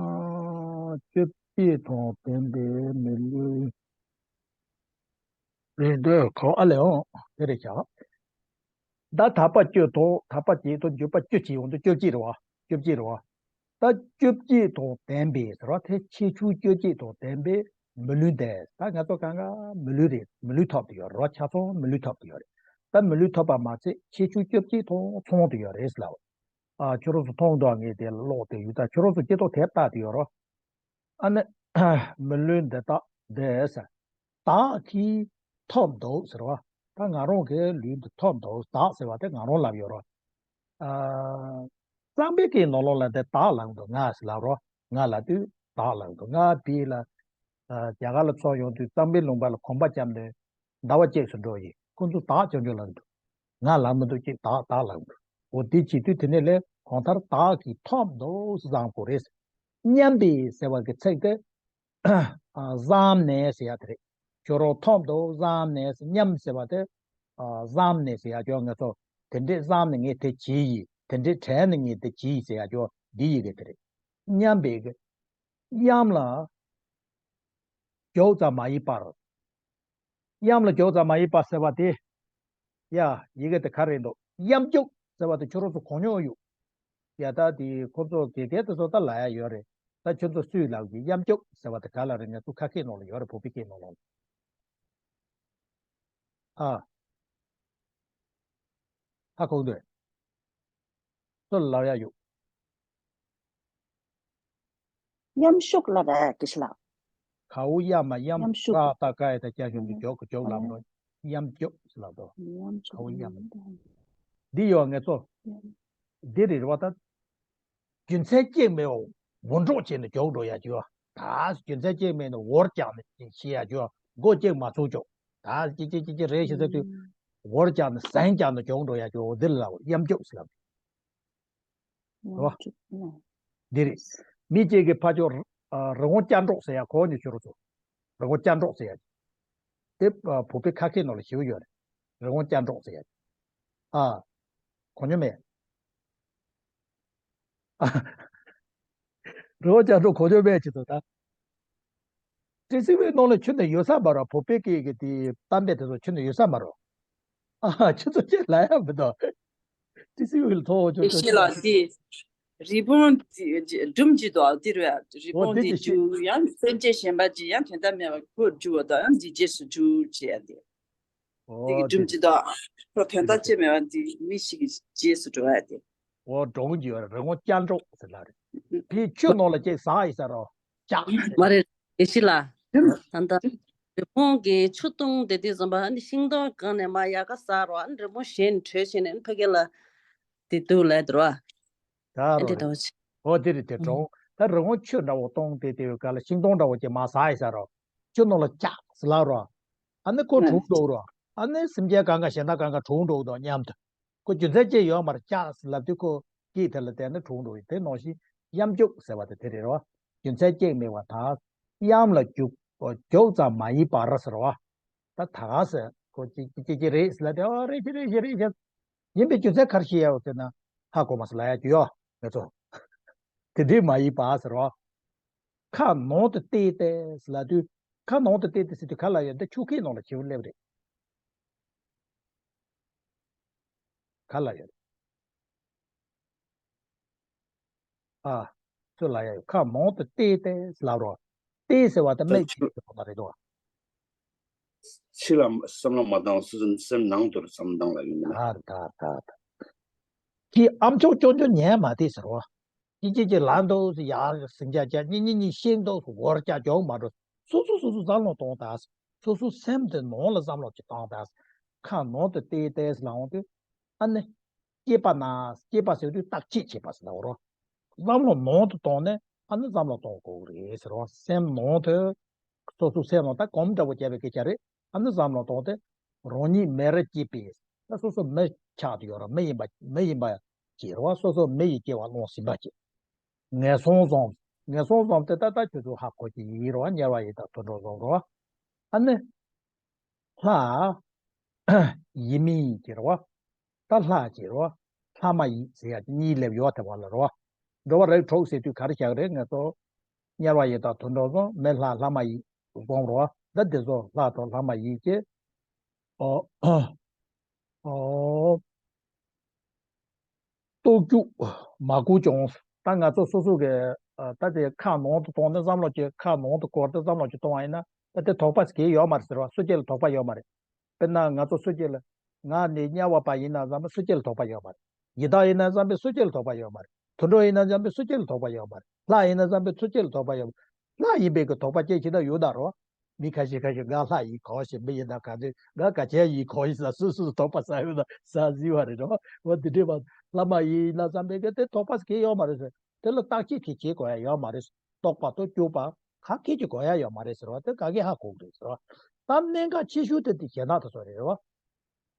ཨ། བཅོ་བརྒྱད་དང་ལྡན་པའི་མི་ལུས། རེད་འདོད་གོ་ཨ་ལེ་ཨོ། དེ་རེད་བྱ། ད་དག་པ་བཅུ་དང་དག་པ་བརྒྱད་དང་འབྱོར་པ་བཅུ་བྱས་ཡོང་དུས་བཅོ་བརྒྱད་རེད་བ། བཅོ་བརྒྱད་རེད་བ། ད་བཅོ་བརྒྱད་དང་ལྡན་པའི་ཟེར་བ་དེ་ཁྱད་ཆོས་བཅོ་བརྒྱད་དང་ལྡན་པའི་མི་ལུས་འདི། ད་ང་ཚོ་གང་ག་མི་ལུས་རེད། མི་ལུས་ཐོབ་ཏུ་ཡོད་རེད་བ། ཆ་ཚང་མི་ལུས་ཐོབ་ཏུ་ཡོད་རེད། ད་མི་ལུས་ཐོབ་པ་མ་ཚད་ཁྱད་ཆོས་བཅོ་བརྒྱད་དང་ཚང་དུ་ཡོད་རེད་ཟེར་ལབ། ཨ་ཁྱོད་རང་ཚོ་མཐོང་འདུག་ངས་དེ་ཀློག་དེ་ཡོད། ད་ཁྱོད་རང་ཚོ་སྐྱེ་ཐོག་དེབ་ལྟ་དུ་ཡོད་རོ། ཨ་ནི། མི་ལུས་འདི་དག་འདི་ཟེར། བདག་གིས་ཐོབ་འདུག་ཟེར་བ། ད་ང་རང་གི་ལུས་འདི་ཐོབ་འདུག་བདག་ཟེར་བ་དེ་ང་རང་ལབ་ཡོད་རོ། ཨ། གཙང་པའི་སྐད་ནང་ལོགས་ལ་འདི་བདག་ལབ་འདུག་ང་ཟེར་ལབ་རོ། ང་ལབ་དུས་བདག་ལབ་འདུག་ང་བིས་ལ། ཨ། རྒྱ་གར་ལ་འཚོགས་ཡོང་དུས་གཙང་པའི་ལུང་པ་ལ་གོམ་པ་བརྒྱབ་ནས་ཟླ་བ་གཅིག་ཙམ་འགྲོ་ཡི། ཁོ་ཚོ་བདག་ཅོ་ཅོ་ལབ་འདུག་ང་ལབ་མི་འདུག་ཅེས་བདག་བདག་ལབ་འདུག་འོ་དེ་བྱེད་དུས་དེ་ནས་ལས་གང་ལྟར་བདག་གིས་ཐོབ་འདུག་བཟང་པོ་རེད། སྙམ་པའི་ཟེར་བ་གི་ཚིག་དེ། ཨ། བཟང་ནས་ཟེར་ཡ་དེ་རེད། ཁྱོད་རང་ཐོབ་འདུག་བཟང་ནས་ཟེར། སྙམ་ཟེར་བ་དེ། ཨ། བཟང་ནས་ཟེར་ཡ་ཅོ་ང་ཚོ། དེ་འདྲས་བཟང་ནས་ངས་དེ་བྱས་ཡིན། དེ་འདྲས་དྲན་ནས་ངས་དེ་བྱས་ཡིན་ཟེར་ཡ་ཅོ་འདི་ཡི་གེ་དེ་རེད། སྙམ་པའི་གི། སྙམ་ལ། འཇོག་ཙམ་མ་ཡིན་པར། སྙམ་ལ་འཇོག་ཙམ་མ་ཡིན་པར་ཟེར་བ་དེ། ཡ། ཡི་གེ་དེ་ག་རེ་འདུག་གཡམ་རྒྱུག་ཟེར་བ་དེ་ཁྱོད་རང་ཚོ་གོ་མྱོང་ཡོད། ཡ། ད་དེ་ཁོ་ཚོ་དགེ་རྒན་དེ་ཚོ་ད་ལབ་ཡ་ཡོད་རེད། ད་ཁྱོད་ཚོ་སུས་ལབ་ཀྱི། གཡམ་རྒྱུག་ཟེར་བ་དེ་ག་ལ་རེད། ང་ཚོ་ཁ་སྐད་ནང་ལ་ཡོད་རེད། བོད་པའི་སྐད་ནང་ལ། ཨ། ཧ་གོ་གི་འདུག་སུ་ལ་ལབ་ཡ་ཡོད། གཡམ་ཤུགས་ལ་རེད་དེ་ཤི་ལ། གའུ་གཡའ་མ་གཡམ། གཡམ་ཤུགས། ཀ་ཏ་ཀ་ཡ་ཏ་ཀྱ་གཞུང་གི་འཇོག་གི་འཇོག་ལབ་ནོ། གཡམ་རྒྱུག་ཟེར་ལབ་དོ། གཡམ་ཤུགས། གའུ་གཡའ་མ། འདི་ཡོད་ངེས་ཚོ། འདི་རེད་བ་ད། རྒྱུ་མཚན་གཅིག་མེད་པར་འུར་སྒྲོག་བྱས་ནས་རྒྱུག་འགྲོ་ཡ་ཅིག་ཡོད། ད་རྒྱུ་མཚན་གཅིག་མེད་ནས་འུར་རྒྱག་ནས་ཤི་ཡ་ཅིག་ཡོད། མགོ་གཅིག་མ་ཚུགས་ཅོག་ད་ཅི་ཅི་ཅི་ཅི་རེད་ཤི་ཟེར་དུས། འུར་རྒྱག་ནས་ཟན་རྒྱག་ནས་རྒྱུག་འགྲོ་ཡ་ཅིག་ཡོད། འདི་ལ་གཡམ་རྒྱུག་ཟེར་ལབ། རེད་བ། འདི་རེད། མི་གཅིག་གིས་ཕར་ཕྱོགས་རི་བོང་ཅལ་འདྲོགས་ཟེར་ཡ་གོ་མྱོང་ཁྱོད་རང་ཚོ། རི་བོང་ཅལ་འདྲོགས་ཟེར་ཡ། དེ་བོད་པའི་ཁ་སྐད་ནང་ལ་ཞེ་པོ་ཡོད་རེད། རི་བོང་ཅལ་འདྲོགས་ཟེར་ཡ། ཨ། གོ་མྱོང་མེད། རི་བོང་ཅལ་འདྲོགས་གོ་མྱོང་མེད་ཅེས་དང་ད། ཏི་སི་ཝི་ནང་ལ་ཁྱོན་ནས་ཡོད་ས་མ་རེད། བོད་པའི་སྐད་ཀྱི་དེ་གཏམ་དཔེ་དེ་ཚོ་ཁྱོན་ནས་ཡོད་ས་མ་རེད། ཨ། ཁྱོད་ཚོ་ཅི་ལབ་ཡ་མི་འདུག་ཏི་སི་ཝི་ལ་ཐོག་ཅོ་ཅོ་ཤེས་ལ་ཅོ། དེ། རི་བོང་དེ་སྒྲུང་ཅིག་འདུག་དེ་རེད། རི་བོང་དེ་རྒྱུག་ཡང་སེམས་ཅན་གཞན་པ་ཅིག་ཡང་དོན་དག་མེད་པར་ཁོ་རྒྱུག་པ་དང་ཡང་དེ་རྗེས་སུ་རྒྱུག་བྱེད་ཡ་དེ། དེ་གི་སྒྲུང་ཅིག་འདུག་ཁོ་དོན་དག་ཅི་མེད་པར་དེ་མི་ཞིག་གི་རྗེས་སུ་འགྲོ་ཡ་དེ། འོ། སྒྲུང་ཅིག་ཡོད་རེད། རི་བོང་ཅལ་འདྲོགས་ཟེར་ལབ་རེད། དེ་ཆུ་ནང་ལ་ཅིག་ཟག་ཡིན་ས་རོ། ཅག་ཟེར། མ་རེད། དགེ་བཤེས་ལགས། ད་ལྟ་རི་བོང་གི་ཆུ་བཏུང་དེ་དུས་ཙམ་པ་ཨ་ནི་ཤིང་སྡོང་སྒང་ནས་མར་ཡལ་ག་ཟག་རོ། ཨ་ནི་རི་བོང་གཞན་བྲོས་བྱས་ནས་ཨ་ནི་ཕ་གི་ལ་དེ་འདུག་ལབ་འདུག་རོ། ད་ཨ་རོ་འདི་རེད། འདྲ་བོ་ཆེ། ཨོ་དེ་རེད་དེ་ཨུ། གྲོང་། ད་རི་བོང་ཆུ་འདྲ་བོ་བཏུང་དེ་དེ་བའི་སྐབས་ལ་ཤིང་སྡོང་འདྲ་བོ་ཅིག་མར་ཟག་ཡི་ཟེར་རོ། ཆུ་ནང་ལ་ཅག་ཟེར་ལབ་རོ། ཨ་ནི་ཁོ་ཨུ། གྲོངས་འགྲོ་རོ། ཨ་ནི་སེམས་ཅན་གང་ག་གཞན་དག་གང་ག་གྲོངས་འགྲོ་གི་འདུག་མཉམ་དུ། ཁོ་རྒྱུ་མཚན་ཅི་ཡོད་མ་རེད། ཅག་ཟེར་ལབ་དུས་ཁོ་སྐད་དེ་ལ་བལྟས་ན་གྲོངས་འགྲོ་ཡི། དེ་ནང་བཞིན་གཡམ་རྒྱུག་ཟེར་བ་དེ་དེ་རེད་རོ། རྒྱུ་མཚན་གཅིག་མེད་པར་ད་གཡམ་ལ་རྒྱུག། རྒྱུག་ཙམ་མ་ཡིན་པར་ཟེར་བ། ད་ད་ག་ཟེར་ཁོ་ཅི་ཅི་ཅི་ཅི་རེད་ཟེར་ལབ་དེ། ཨོ་རེད་ཤི་རེད་ཤི་རེད་ཤི། ཡིན་པའི་རྒྱུ་མཚན་ག་རེ་ཤེས་ཡ་ཡོད་ཟེར་ན། ཧ་གོ་མ་སོང་ལབ་ཡ་རྒྱུ་ཡོད་ངེད་ཚོ། དེ་འདྲའི་མ་ཡིན་པ་ཟེར་བ། ཁ་ནང་དུ་བལྟས་ཏེ་ཟེར་ལབ་དུས། ཁ་ནང་དུ་བལྟས་ཏེ་ཟེར་དུས་ག་ལ་ཡོད་འདི་ཆུ་ཁའི་ནང་ལ་བྱིའུ་སླེབས་རེད། ག་ལ་ཡོད། ཨ། ཚུར་ལ་ཡ་ཡོད། ཁ་མང་དུ་བལྟས་ཏེ་ལབ་རོ། བལྟས་ཟེར་བ་དེ་ད་མིག་ཕྱི་གིས་ཟེར་བ་རེད་དོ། ཕྱི་ལ་བསམ་བློ་མ་བཏང་། སེམས་སེམས་ནང་དུ་བསམ་བཏང་ལ་ཡིན་ན། ད་ད་ད་ད། ཁྱི་ཨམ་ཅོག་ཅོག་ཅོག་ཉན་མ་དེ་ཟེར་རོ། ཅི་ཅི་ཅི་ལ་འདུག་ཟེར་ཡར་ཟིང་ཅག་ཅག་གཉིས་གཉིས་གཉིས་ཤེས་འདུག་ཟེར་སྒོར་ཅག་ཅོག་མ་འགྲོ། སོ་སོ་སོ་སོ་བསམ་བློ་གཏོང་ད། སོ་སོ་སེམས་དེ་ནང་ལ་བསམ་བློ་ཅིག་བཏང་ད། ཁ་ནང་དུ་བལྟས་ཏེ་ལབ་འོང་དུས། ཨ་ནི། སྐྱེས་པ་ན་སྐྱེས་པ་ཟེར་དུས་བརྟག་དཔྱད་བྱེད་པ་ཟེར་ལབ་རོ། བསམ་བློ་ནང་དུ་བཏང་ནས་ཨ་ནི་བསམ་བློ་གཏོང་དགོས་རེད་ཟེར་རོ། སེམས་ནང་དུ། སོ་སོ་སེམས་ནང་ད་གོམ་འདྲ་བོ་བརྒྱབ་པའི་སྐད་ཆ་རེད། ཨ་ནི་བསམ་བློ་གཏོང་སྟེ། རང་ཉིད་མི་རུ་སྐྱེས་པའི། ད་སོ་སོ་མི་ཆགས་དུ་ཡོད་ར། མི་ཡིན་པ་མི་ཡིན་པ་ཅིག་རེད་བ། སོ་སོ་མི་ཡི་སྐྱེ་བ་བླངས་ཟིན་པ་ཅིག་ངན་སོང་བཟུང་། ངན་སོང་བཟུང་སྟེ་ད་ལྟ་ཁྱོད་ཚོ་ཧ་གོ་གི་ཡིན་རེད་བ། དམྱལ་བ་ཡི་དྭགས་དུད་འགྲོ་བཟུང་རེད་བ། ཨ་ནི། ལྷ། ཡིན་མིན་གྱི་རེད་བ། ད་ལྷ་གྱི་རེད་བ། ལྷ་མ་ཡིན་ཟེར་ཡ་གཉིས་སླེབས་ཡོད་དེ་བ་ལ་རེད་བ། འགྲོ་བ་རིགས་དྲུག་ཟེར་དུས་ག་རེ་བཞག་རེད། ངེད་ཚོ་དམྱལ་བ་ཡི་དྭགས་དུད་འགྲོ་བཟུང་། མི་ལྷ་ལྷ་མ་ཡིན་བཟུང་རེད་བ། ད་འདི་ཚོ་ལྷ་དང་ལྷ་མ་ཡིན་གྱི། ཨོ། ཨོ། རྟོགས་རྒྱུ་མ་དགོས་ཀྱང་། ད་ང་ཚོ་སོ་སོ་གི་ཨ། ད་དེ་ཁ་ནང་དུ་བཏང་ནས་བསམ་བློ་ཅིག་ཁ་ནང་དུ་བསྐོར་ཏེ་བསམ་བློ་ཅིག་གཏོང་བ་ཡིན་ན། ད་དེ་དོགས་པ་ཟེར་གྱི་ཡོད་མ་རེད་ཟེར་བ། སུ་གཅིག་ལ་དོགས་པ་ཡོད་མ་རེད། དཔེར་ན་ང་ཚོ་སུ་གཅིག་ལ། ང་ནི་དམྱལ་བ་པ་ཡིན་ན་བསམ་པའི་སུ་གཅིག་ལ་དོགས་པ་ཡོད་མ་རེད། ཡི་དྭགས་ཡིན་ན་བསམ་པའི་སུ་གཅིག་ལ་དོགས་པ་ཡོད་མ་རེད། དུད་འགྲོ་ཡིན་ན་བསམ་པའི་སུ་གཅིག་ལ་དོགས་པ་ཡོད་མ་རེད། ལྷ་ཡིན་ན་བསམ་པའི་སུ་གཅིག་ལ་དོགས་པ་ཡོད་མ་རེད། ལྷ་ཡིན་པའི་གི་དོགས་པ་སྐྱེ་ཕྱིན་ན་ཡོད་ད་རོ། མི་ཁ་ཤས་ཁ་ཤས་ང་ལྷ་ཡིན་གོ་ཞེས། མི་ཡིན་ན་ག་ཚོད་ང་ག་ཅན་ཡིན་གོ་ཡིན་ཟེར། སུ་སུ་དོགས་པ་ཟ་ཡོད་ན་ཟ་ཟིན་པ་རེད་རོ། འོ་འདི་འདྲས་པ་ལྷ་མ་ཡིན་ན་བསམ་པའི་གི་དེ་དོགས་པ་སྐྱེ་ཡོད་མ་རེད་ཟེར། དེ་ལ་བརྟག་དཔྱད་ཅིག་བྱེད་དགོས་ཡ་ཡོད་མ་རེད། རྟོག་པ་དང་སྐྱོབ་པ་ག་གེ་ཅིག་དགོས་ཡ་ཡོད་མ་རེད་ཟེར་བ་དེ་ག་གེ་ཧ་གོ་གི་རེད་ཟེར་བ། ད་གནད་འགག་ཆེ་ཤོས་དེ་དེ་ཞེ་དྲག་དེ་ཚོ་རེད་བ།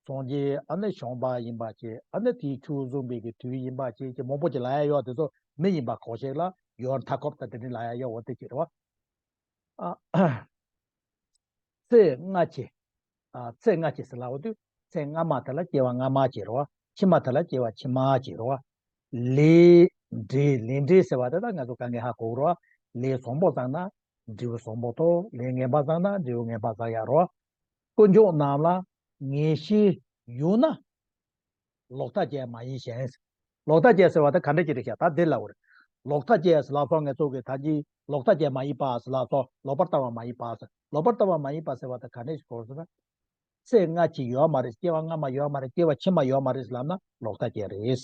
སངས་རྒྱས་ཨ་ནི་བྱོན་པ་ཡིན་པ་བྱས། ཨ་ནི་དེའི་ཆོས་བཟུང་བའི་གི་དུས་ཡིན་པ་བྱས་ཀྱི་མང་པོ་ཅིག་ལབ་ཡ་ཡོད། དེ་ཚོ་མི་ཡིན་པ་གོ་ཤེས་ལ་ཡོད། མཐའ་འཁོབ་ད་དེ་འདྲ་ལབ་ཡ་ཡོད། འོ་དེ་ཅིག་རེད་བ། ཨ། ཚེ་སྔ་ཕྱི། ཨ། ཚེ་སྔ་ཕྱི་ཟེར་ལབ་དུས་ཚེ་སྔ་མ་དེ་ལ་སྐྱེ་བ་སྔ་མ་ཅིག་རེད་བ། ཕྱི་མ་དེ་ལ་སྐྱེ་བ་ཕྱི་མ་ཅིག་རེད་བ། ལས་འབྲས། ལས་འབྲས་ཟེར་བ་དེ་ད་ང་ཚོ་ག་ངེས་ཧ་གོ་རོ། ལས་བཟང་པོ་བསགས་ན་འབྲས་བུ་བཟང་པོ་ཐོབ། ལས་ངན་པ་བསགས་ན་འབྲས་བུ་ངན་པ་བསགས་ཡ་རོ། དཀོན་མཆོག་རྣམས་ལ་ངེས་ཤེས་ཡོད་ན། ལོག་ལྟ་ཅན་མ་ཡིན་ཞིང་། ལོག་ལྟ་ཅན་ཟེར་བ་ད་ག་འདྲ་ཅིག་རེད་ཤག་ད་འདི་ལབ་པ་རེད། ལོག་ལྟ་ཅན་ཟེར་ལབ་སོང་། ངེད་ཚོ་གི་ད་ཅི་ལོག་ལྟ་ཅན་མ་ཡིན་པ་ཟེར་ལབ་སོང་། ལོག་པར་ལྟ་བ་མ་ཡིན་པ་ཟེར། ལོག་པར་ལྟ་བ་མ་ཡིན་པ་ཟེར་བ་ད་ག་འདྲ་ཞིག་གོ་ཟེར་ན། ཚེ་སྔ་ཕྱི་ཡོད་མ་རེད། སྐྱེ་བ་སྔ་མ་ཡོད་མ་རེད། སྐྱེ་བ་ཕྱི་མ་ཡོད་མ་རེད་ཟེར་ལབ་ན་ལོག་ལྟ་ཅན་རེད། ལས་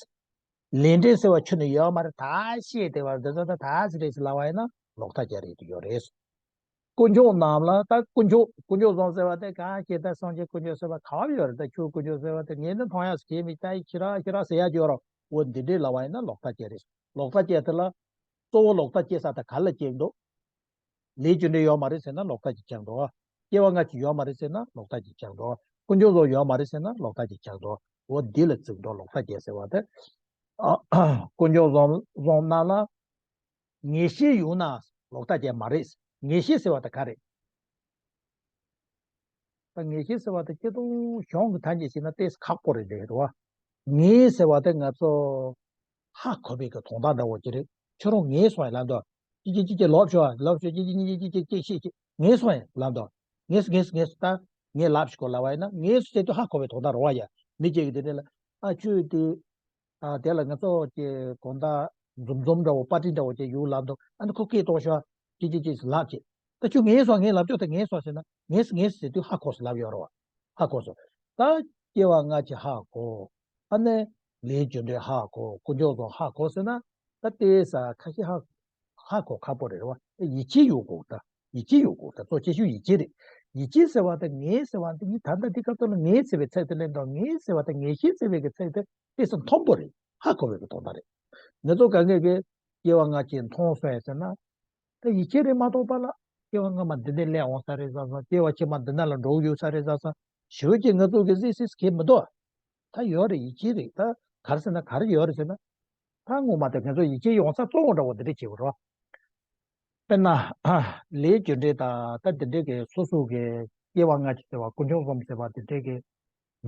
འབྲས་ཟེར་བ་ཁྱོན་ནས་ཡོད་མ་རེད། ད་ཤེས་བསྡད་པ་འདི་ཚོ་ད་ད་ཟེར་རེད་ཟེར་ལབ་པ་ཡིན་ན་ལོག་ལྟ་ཅན་རེད་དུ་ཡོད་རེད། དཀོན་མཆོག་རྣམས་ལ། ད་དཀོན་མཆོག་དཀོན་མཆོག་བཟང་ཟེར་བ་དེ་གང་ཞིག་ད་སངས་རྒྱས་དཀོན་མཆོག་ཟེར་བ་ག་བ་ཡོད་རེད། ད་ཆོས་དཀོན་མཆོག་ཟེར་བ་དེ་ངས་ནི་མཐོང་ཡག་ཟེར་གྱི་མི་ད་ཡི་ཁྱི་ར་ཁྱི་ར་ཟེར་ཡག་ཅིག་ཡོད་རོ། འོ་འདི་འདྲས་ལབ་པ་ཡིན་ན་ལོག་ལྟ་ཅན་རེད། ལོག་ལྟ་ཅན་དེ་ལ་གཙོ་བོ་ལོག་ལྟ་སྐྱེ་ས་དེ་ག་ལ་སྐྱེ་འདུག་ལས་རྒྱུ་འབྲས་ཡོད་མ་རེད་ཟེར་ན་ལོག་ལྟ་ཅིག་ཆགས་འགྲོ། སྐྱེ་བ་སྔ་ཕྱི་ཡོད་མ་རེད་ཟེར་ན་ལོག་ལྟ་ཅིག་ཆགས་འགྲོ། དཀོན་མཆོག་བཟང་ཡོད་མ་རེད་ཟེར་ན་ལོག་ལྟ་ཅིག་ཆགས་འགྲོ། འོ་འདི་ལ་བརྩི་འགྲོ། ལོག་ལྟ་ཅན་ཟེར་བ་དེ། དཀོན་མཆོག་བཟང་བཟང་རྣམས་ལ། ངེས་ཤེས་ཡོད་ན་ལོག་ལྟ་ཅན་མ་རེད། ངེས་ཤེས་ཟེར་བ་དེ་ག་རེད། ད་ངེས་ཤེས་ཟེར་བ་དེ་སྤྱིར་བཏང་གཞུང་གི་ཐ་སྙད་བྱས་ན་ཏོག་ཙམ་ཁག་པོ་རེད་འདུག་རེད་བ། ངེས་ཟེར་བ་དེ་ང་ཚོ་ཧ་གོ་བའི་གི་དོན་དག་འདྲ་བོ་ཅིག་རེད། ཁྱོད་རང་ངེས་སོང་ཡ་ལབ་འདུག་ཅི་ཅི་ཅི་ཅི་ལབ་ཤོག་ལབ་ཤོག་ཅི་ཅི་ཅི་ཅི་ཅི་ཅི་ཅི་ཅི་ངེས་སོང་ཡ་ལབ་འདུག་ངེས་སོ་ངེས་སོ་ངེས་སོ། ད་ངས་ལབ་ཤོག་ལབ་པ་ཡིན་ན་ངེས་སོ་ཟེར་དུས་ཧ་གོ་བའི་དོན་དག་རེད་བ་ཡ། མི་གཅིག་གིས་དེ་འདྲ་ལ་ཨ་ཁྱོད་དེ། ཨ་དེ་ལ་ང་ཚོ་ཀྱི་དགོང་དག་འཛོམས་འཛོམས་འདྲ་བོ་པར་ཏི་འདྲ་བོ་ཅིག་ཡོད་ལབ་འདུག་ཨ་ནི་ཁོ་སྐད་གཏོང་ཤོག་ཅི་ཅི་ཅི་ལབ་ཅིག་ད་ཁྱོད་ངེས་སོང་ངས་ལབ་ཆོག་ད་ངེས་སོང་ཟེར་ན་ངེས་ངེས་ཟེར་དུས་ཧ་གོ་སོང་ལབ་ཡོད་རེད་བ། ཧ་གོ་སོང་། ད་སྐྱེ་བ་སྔ་ཕྱི་ཧ་གོ། ཨ་ནི་ལས་རྒྱུ་འབྲས་ཧ་གོ། དཀོན་མཆོག་བཟང་ཧ་གོ་ཟེར་ན་ད་ལྟའི་ས་ཁ་ཤས་ཧ་ཧ་གོ་ཁག་པོ་རེད་བ། ཡིད་ཆེས་ཡོད་དགོས་ད། ཡིད་ཆེས་ཡོད་དགོས། ད་གཙོ་ཆེ་ཤོས་ཡིད་ཆེས་རེད། ཡིད་ཆེས་ཟེར་བ་དང་ངེས་ཟེར་བ་འདི་གཉིས་ད་ལྟ་འདི་སྐབས་ཐོག་ལ་ངེས་ཟེར་བའི་ཚིག་དེ་ལེན་དང་། ངེས་ཟེར་བ་དང་ངེས་ཤེས་ཟེར་བའི་གི་ཚིག་དེ་དཔེ་ས་མཐོན་པོ་རེད། ཧ་གོ་བའི་གི་དོན་དག་རེད། ང་ཚོ་གང་གས་གི་སྐྱེ་བ་སྔ་ཕྱི་མཐོང་སོང་ཡ་ཟེར་ན། ད་ཡིད་ཆེས་རེད་མ་གཏོགས་པ་ལ་སྐྱེ་བ་སྔ་མ་འདི་ནས་སླེབས་འོང་ས་རེད་བསམ་སོང་། སྐྱེ་བ་ཕྱི་མ་འདི་ན་ལ་འགྲོ་གི་ཡོད་ས་རེད་བསམ་སོང་། ཞེ་པོ་ཅིག་ང་ཚོ་གི་སྲིད་སྲིད་གས་མི་འདུག་ད་ཡོད་རེད། ཡིད་ཆེས་རེད། ད་ག་རེ་ཟེར་ན་ག་རེ་ཡོད་རེད་ཟེར་ན། ད་སྔོན་མ་དེ་ང་ཚོ་ཡིད་ཆེས་ཡོང་ས་གཙོ་བོ་འདྲ་བོ་འདི་འདྲ་བྱེད་དགོས་རེད། དཔེར་ན། ལས་རྒྱུ་འབྲས་དང་ད་འདི་འདྲའི་གི་སོ་སོ་གི་སྐྱེ་བ་སྔ་ཕྱི་ཟེར་བ་ཀུན་འབྱུང་གསུམ་ཟེར་བ་འདི་འདྲའི་གི་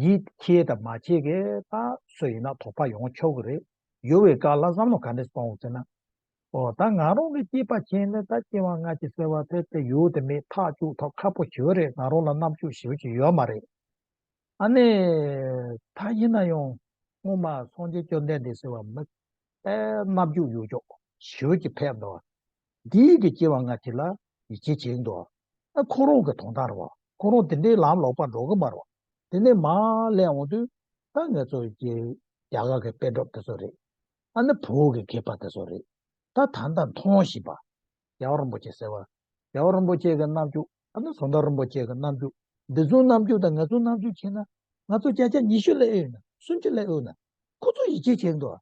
ཡིད་ཆེས་དང་མ་ཆེས་གི་ད་སུ་ཡིན་ན་དོགས་པ་ཡོང་ཆོག་གི་རེད། ཡོད་པའི་སྐབས་ལ་བསམ་བློ་ག་འདྲ་གཏོང་ཟེར་ན། ཨོ་ད་ང་རང་གི་སྐྱེས་པ་ཆེན་ནས་ད་སྐྱེ་བ་སྔ་ཕྱི་ཟེར་བ་དེ་དེ་ཡོད་དེ་མེད་ཐག་གཅོད་ཐབས་ཁག་པོ་ཞེ་པོ་རེད། ང་རང་ལ་རྣམ་དཔྱོད་ཞེ་པོ་ཅིག་ཡོད་མ་རེད། ཨ་ནི། ད་ཡིན་ན་ཡང་སྔོན་མ་སངས་རྒྱས་བཅོམ་ལྡན་འདས་ཟེར་བ་མི་དཔེ་རྣམ་དཔྱོད་ཡོད་ཅོག་ཞེ་པོ་ཅིག་ཕེབས་འདུག་འདིའི་གི་སྐྱེ་བ་སྔ་ཕྱི་ལ་ཡིད་ཆེས་བྱེད་འདུག་ཨ་ཁོ་རང་གི་དོན་དག་རེད་བ། ཁོ་རང་དེ་འདྲའི་ལམ་ལོག་པ་འགྲོ་གི་མ་རེད་བ། དེ་ནས་མར་སླེབས་འོང་དུས་ད་ང་ཚོ་གི་རྒྱ་གར་གི་དཔེ་སྒྲུབ་དེ་ཚོ་རེད། ཨ་ནི་བོད་ཀྱི་མཁས་པ་དེ་ཚོ་རེད། ད་ད་ལྟ་མཐོང་བཞིན་པ། རྒྱལ་བ་རིན་པོ་ཆེ་ཟེར་བ། རྒྱལ་བ་རིན་པོ་ཆེ་གི་རྣམ་དཔྱོད། ཨ་ནི་ཟམ་གདོང་རིན་པོ་ཆེ་གི་རྣམ་དཔྱོད། འདི་ཚོའི་རྣམ་དཔྱོད་དང་ང་ཚོའི་རྣམ་དཔྱོད་ཁྱེར་ན། ང་ཚོ་བརྒྱ་ཆ་ཉི་ཤུ་ལས་ཨེ་ཡོད་ན་སུམ་ཅུ་ལས་ཨེ་ཡོད་ན། ཁོ་ཚོ་ཡིད་ཆེས་བྱེད་འདུག་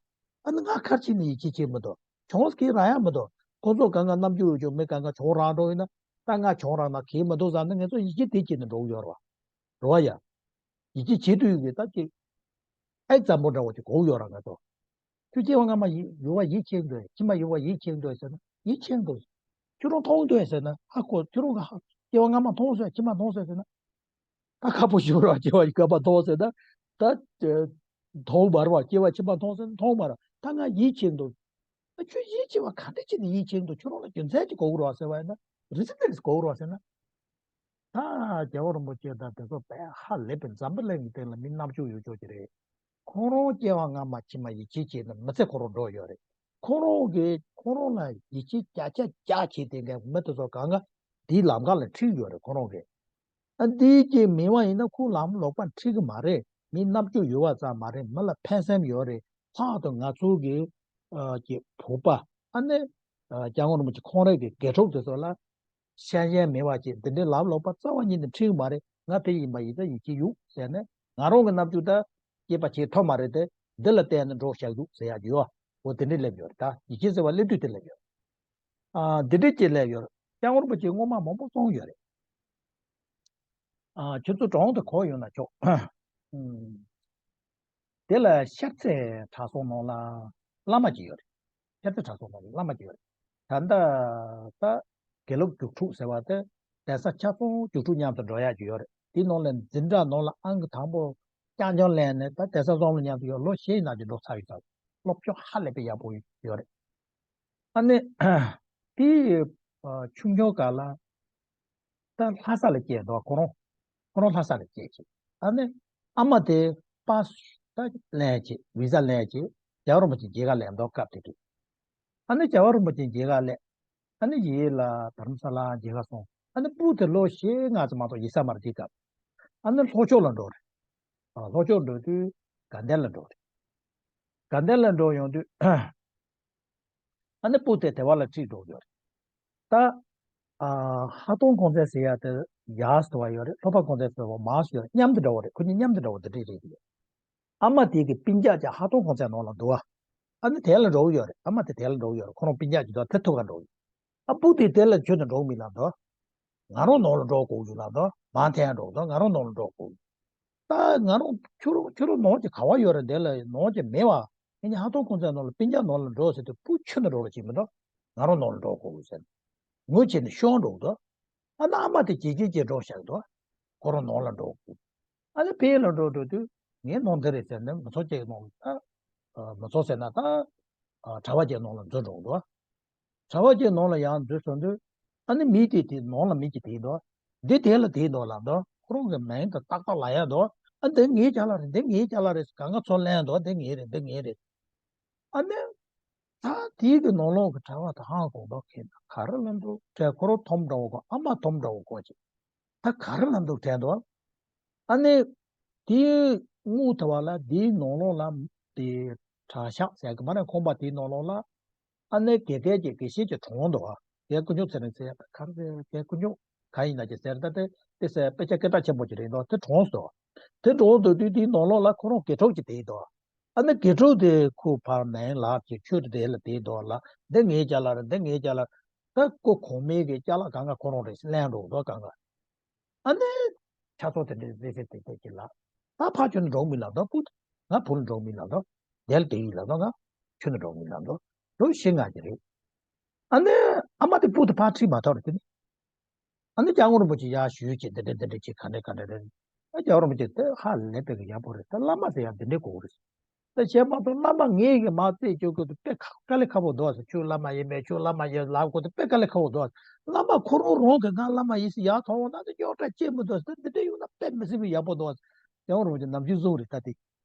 ཨ་ནི་ང་ག་རེ་བྱས་ནས་ཡིད་ཆེས་བྱེད་མི་འདུག་གྱོང་གིས་རག་ཡ་མི་འདུག་ཁོ་ཚོ་གང་ག་རྣམ་དཔྱོད་ཡོད་ཅོག་མི་གང་ག་གྱོང་རག་འགྲོ་ཡོད་ན། ད་ང་གྱོང་རག་ན་གལ་མི་འདུག་བསམ་ནས་ང་ཚོ་ཡིད་ཆེས་དེ་བྱས་ནས་འགྲོ་གི་ཡོད་རེད་བ། རེད་བ་ཡ། ཡིད་ཆེས་བྱེད་དུས་ཀྱི་ད་ཅིག་ཨེ་འཛམ་བུ་འདྲ་བོ་ཅིག་གོ་གི་ཡོད་ར་ང་ཚོ། ཁྱོད་སྐྱེ་བ་སྔ་མ་ཡི་ཡོད་པ་ཡིད་ཆེས་འདུག་ཕྱི་མ་ཡོད་པ་ཡིད་ཆེས་འདུག་ཟེར་ན་ཡིད་ཆེས་འདུག་ཁྱོད་རང་མཐོང་འདུག་ཟེར་ན་ཧ་གོ། ཁྱོད་རང་གི་ཧ་སྐྱེ་བ་སྔ་མ་མཐོང་སོང་ཕྱི་མ་མཐོང་སོང་ཟེར་ན། ད་ཁག་པོ་ཞིག་ར་སྐྱེ་བ་སྔ་མ་མཐོང་ཟེར་ན། ད་མཐོང་མ་རེད་བ། སྐྱེ་བ་ཕྱི་མ་མཐོང་ཟེར་ན་མཐོང་མ་རེད། ད་ང་ཡིད་ཆེས་འདུག་ཨ་ཁྱོད་ཡིད་ཆེས་པ་ག་འདྲ་བྱས་ནས་ཡིད་ཆེས་འདུག་ཁྱོད་རང་ལ་རྒྱུ་མཚན་ཅིག་གོ་གི་རེད་བ་ཟེར་བ་ཡིན་ན། རི་སི་ཏི་རི་སི་གོ་གི་རེད་བ་ཟེར་ན། ད་རྒྱལ་བ་རིན་པོ་ཆེ་དང་དེ་ཚོ་དཔེ་ཧ་ལས་པའི་འཛམ་བུ་གླིང་གི་སྟེང་ལ་མི་རྣམ་དཔྱོད་ཡོད་ཅོག་ཅིག་རེད། ཁོང་རང་སྐྱེ་བ་སྔ་མ་ཕྱི་མ་ཡིད་ཆེས་བྱས་ན་མི་ཚེ་ཁོ་རང་འགྲོ་ཡོད་རེད། ཁོང་རང་གིས་ཁོང་རང་ལ་ཡིད་ཆེས་བརྒྱ་ཆ་བརྒྱ་བྱས་དེ་འདྲའི་མི་དེ་ཚོ་གང་ག་དེའི་ལམ་ཁ་ལ་ཁྲིད་ཡོད་རེད་ཁོང་རང་གིས། ཨ་འདི་གཅིག་མེད་པ་ཡིན་ན་ཁོ་ལམ་ལོག་པ་ཁྲིད་གི་མ་རེད། མི་རྣམ་དཔྱོད་ཡོད་པ་ཙམ་མ་རེད། མི་ལ་ཕན་སེམས་ཡོད་རེད། ལྷག་ཏུ་ང་ཚོ་གི་ཨ་གི་བོད་པ་ཨ་ནི་ཨ་སྐྱབས་མགོན་རིན་པོ་ཆེ་ཁོང་རང་གི་དགེ་ཕྲུག་དེ་ཚོ་ལ་ཤེས་ཡོན་མེད་པ་ཅིག་འདི་འདྲའི་ལམ་ལོག་པ་རྩ་བ་ཉིད་ནས་ཁྲིད་གི་མ་རེད། ང་དེ་ཡིན་པ་ཡིན་ཙང་ཡིད་ཆེས་ཡོད་ཟེར་ནས་ང་རང་གི་རྣམ་དཔྱོད་ད་སྐྱེས་པ་བྱེད་ཐུབ་མ་རེད་དེ། འདི་ལ་བརྟེན་ནས་འགྲོ་བཞག་འདུག་ཟེར་ཡག་ཡོད། འོ་དེ་འདྲའི་སླེབས་ཡོད་རེད། ད་ཡིད་ཆེས་ཟེར་བ་སླེབས་དུས་དེ་སླེབས་ཡོད་རེད། ཨ་འདི་འདྲའི་ཅིག་སླེབས་ཡོད་རེད། སྐྱབས་མགོན་རིན་པོ་ཆེ་སྔོན་མ་མང་པོ་གསུངས་ཡོད་རེད། ཨ་ཁྱོད་ཚོ་གྲོངས་ཏེ་གོ་ཡོང་ན་ཆོག་ཨུམ། དེ་ལ་ཤར་རྩེ་གྲྭ་ཚང་ནང་ལ་བླ་མ་ཅིག་ཡོད་རེད། ཤར་རྩེ་གྲྭ་ཚང་ནང་ལ་བླ་མ་ཅིག་ཡོད་རེད། ད་ལྟ་ད་དགེ་ལུགས་རྒྱུགས་ཕྲུག་ཟེར་བ་དེ་གདན་ས་ཆ་ཚང་རྒྱུགས་ཕྲུག་མཉམ་དུ་འགྲོ་ཡག་ཅིག་ཡོད་རེད། དེའི་ནང་ལ་འཛིན་གྲྭ་ནང་ལ་ཨང་ཀི་དང་པོ་རྐྱང་རྐྱང་ལེན་ནས་ད་གདན་ས་བསམ་བློ་མཉམ་དུ་ཡོད། ལོ་བཞི་ཡི་ནང་གི་འགྲོ་ཚར་ཡོད་ས། སློབ་སྦྱོང་ཧ་ལས་པའི་ཡག་པོ་ཡོད་རེད། ཨ་ནི། དེའི་ཨ་ཆུང་ཆུང་སྐབས་ལ་ད་ལྷ་ས་ལ་སྐྱེས་འདུག་ཁོ་རང་། ཁོ་རང་ལྷ་ས་ལ་སྐྱེས་ཀྱི། ཨ་ནི་ཨ་མ་དེ་པཱ་སི་ད་ལེན་བྱས། བི་ཟ་ལེན་བྱས། རྒྱལ་བ་རིན་པོ་ཆེ་མཇལ་ཁ་སླེབས་འདུག་སྐབས་དེ་དུས། ཨ་ནི་རྒྱལ་བ་རིན་པོ་ཆེ་མཇལ་ཁ་སླེབས། ཨ་ནི་ཡིད་ལ་དྷ་རམ་ས་ལ་མཇལ་ཁ་སོང་། ཨ་ནི་སྤུ་དེ་ལོ་བཞི་ལྔ་ཙམ་མ་གཏོགས་ཡིན་ས་མ་རེད་དེ་སྐབས། ཨ་ནི་ལྷོ་ཕྱོགས་ལ་འགྲོ་རེད། ཨ་ལྷོ་ཕྱོགས་འགྲོ་དུས་དགའ་ལྡན་ལ་འགྲོ་རེད། དགའ་ལྡན་ལ་འགྲོ་ཡོང་དུས། ཨ་ནི་སྤུ་དེ་དེ་བ་ལ་ཁྲིད་འགྲོ་གི་ཡོད་རེད། ད་ཨ་ཧ་ཏོང་གོང་ཚན་ཟེར་ཡ་དེ་ཡར་ཟེར་བ་ཡོད་རེད། ལྷོ་པ་གོང་ཚན་ཟེར་བ་མར་ཡོད་རེད། མཉམ་དུ་འདྲ་བོ་རེད། ཁོ་གཉིས་མཉམ་དུ་འདྲ་བོ་དེ་འདྲས་རེད་ཀྱི་ཡོད། ཨ་མ་དེ་གི་སྤུན་ཀྱག་ཅིག་ཧ་ཏོང་གོང་ཚན་ནང་ལ་འདུག་ཨ། ཨ་ནི་དེ་ལ་འགྲོ་གི་ཡོད་རེད། ཨ་མ་དེ་དེ་ལ་འགྲོ་གི་ཡོད་རེད། ཁོ་རང་སྤུན་ཀྱག་ཅིག་འདུག་དེ་ཐུག་ག་འགྲོ་གི་ཡོད། ཨ་སྤུ་དེ་དེ་ལ་ཁྱོད་ནི་འགྲོ་གི་མིན་ལབ་འདུག་ང་རང་ནང་ལ་འགྲོ་དགོས་ཀྱི་ཡོད་ལབ་འདུག་མར་འཐེན་འགྲོ་གི་འདུག་ང་རང་ནང་ལ་འགྲོ་དགོས་ཀྱི། ད་ང་རང་ཁྱོད་རང་ཁྱོད་རང་ནང་གི་ག་བ་ཡོད་རེད། དེ་ལ་ནང་གི་མེད་བ། ངས་ནི་ཧ་ཏོང་གོང་ཚན་ནང་ལ་སྤུན་ཀྱག་ནང་ལ་འགྲོ་ཟེར་དུས་སྤུ་ཁྱོད་ནི་འགྲོ་རོགས་བྱེད་མི་འདུག་ང་རང་ནང་ལ་འགྲོ་དགོས་ཟེར། ངུ་བྱས་ནས་ཤོར་འགྲོ་གི་འདུག་ཨ་ནི་ཨ་མ་དེ་ཇེ་ཇེ་ཇེ་འགྲོ་བཞག་གི་འདུག་ཁོ་རང་ནང་ལ་འགྲོ་དགོས། ཨ་ནི་ཕ་གི་ལ་འགྲོ་འགྲོ་དུས་ངའི་ནང་འདི་རེད་ཟེར་ནས་མི་ཚོགས་ཅིག་ནང་ལ་ད། མི་ཚོགས་ཟེར་ན་ད། གྲྭ་པ་ཅིག་ནང་ལ་འཛུལ་འགྲོ་གི་འདུག་གྲྭ་པ་ཅིག་ནང་ལ་ཡར་འཛུལ་སོང་དུས། ཨ་ནི་མི་དེ་དེ་ནང་ལ་མི་གཅིག་དེད་འདུག་འདི་དེ་ལ་དེད་འདུག་ལབ་འདུག་ཁོ་རང་གི་མིང་དེ་ཏག་ཏག་ལབ་ཡ་འདུག་ཨ་འདི་ངའི་ཅ་ལག་རེད། འདི་ངའི་ཅ་ལག་རེད། གང་ག་ཚོ་ལེན་འདུག་འདི་ངའི་རེད། འདི་ངའི་རེད། ཨ་ནི། ད་དེའི་གི་ནང་ལོགས་ཀྱི་གྲྭ་པ་དེ་ཧང་གོ་འདུག་ཁྱེད་ད་ག་རེ་ལབ་འདུག་དྲན། ཁོ་རང་མཐོང་འདྲ་བོ་གོ་ཨ་མ་མཐོང་འདྲ་བོ་གོ་ཅིག་ད་ག་རེ་ལབ་འདུག་དྲན་འདུག་ཨ་ནི། དེའི་སྔོན་དེ་བ་ལ་དེའི་ནང་ལོགས་ལ་དེ་གྲྭ་ཤག་ཟེར་གི་མ་རེད། ཁང་པ་དེའི་ནང་ལོགས་ལ་ཨ་ནི་དགེ་རྒན་གྱི་དགེ་བཤེས་ཀྱི་གྲོངས་འདུག་རྒན་དཀོན་མཆོག་ཚེ་རིང་ཟེར་ཡ་ད་ག་རེ་ཟེར། རྒན་དཀོན་མཆོག་གང་ཡིན་ན་ཅི་ཟེར། ད་དེ་དེ་ཟེར་དཔེ་ཆ་སྐད་གྲགས་ཆེན་པོ་ཅིག་རེད་འདུག་དེ་གྲོངས་སོང་། དེ་གྲོངས་འདུག་དུས་དེའི་ནང་ལོགས་ལ་ཁོ་རང་དགེ་ཕྲུག་ཅིག་བསྡད་འདུག་ཨ་ནི་དགེ་ཕྲུག་དེ་ཁོ་ཕར་ནང་ལ་ཅིག་ཆོས་དེ་ལ་བསྡད་འདུག་ལ། འདི་ངའི་ཅ་ལག་རེད། འདི་ངའི་ཅ་ལག་རེད། ད་ཁོ་གོང་མའི་གི་ཅ་ལག་གང་ག་ཁོ་རང་རེད་ཟེར་ལན་འགྲོ་འདུག་གང་ག་ཨ་ནི། ཆ་ཚང་དེ་འདྲའི་རེ་ཟེར་དེ་དེ་ཅི་ལ། ད་ཕ་ཁྱོད་ནི་འགྲོ་མི་ལ་འདུག་པུ། ང་བུ་ནི་འགྲོ་མི་ལ་འདུག་དེ་ལ་དེ་ཡིན་ལ་འདུག་ང་ཁྱོད་ནི་འགྲོ་མི་ལ་འདུག་འགྲོ་ཤེས་ང་གི་རེད། ཨ་ནི། ཨ་མ་དེ་པུ་དེ་ཕ་ཁྲིད་མ་ཐག་རེད་དེ་ནི། ཨ་ནི་རྒྱལ་བ་རིན་པོ་ཆེ་ཡར་ཞུས་ཀྱི་འདི་འདྲ་འདི་འདྲ་ཅིག་ག་འདྲ་ག་འདྲ་རེད། ཨ་རྒྱལ་བ་རིན་པོ་ཆེ་དེ་ཧ་ལས་པའི་གི་ཡག་པོ་རེད། ད་བླ་མ་དེ་ཡང་འདི་འདྲའི་གོ་རེད། ད་བྱས་མ་གཏོགས་བླ་མ་ངེད་ཀྱིས་མ་བརྩད་བཅུག་གི་དེ་དཔེ་དཀའ་ལས་ཁག་པོ་འདུག་ཟེར། ཁྱོད་བླ་མ་ཡིན་པས། ཁྱོད་བླ་མ་ཡིན་ལབ་དགོས་དེ་དཔེ་དཀའ་ལས་ཁག་པོ་འདུག་ཟེར། བླ་མ་ཁོ་རང་རང་གིས་ང་བླ་མ་ཡིན་ཟེར་ཡར་མཐོང་བ་ན་དེ་རྙོག་དྲ་སྐྱེ་མི་འདུག་ཟེར། འདི་འདྲ་ཡོང་ན་དཔེ་མི་སྲིད་པའི་ཡག་པོ་འདུག་ཟེར། ཡང་རུང་གི་ནམ་རྒྱུན་བཟུང་རེད་ད་དེ།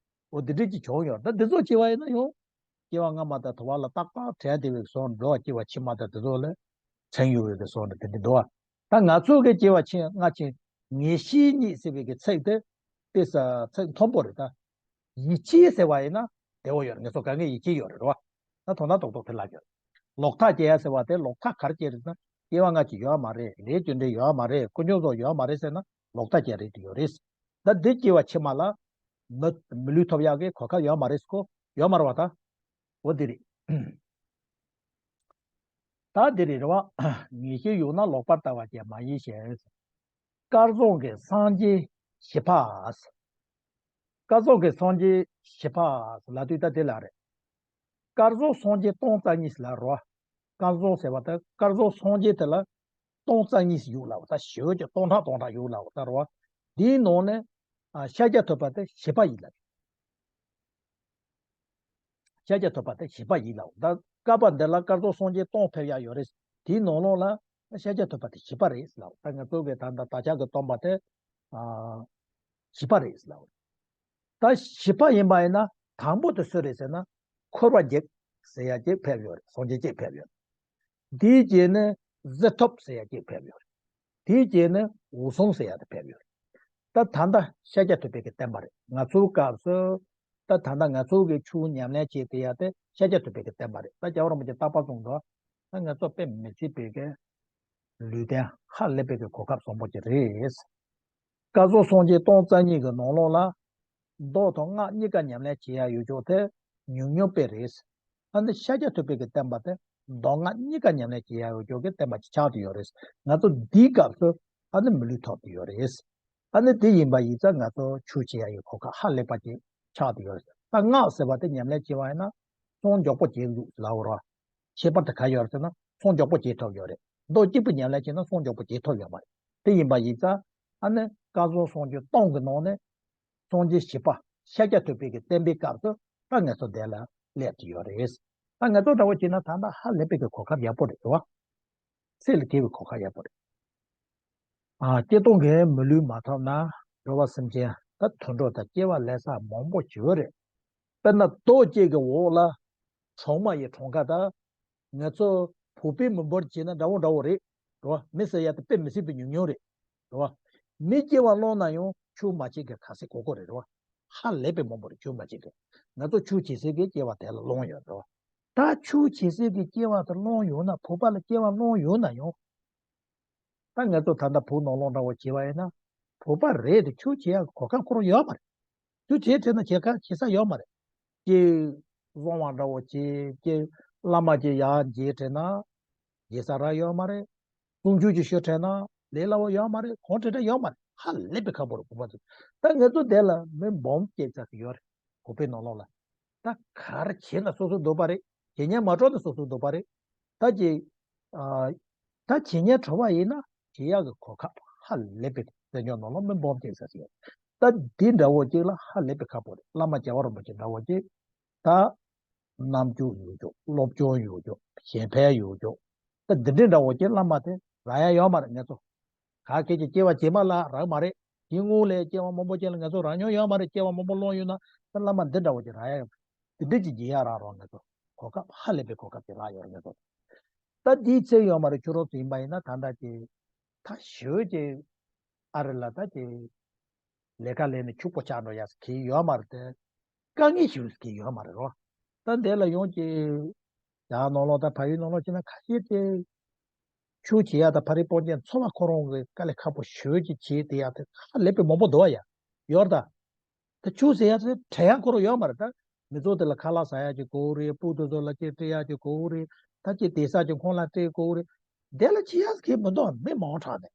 འོ་འདི་འདྲ་ཅིག་བྱུང་ཡོད། ད་འདི་ཚོ་བྱས་པ་ཡིན་ན་ཡང་སྐྱེ་བ་སྔ་མ་དང་དུ་བ་ལ་ཏག་ཏག་བྲལ་བསྡད་པའི་བཟོ་འགྲོ་བ། སྐྱེ་བ་ཕྱི་མ་དང་དེ་ཚོ་ལ་དྲན་ཡོང་བའི་གི་བཟོ་འདྲ་དེ་འདྲ་འདུག་བ། ད་ང་ཚོ་གི་སྐྱེ་བ་ཕྱི་སྔ་ཕྱི་ངེས་ཤེས་གཉིས་ཟེར་བའི་གི་ཚིག་དེ་དེ་ས་ཚིག་མཐོན་པོ་རེད་ད། ཡིད་ཆེས་ཟེར་བ་ཡིན་ན་བདེ་བོ་ཡོད་རེད། ང་ཚོ་ག་ངེས་ཡིད་ཆེས་ཡོད་རེད་རོ། ད་དོ་སྣང་ཏོག་ཏོག་དེ་ལ་ཡོད། ལོག་ཐག་སྐྱེལ་ཡ་ཟེར་བ་དེ་ལོག་ཐག་ག་རེ་སྐྱེལ་རེད་ཟེར་ན། སྐྱེ་བ་སྔ་ཕྱི་ཡོད་མ་རེད། ལས་རྒྱུ་འབྲས་ཡོད་མ་རེད། དཀོན་མཆོག་ཚོ་ཡོད་མ་རེད་ཟེར་ན་ལོག་ཐག་སྐྱེལ་རེད་དེ་ཡོད་རེད། ད་འདི་སྐྱེ་བ་ཕྱི་མ་ལ་མི་མི་ལུས་ཐོབ་ཡག་གི་གོ་སྐབས་ཡོད་མ་རེད་ཟེར་གོ། ཡོད་མ་རེད་བ་ད། འོ་འདི་རེད། ད་འདི་རེད་རེད་བ། ངེས་ཤེས་ཡོད་ན་ལོག་པར་ལྟ་བ་ཅན་མ་ཡིན་ཞེས། སྐལ་བཟང་གི་སངས་རྒྱས་བཞི་པ། སྐལ་བཟང་གི་སངས་རྒྱས་བཞི་པ་ལབ་དུས་ད་དེ་ལ་རེད། སྐལ་བཟང་སངས་རྒྱས་སྟོང་རྩ་གཉིས་ལ་རོ། སྐལ་བཟང་ཟེར་བ་ད་སྐལ་བཟང་སངས་རྒྱས་དེ་ལ་སྟོང་རྩ་གཉིས་ཡོད་ལབ་ད། ཞེ་པོ་ཅིག་སྟོང་ཕྲག་སྟོང་ཕྲག་ཡོད་ལབ་ད་རོ། དེའི་ནང་ནས་ཨ་ཤཱཀྱ་ཐུབ་པ་དེ་བཞི་པ་ཡིན་ལབ། ཤཱཀྱ་ཐུབ་པ་དེ་བཞི་པ་ཡིན་ལབ་ད། བསྐལ་པ་འདི་ལ་སྐལ་བཟང་སངས་རྒྱས་སྟོང་ཕེབས་ཡག་ཡོད་རེད། དེའི་ནང་ལོགས་ལ་ཤཱཀྱ་ཐུབ་པ་དེ་བཞི་པ་རེད་ལབ་ད། ང་ཚོ་གི་ད་ད་བདག་ཅག་གི་སྟོན་པ་དེ་ཨ་བཞི་པ་རེད་ལབ། ད་བཞི་པ་ཡིན་པ་ཡིན་ན་དང་པོ་དེ་སུ་རེད་ཟེར་ན། འཁོར་བ་འཇིག་ཟེར་ཡ་གཅིག་ཕེབས་ཡོད་རེད། སངས་རྒྱས་གཅིག་ཕེབས་ཡོད་རེད། དེའི་རྗེས་ནས་གཟི་ཐོབ་ཟེར་ཡ་གཅིག་ཕེབས་ཡོད་རེད། དེའི་རྗེས་ནས་འོད་སྲུང་ཟེར་ཡ་དེ་ཕེབས་ཡོད་རེད། ད་ད་ལྟ་ཤཱཀྱ་ཐུབ་པའི་གི་བསྟན་པ་རེད། ང་ཚོའི་སྐབས་སུ་ད་ད་ལྟ་ང་ཚོ་གི་ཆོས་ཉམས་ལེན་བྱེད་བསྡད་ཡ་དེ་ཤཱཀྱ་ཐུབ་པའི་གི་བསྟན་པ་རེད། ད་རྒྱལ་བ་རིན་པོ་ཆེ་རྟག་པར་གསུངས་འདུག་ད་ང་ཚོ་དཔེ་མི་སྲིད་པའི་གི་ལུས་རྟེན་ཧ་ལས་པའི་གི་གོ་སྐབས་བཟང་པོ་ཅིག་རེད། སྐལ་བཟང་སངས་རྒྱས་སྟོང་རྩ་གཉིས་ཀྱི་ནང་ལོགས་ལ་མདོ་དང་སྔགས་གཉིས་ཀ་ཉམས་ལེན་བྱེད་ཡ་ཡོད་ཅོག་དེ་ཉུང་ཉུང་དཔེ་རེད། ཨ་ནི་ཤཱཀྱ་ཐུབ་པའི་གི་བསྟན་པ་དེ་མདོ་སྔགས་གཉིས་ཀ་ཉམས་ལེན་བྱེད་ཡ་ཡོད་ཅོག་གི་བསྟན་པ་ཅིག་ཆགས་བསྡད་ཡོད་རེད། ང་ཚོ་འདིའི་སྐབས་སུ་ཨ་ནི་མི་ལུས་ཐོབ་བསྡད་ཡོད་རེད། ཨ་ནི་དེ་ཡིན་པ་ཡིན་ཙང་ང་ཚོ་ཆོས་བྱེད་ཡ་ཡི་གོ་སྐབས་ཧ་ལས་པ་ཅིག་ཆགས་བསྡད་ཡོད་རེད། ད་སྔགས་ཟེར་བ་དེ་ཉམས་ལེན་བྱེད་པ་ཡིན་ན་སངས་མགྱོགས་པོ་རྒྱས་འདུག་ལབ་རོགས། ཁྱད་པར་དེ་ག་ཡོད་རེད་ཟེར་ན་སངས་མགྱོགས་པོ་རྒྱས་ཐུབ་ཡོད་རེད། མདོ་གཅིག་པུ་ཉམས་ལེན་བྱས་ན་སངས་མགྱོགས་པོ་རྒྱས་ཐུབ་ཡོད་མ་རེད། དེ་ཡིན་པ་ཡིན་ཙང་ཨ་ནི་སྐལ་བཟང་སངས་རྒྱས་སྟོང་གི་ནང་ནས་སངས་རྒྱས་བཞི་པ་ཤཱཀྱ་ཐུབ་པའི་གི་བསྟན་པའི་སྐབས་སུ་ད་ང་ཚོ་དེ་ལ་སླེབས་ཀྱི་ཡོད་རེད། ད་ང་ཚོ་འདྲ་བོ་བྱས་ན་ད་ལྟ་ཧ་ལས་པའི་གི་གོ་སྐབས་ཡག་པོ་རེད་བ། ཚད་ལས་བརྒལ་བའི་གོ་སྐབས་ཡག་པོ་རེད། ཨ་སྐྱེ་སྟོང་གི་མི་ལུས་མ་ཐོབ་ན་འགྲོ་བ་སེམས་ཅན་ད་དུད་འགྲོ་དང་སྐྱེ་བ་ལེན་ས་མང་པོ་ཡོད་རེད། དཔེར་ན་རྡོ་གཅིག་གི་འོག་ལ་གྲོག་མ་ཡི་གྲོང་ཁ་དང་། ང་ཚོ་བོད་པའི་མི་འབོར་བྱས་ན་འདྲ་བོ་འདྲ་བོ་རེད། རེད་བ། མི་ཟེར་ཡ་དེ་དཔེ་མི་སྲིད་པའི་ཉུང་ཉུང་རེད། རེད་བ། མི་སྐྱེ་བ་སློང་ན་ཡང་ཆོས་མ་བྱེད་མཁན་ག་ཚད་གོ་གོ་རེད། རེད་བ། ཧ་ལས་པའི་མང་པོ་རེད་ཆོས་མ་བྱེད་མཁན། ང་ཚོ་ཆོས་བྱེད་སའི་གི་སྐྱེ་བ་དེ་ལ་སློང་ཡོད་རེད་བ། ད་ཆོས་བྱེད་སའི་གི་སྐྱེ་བ་དེ་སློང་ཡོད་ན་བོད་པ་ལ་སྐྱེ་བ་སློང་ཡོད་ན་ཡང་། ད་ང་ཚོ་ད་ལྟ་བོད་ནང་ལོགས་འདྲ་བོ་བྱས་པ་ཡིན་ན། བོད་པ་རེད་དེ་ཆོས་བྱེད་ཡག་གི་གོ་སྐབས་ཁོ་རང་ཡོད་མ་རེད། ཆོས་བྱེད་དྲན་ན་བྱེད་ཁ་བྱེད་ས་ཡོད་མ་རེད། ཀྱེ། བཟང་བ་འདྲ་བོ་བྱེད་ཀྱེ། བླ་མ་ཀྱི་ཡར་མཇལ་དྲན་ན་མཇལ་ས་རག་ཡོད་མ་རེད། གསུང་ཆོས་ཀྱི་ཞུ་དྲན་ན་ལས་སླ་བོ་ཡོད་མ་རེད། གང་དྲན་དྲན་ཡོད་མ་རེད། ཧ་ལས་པའི་ཁག་པོ་རེད་བོད་པ་ཚོ། ད་ང་ཚོ་འདི་ལ་མི་འབུམ་སྐྱེ་ས་ཞིག་ཡོད་རེད། བོད་པའི་ནང་ལོགས་ལ། ད་ག་རེ་བྱས་ན་སོ་སོ་འདོད་པ་རེད། བྱེད་ཉན་མ་གྲོགས་ན་སོ་སོ་འདོད་པ་རེད། ད་ཀྱེ། ཨ། ད་བྱེད་ཉན་གྲོགས་པ་ཡིན་ན་བྱེད་ཡག་གི་གོ་སྐབས་ཧ་ལས་པའི་བཙན་བྱོལ་ནང་ལ་མི་འབུམ་སྐྱེ་ས་ཞིག་ཡོད། ད་འདི་འདྲ་བོ་ཅིག་ལ་ཧ་ལས་པའི་ཁག་པོ་རེད། བླ་མ་རྒྱལ་བ་རིན་པོ་ཆེ་འདྲ་བོ་ཅིག་ད་རྣམ་འགྱུར་ཡོད་ཅོག་སློབ་སྦྱོང་ཡོད་ཅོག་གཞན་ཕན་ཡོད་ཅོག་ད་འདི་འདྲའི་འདྲ་བོ་ཅིག་བླ་མ་དེ་རག་ཡ་ཡོད་མ་རེད་ང་ཚོ། ག་གེ་ཅིག་སྐྱེ་བ་རྗེས་མ་ལ་རག་མ་རེད། དེ་སྔོན་ལས་སྐྱེ་བ་མང་པོ་ཅིག་ལ་ང་ཚོ་རག་མྱོང་ཡོད་མ་རེད། སྐྱེ་བ་མང་པོ་སློང་ཡོད་ན་ད་བླ་མ་འདི་འདྲ་བོ་ཅིག་རག་ཡ་ཡོད་མ་རེད། འདི་འདྲ་ཅིག་སྦྱིན་ཡ་རག་རོགས་ང་ཚོ། གོ་སྐབས་ཧ་ལས་པའི་གོ་སྐབས་ཅིག་རག་ཡོད་རེད་ང་ཚོ། ད་འདིའི་ཚེ་ཡོད་མ་རེད། ཁྱོད་རང་ཚོ་ཡིན་པ་ཡིན་ན་ད་ལྟ་ཅིག་ད་ཞོལ་ཅིག་ཨ་རི་ལ་ད་ཅིག་ལས་ཀ་ལས་ནས་ཕྱུག་པོ་ཆགས་འགྲོ་ཡ་ཟེར་གྱི་ཡོད་མ་རེད་དེ། དཀའ་ངལ་ཞིག་གི་ཡོད་མ་རེད་རོ། ད་འདི་ལ་ཡོང་གི་ཡང་ནང་ལོགས་ད་ཕ་ཡུལ་ནང་ལོགས་ཕྱིན་ན་ཁ་ཤས་དེ་ ཆུ་བྱེད་ཡག་དང་ཕ་རི་སྤོན་ཆེན་ཚོ་བ་ཁོ་རང་གི་དཀའ་ལས་ཁག་པོ་ཞེ་པོ་ཅིག་བྱས་དེ་ཡག་དེ་ཧ་ལས་པའི་མང་པོ་འདུག་བ་ཡ། ཡོད་ད། ད་ཆུ་ཟེར་ཡག་དེ་དྲན་ཡག་ཁོ་རང་ཡོད་མ་རེད་ད། མི་ཚོགས་དེ་ལ་ཁ་ལག་ཟ་ཡག་ཅིག་དགོས་རེད། སྤུ་དེ་ཚོ་ལ་ཅིག་སྤྲད་ཡག་ཅིག་དགོས་རེད། ད་ཅིག་བསྡད་ས་ཅིག་ཁོང་ལ་སྤྲད་དགོས་རེད། དེ་ལ་བྱེད་ཡག་གི་མི་འདུག་མི་མང་དྲགས་ནས།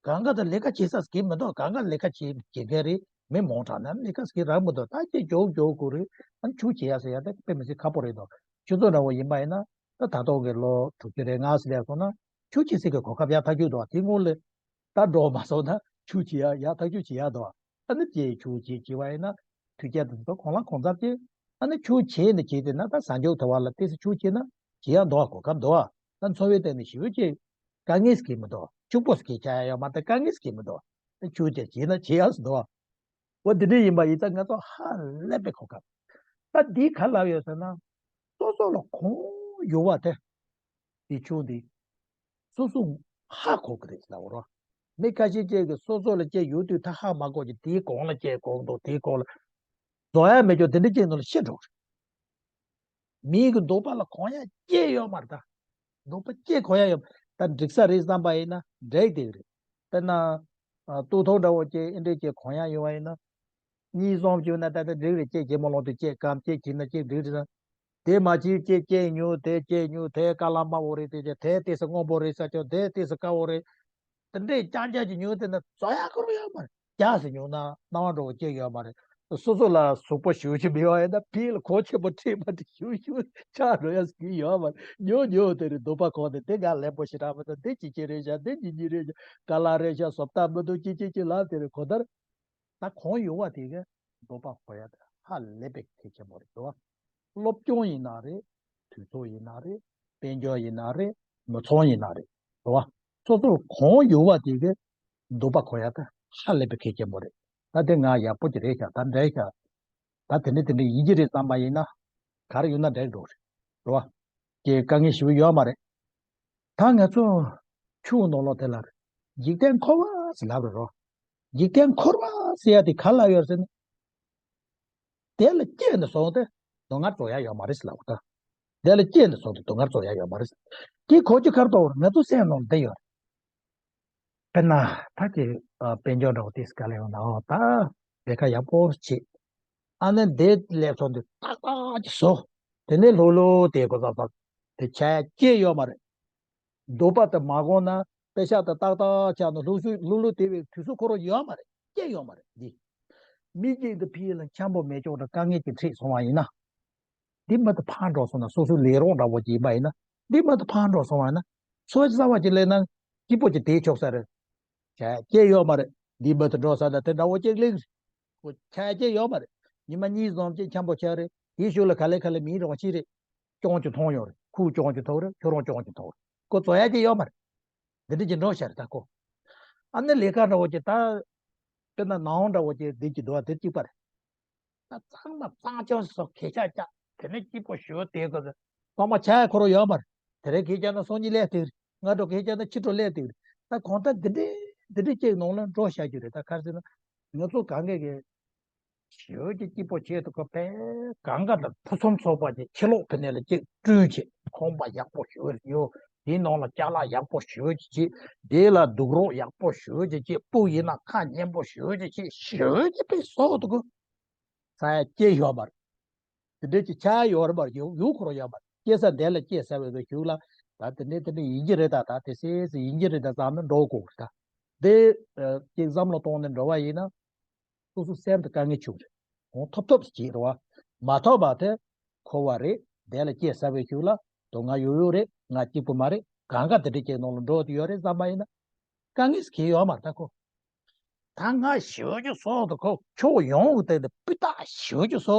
གང་ག་དང་ལས་ཀ་བྱེད་ས་གི་མི་འདུག་གང་ག་ལས་ཀ་བྱེད་བྱེད་མཁན་རེད། མི་མང་དྲགས་ན་ལས་ཀ་ཟིག་རག་མི་འདུག་ད་ཅིག་མགྱོགས་མགྱོགས་དགོས་རེད། ཨ་ནི་ཆུ་བྱེད་ཡག་ཟེར་ཡག་ད་དཔེ་མི་སྲིད་ཁག་པོ་རེད་འདུག་ཁྱོད་ཚོ་འདྲ་བོ་ཡིན་པ་ཡིན་ན། ད་ད་ལྟ་གི་ལོ་དྲུག་ཅུ་རེ་ལྔ་ཟེར་ཡག་སོང་ན། ཆུ་བྱེད་ས་གི་གོ་སྐབས་ཡག་ཐག་ཆོད་འདུག་དེ་སྔོན་ལ་ད་འགྲོ་མ་སོང་ན་ཆུ་བྱེད་ཡག་ཡག་ཐག་ཆོད་བྱེད་ཡག་འདུག་ཨ་ནི་བྱེད་ཆུ་བྱེད་བྱེད་པ་ཡིན་ན། དུས་བཅད་དེ་ཚོ་གང་ལ་གང་འཚམ་བྱེད། ཨ་ནི་ཆུ་བྱེད་ནས་བྱེད་དེ་ན་ད་གཟའ་མཇུག་ཐོ་བ་ལ་ཏོག་ཙམ་ཆུ་བྱེད་ན་བྱེད་ཡག་འདུག་གོ་སྐབས་འདུག་ད་འཚོ་བའི་སྟེང་ནས་ཞེ་པོ་ཅིག་དཀའ་ངལ་ཟིག་མི་འདུག་སྐྱུག་པོ་ཟིག་ཆགས་ཡག་ཡོད་མ་རེད། དཀའ་ངལ་ཟིག་མི་འདུག་ཆུ་བྱེད་བྱེད་ན་བྱེད་ཡག་ཟིག་འདུག་འོ་དེ་འདྲ་ཡིན་པ་ཡིན་ཙང་ང་ཚོ་ཧ་ལས་པའི་གོ་སྐབས། ད་འདི་ག་ལབ་ཡོད་ཟེར་ན། སོ་སོ་ལ་གང་ཡོད་པ་དེ། དེ་ཆུ་འདི། སོ་སོ་ཧ་གོ་གི་རེད་ལབ་རོ། མི་ཁ་ཤས་ཅིག་གིས་སོ་སོ་ལ་སྐྱེས་ཡོད་དུས་ད་ཧ་མ་གོ་གི། དེའི་གོང་ལ་སྐྱེས་གོང་དང་དེའི་གོང་ལ། རྫོགས་ཡག་མེད་ཀྱང་དེ་འདྲ་སྐྱེས་ནང་ལ་ཤི་འགྲོ་གི་རེད། མིའི་གི་འདོད་པ་ལ་གོ་ཡག་ཅི་ཡོད་མ་རེད་ད། འདོད་པ་ཅི་གོ་ཡག་ཡོད། ད་འགྲིག་ས་རེད་བསམ་པ་ཡིན་ན་འགྲིག་བསྡད་གི་རེད། དཔེར་ན། ཨ། སྟོད་ཐུང་འདྲ་བོ་ཅིག་ཨེ་འདྲས་ཅིག་གོ་ཡག་ཡོད་པ་ཡིན་ན། གཉིས་གསུམ་བྱུང་ན་ད་ལྟ་འགྲིག་རེད། ཅིག་ཇེ་མོ་ལོང་དུ་ཅིག་སྐམ་ཅིག་བྱས་ན་ཅིག་འགྲིག་རེད་ན། དེ་མ་བྱས་ཅིག་སྐྱེས་མྱོང་། དེ་སྐྱེས་མྱོང་། དེ་དཀའ་ལས་དམའ་བོ་རེད། དེ་ཅིག་དེ་ཏོག་ཙམ་སྔོན་པོ་རེད་ཟེར་ཀྱང་དེ་ཏོག་ཙམ་དཀར་བོ་རེད། དེ་འདྲས་རྐྱང་རྐྱང་ཅིག་མྱོང་དེ་ན་རྫོགས་ཡག་ཁོ་རང་ཡོད་མ་རེད། རྒྱགས་སུ་མྱོང་ན་སྣང་བ་འདྲ་བོ་ཅིག་ཡོད་མ་རེད། སོ་སོ་ལ་གཟུགས་པོ་ཞེ་པོ་ཅིག་མེད་པ་ཡིན་ན་ཕི་ལ་གོ་ཆེན་པོ་ཁྲིད་པ་དེ་ཞེ་པོ་ཞེ་པོ་ཆགས་འགྲོ་ཡག་ཟིག་ཡོད་མ་རེད། ཉོ་ཉོ་དེ་རེད། འདོད་པ་གོ་ནས་དེ་ང་ལེན་པོ་ཞེ་དྲག་མི་འདུག་དེ་ཅི་ཅི་རེད་ཤག་དེ་ཅི་ཅི་རེད་ཤག་དཀའ་ལས་རེད་ཤག་བཟོ་ལྟ་མི་འདུག་ཅི་ཅི་ཅི་ལབ་དེ་རེད། གོ་ལྟར། ད་གང་ཡོད་པ་དེ་གི་འདོད་པ་གོ་ཡག་དེ་ཧ་ལས་པའི་གལ་ཆེན་པོ་རེད་དོ། སློབ་སྦྱོང་ཡིན་ན་རེད། དུས་ཚོད་ཡིན་ན་རེད། དཔལ་འབྱོར་ཡིན་ན་རེད། མི་ཚང་ཡིན་ན་རེད་དོ། སོ་སོར་གང་ཡོད་པ་དེ་གི་འདོད་པ་གོ་ཡག་དེ་ཧ་ལས་པའི་གལ་ཆེན་པོ་རེད། ད་དེ་ང་ཡག་པོ་ཅིག་རེད་ཤག་ད་འདྲ་ཤག་ད་དེ་འདྲ་དེ་འདྲ་ཡིན་གྱི་རེད་བསམ་པ་ཡིན་ན། ག་རེ་ཡོད་ན་འགྲིག་འགྲོ་རེད་དོ། དེ་དཀའ་ངལ་ཞེ་པོ་ཡོད་མ་རེད། ད་ང་ཚོ་ཆུ་ནང་ལོགས་དེ་ལ་འཇིག་རྟེན་འཁོར་བ་ཟེར་ལབ་རེད་རོ། འཇིག་རྟེན་འཁོར་བ་ཟེར་ཡག་དེ་ག་ལ་ཡོད་ཟེར་ན། དེ་ལ་སྐྱེས་ནས་བཟུང་སྟེ་སྡུག་བསྔལ་རྫོགས་ཡག་ཡོད་མ་རེད་ཟེར་ལབ་ད། དེ་ལ་སྐྱེས་ནས་བཟུང་སྟེ་སྡུག་བསྔལ་རྫོགས་ཡག་ཡོད་མ་རེད། དེ་གོ་རྒྱུ་ག་རེ་འདུག་ང་ཚོ་སེམས་ནང་ལ་དེ་ཡོད་རེད། དཔེར་ན་ད་ཀྱི་ཨ་དཔལ་འབྱོར་འདྲ་བོ་དེ་ག་ལ་ཡོང་ན། འོ་ད་ལས་ཀ་ཡག་པོ་བྱེད། ཨ་ནི་དེ་ལས་བཟུང་སྟེ་ཏག་ཏག་ཅིག་བཟོ། དེ་ནས་ལྷུག་ལྷུག་དེ་གོ་ཙམ་ཙམ་དེ་ཆ་སྐྱེས་ཡོད་མ་རེད། འདོད་པ་དེ་མ་བསྐོངས་ན་པེ་ཤག་དེ་ཏག་ཏག་ཆགས་ནས་ལྷུག་ལྷུག་ལྷུག་ལྷུག་དེ་བའི་དུས་ཚོད་ཁོ་རང་ཡོད་མ་རེད། སྐྱེས་ཡོད་མ་རེད། འདི་མི་གཅིག་དེ་ཕི་ལ་འཆམ་པོ་མེད་ཅོག་དང་དཀའ་ངལ་གྱིས་ཁྲིད་སོང་བ་ཡིན་ན། འདི་མ་དེ་ཕར་འགྲོ་སོང་ན། སོ་སོའི་ལས་རོགས་འདྲ་བོ་ཅིག་ཡིན་པ་ཡིན་ན། འདི་མ་དེ་ཕར་འགྲོ་སོང་བ་ཡིན་ན། འཚོ་རྩ་བ་ཅིག་ལེན་ན་སྐྱིད་པོ་ཅིག་བསྡད་ཆོག་ས་རེད། ཆ་སྐྱེས་ཡོད་མ་རེད། འདི་མ་དེ་འགྲོ་ས་ད་དེ་འདྲ་བོ་ཅིག་ལེགས་རེད། ཁོ་ཆ་སྐྱེས་ཡོད་མ་རེད། ཉི་མ་གཉིས་ཙམ་ཅིག་འཆམ་པོ་ཆགས་རེད། དེའི་གཞུག་ལ་ག་ལེ་ག་ལེ་མིང་རང་ཤི་རེད། གྱོང་ཅིག་མཐོང་ཡོང་རེད། ཁོས་གྱོང་ཅིག་ཐོགས་རེད། ཁྱོད་རང་གྱོང་ཅིག་ཐོགས་རེད། ཁོ་རྫོགས་ཡག་ཅིག་ཡོད་མ་རེད། འདི་འདྲ་ཅིག་འགྲོ་ཤར་ད་ཁོ། ཨ་ནི་ལས་ཀ་འདྲ་བོ་ཅིག་ད། དཔེར་ན་ནང་འདྲ་བོ་ཅིག་འདི་ཅིག་འདུག་བ་དེ་གཅིག་པ་རེད། ད་གཙང་མ་གཙང་ཆོག་སོགས་གས་ཆག་ཆག་དེ་ནས་སྐྱིད་པོ་ཞུ་དེ་གོ་ཚོད་མ་ཆགས་ཁོ་རང་ཡོད་མ་རེད། དེ་རེ་གས་ཆག་ན་སང་ཉིན་ལས་དེ་རེད། སྔ་དྲོ་གས་ཆག་ན་ཕྱི་དྲོ་ལས་དེ་རེད། ད་གང་ལྟར་འདི་འདྲའི་འདི་འདྲའི་ཅིག་ནང་ལ་འགྲོ་བཞག་རྒྱུ་རེད། ད་ག་རེ་ཟེར་ན། ང་ཚོ་གང་གས་གས། ཞེ་པོ་ཅིག་སྐྱིད་པོ་བྱེད་ཐུབ་ཁ་ཕན་གང་ག་དང་ཕུན་སུམ་ཚོགས་པ་ཅིག་ཕྱི་ལོགས་ཕི་ནས་ལ་ཅིག་བསྐྲུན་བྱེད། ཁང་པ་ཡག་པོ་ཞེ་པོ་ཅིག་ཡོད། དེའི་ནང་ལ་ཅ་ལག་ཡག་པོ་ཞེ་པོ་ཅིག་བྱེད། དེ་ལ་སྡུག་རོགས་ཡག་པོ་ཞེ་པོ་ཅིག་བྱེད། སྤུ་ཡིན་ན་ཁ་སྙན་པོ་ཞེ་པོ་ཅིག་བྱེད། ཞེ་པོ་ཅིག་ཕན་སོགས་འདུག་གོ་ས་ཡ་སྐྱེ་ཡོད་མ་རེད། དེ་འདྲས་ཀྱི་ཆ་ཡོད་རེད་པ། ཡུ་ཡུ་ཁོ་རང་ཡོད་མ་རེད། སྐྱེ་ས་འདི་ལ་སྐྱེ་ས་བས་སོ་ཞུགས་ལ། ད་དེ་འདྲས་དེ་འདྲས་ཡིན་གྱི་རེད། ད་ད་དེ་སྲིད་སྲིད་ཡིན་གྱི་རེད། ད་བསམ་ནས་འགྲོ་དགོས་རེད། ད་དེ་ཅིག་བསམ་བློ་གཏོང་ནས་འགྲོ་བ་ཡིན་ན། སོ་སོ་སེམས་དེ་དཀའ་ངལ་བྱུང་རེད། གང་ཐོབ་ཐོབ་ཅིག་རེད་བ། མ་ཐོབ་པ་དེ་འཁོར་བ་རེད། དེ་ལ་སྐྱེ་ས་བས་ཞུགས་ལ། དོ་ང་ཡོད་ཡོད་རེད། ང་གཅིག་པུ་མ་རེད། གང་ག་དེ་འདྲས་ཀྱི་ནང་ལ་འགྲོ་དེ་ཡོད་རེད་བསམ་པ་ཡིན་ན། དཀའ་ངལ་གང་ཡོད་མ་རེད། ད་ཁོ། ད་ང་ཞེ་པོ་ཅིག་བཟོ་འདུག་ཁོ་ཕྱོགས་ཡོངས་ཀྱི་སྟེང་དུ་སྤུས་དག་ཞེ་པོ་ཅིག་བཟོ།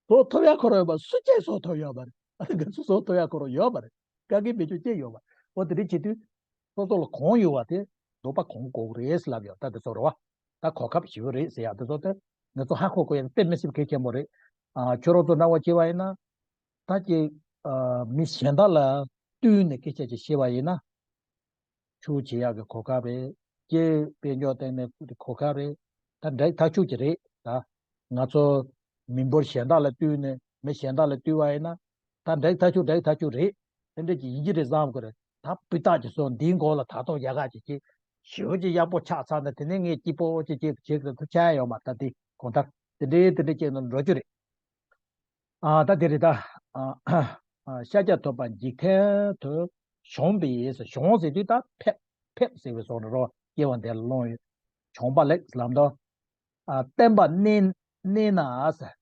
བཟོ་ཐུབ་ཡག་ཁོ་རང་ཡོད་པ། སུ་གཅིག་བཟོ་ཐུབ་ཡོད་མ་རེད། ཨ་ནི་ང་ཚོ་བཟོ་ཐུབ་ཡག་ཁོ་རང་ཡོད་མ་རེད། དཀའ་ངལ་མེད་རྒྱུ་ཅི་ཡོད་མ་རེད། འོ་དེ་འདྲ་བྱེད་དུས་སོ་སོ་ལ་གང་ཡོད་པ་དེ་འདོད་པ་གང་དགོས་རེད་ཟེར་ལབ་ཡོད། ད་དེ་ཚོ་རེད་བ། ད་གོ་སྐབས་ཞེ་པོ་རེད་ཟེར་ཡག་དེ་ཚོ་དེ་ང་ཚོ་ཧ་གོ་དགོས་ཡག་དཔེ་མི་སྲིད་གལ་ཆེན་པོ་རེད། ཨ་ཁྱོད་རང་ཚོ་འདྲ་བོ་བྱས་པ་ཡིན་ན། ད་ཀྱི་ཨ་མི་གཞན་དག་ལ་བསྟུན་ནས་སྐད་ཆ་ཅིག་བཤད་པ་ཡིན་ན། ཆུ་བྱེད་ཡག་གི་གོ་སྐབས་རེད། སྐྱེ་དཔལ་འབྱོར་སྟེང་ནས་གོ་སྐབས་རེད། ད་འགྲིག་ཐག་ཆོད་ཀྱི་རེད་ད། ང་ཚོ་མི་འབོར་གཞན་དག་ལ་བསྟུན་ནས་མི་གཞན་དག་ལ་བསྟུན་པ་ཡིན་ན། ད་འགྲིག་ཐག་ཆོད་འགྲིག་ཐག་ཆོད་རེད། དེ་འདྲ་ཅིག་ཡིན་གྱི་རེད་བསམ་གི་རེད། ད་སྤུས་དག་ཅིག་བཟོ། འདིའི་མགོ་ལ་ད་དུང་ཡག་ག་ཅིག་ཅིག་ཞེ་པོ་ཅིག་ཡག་པོ་ཆགས་ཚར་ན། དེ་ནས་ངས་སྐྱིད་པོ་ཅིག་ཅིག་བྱེད་དགོས་ཐུག་ཆ་ཡ་ཡོད་མ་རེད། ད་དེ་གང་ལྟར་དེ་འདྲའི་དེ་འདྲའི་ཅིག་ནང་འགྲོ་རྒྱུ་རེད། ཨ་ད་དེ་རེད་ད། ཨ་ཨ་ཤཱཀྱ་ཐུབ་པ་འཇིག་རྟེན་དུ་བྱོན་པའི། བྱོན་ཟེར་དུས་ད་ཕེབས། ཕེབས་ཟེར་བའི་བཟོ་འདྲ་རོ། སྐྱེ་བ་འདིར་ལོངས་ཡོད། བྱོན་པ་ལེགས་ལབ་འདུག་ཨ་བསྟན་པ་གནས་གནས་ན་ཟེར།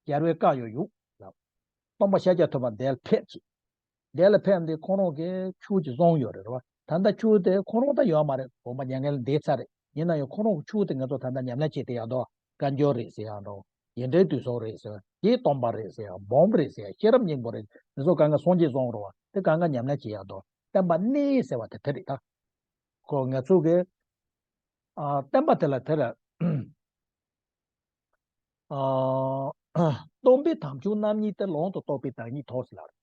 རྒྱལ་བའི་བཀའ་ཡང་ཡོད་ལབ། སྟོན་པ་ཤཱཀྱ་ཐུབ་པ་འདིར་ཕེབས་ཀྱི། འདི་ལ་ཕེབས་འདི་ཁོང་རང་གིས་ཆོས་ཅིག་གསུངས་ཡོད་རེད་རོ། ད་ལྟ་ཆོས་དེ་ཁོང་རང་ད་ཡོད་མ་རེད། དགོངས་པ་མྱ་ངན་ལས་འདས་ཚར་རེད། ཡིན་ན་ཡང་ཁོང་རང་གི་ཆོས་དེ་ང་ཚོ་ད་ལྟ་ཉམས་ལེན་བྱེད་བསྡད་ཡག་འདུག་བཀའ་འགྱུར་རེད་ཟེར་ཡག་འདུག་བརྒྱད་ཁྲི་བདུན་ཚོགས་རེད་ཟེར། བརྒྱད་སྟོན་པ་རེད་ཟེར་ཡག་འབུམ་རེད་ཟེར་ཡག་ཤེས་རབ་སྙིང་པོ་རེད། འདི་ཚོ་གང་ག་སངས་རྒྱས་གསུངས་རེད་བ། དེ་གང་ག་ཉམས་ལེན་བྱེད་ཡག་འདུག་བསྟན་པ་གནས་ཟེར་བ་དེ་དེ་རེད་ད། ཁོ་ང་ཚོ་གི་ཨ་བསྟན་པ་དེ་ལ་དེ་ལ་ཨ་སྟོན་པའི་དམ་ཆོས་རྣམ་གཉིས་ཏེ། ལུང་དང་རྟོགས་པའི་བདག་ཉིད་ཐོབ་ཟེར་ལབ་རེད།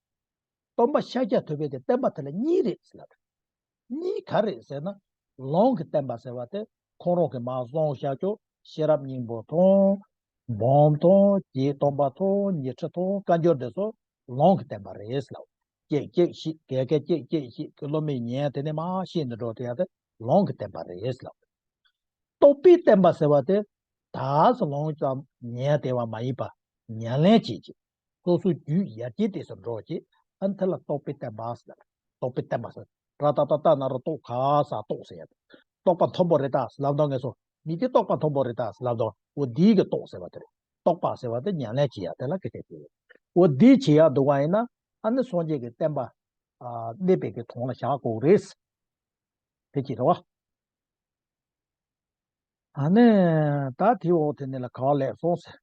སྟོན་པ་ཤཱཀྱ་ཐུབ་པའི་དེ་བསྟན་པ་དེ་ལ་གཉིས་རེད་ཟེར་ལབ་རེད། གཉིས་ག་རེ་རེད་ཟེར་ན། ལུང་གི་བསྟན་པ་ཟེར་བ་དེ་ཁོང་རང་གི་མ་གསུངས་བཞག་ཆོག་ཤེས་རབ་སྙིང་པོ་དང་། འབུམ་དང་། བརྒྱད་སྟོན་པ་དང་། ཉི་ཁྲི་དང་། བཀའ་འགྱུར་དེ་ཚོ་ལུང་གི་བསྟན་པ་རེད་ཟེར་ལབ། ཅིག་ཅིག་ཤེས། ག་ག་ཅིག་ཅིག་ཤེས་ཀྱི་སློབ་མས་ཉན། དེ་ནས་མ་ཤེས་ནས་འགྲོ་དེ་ཡག་དེ་ལུང་གི་བསྟན་པ་རེད་ཟེར་ལབ། རྟོགས་པའི་བསྟན་པ་ཟེར་བ་དེ་ད་ལྟ་ལུང་ཙམ་ཉན་བསྡད་པ་མ་ཡིན་པ། ཉམས་ལེན་བྱེད་ཀྱི། སོ་སོའི་རྒྱུད་ཡར་རྒྱས་དེ་ཚོ་འགྲོ་གི། ཨ་ནི་དེ་ལ་རྟོགས་པའི་བསྟན་པ་ཟེར། རྟོགས་པའི་བསྟན་པ་ཟེར། ར་ཏ་ཏ་ཏ་ན་རོ་རྟོགས། ག་ས་རྟོགས་ཟེར་ཡག་དེ། རྟོགས་པ་མཐོན་པོ་རེད་ད་ཟེར་ལབ་འདུག་ངས་སོ། མི་དེ་རྟོགས་པ་མཐོན་པོ་རེད་ད་ཟེར་ལབ་འདུག་འོ་འདིའི་གི་རྟོགས་ཟེར་བ་དེ་རེད། རྟོགས་པ་ཟེར་བ་དེ་ཉམས་ལེན་བྱེད་ཡག་དེ་ལ་སྐད་ཆ་དེ་རེད། འོ་འདི་བྱེད་ཡག་འདུག་པ་ཡིན་ན། ཨ་ནི་སངས་རྒྱས་ཀྱི་བསྟན་པ་ཨ་གནས་པའི་གི་དོན་ལ་བཞག་དགོས་རེད། དེ་གཅིག་རེད་བ། ཨ་ནི་ད་དེའི་འོག་དེ་ནས་ལ་ག་བ་སླེབས་སོང་ཟེར།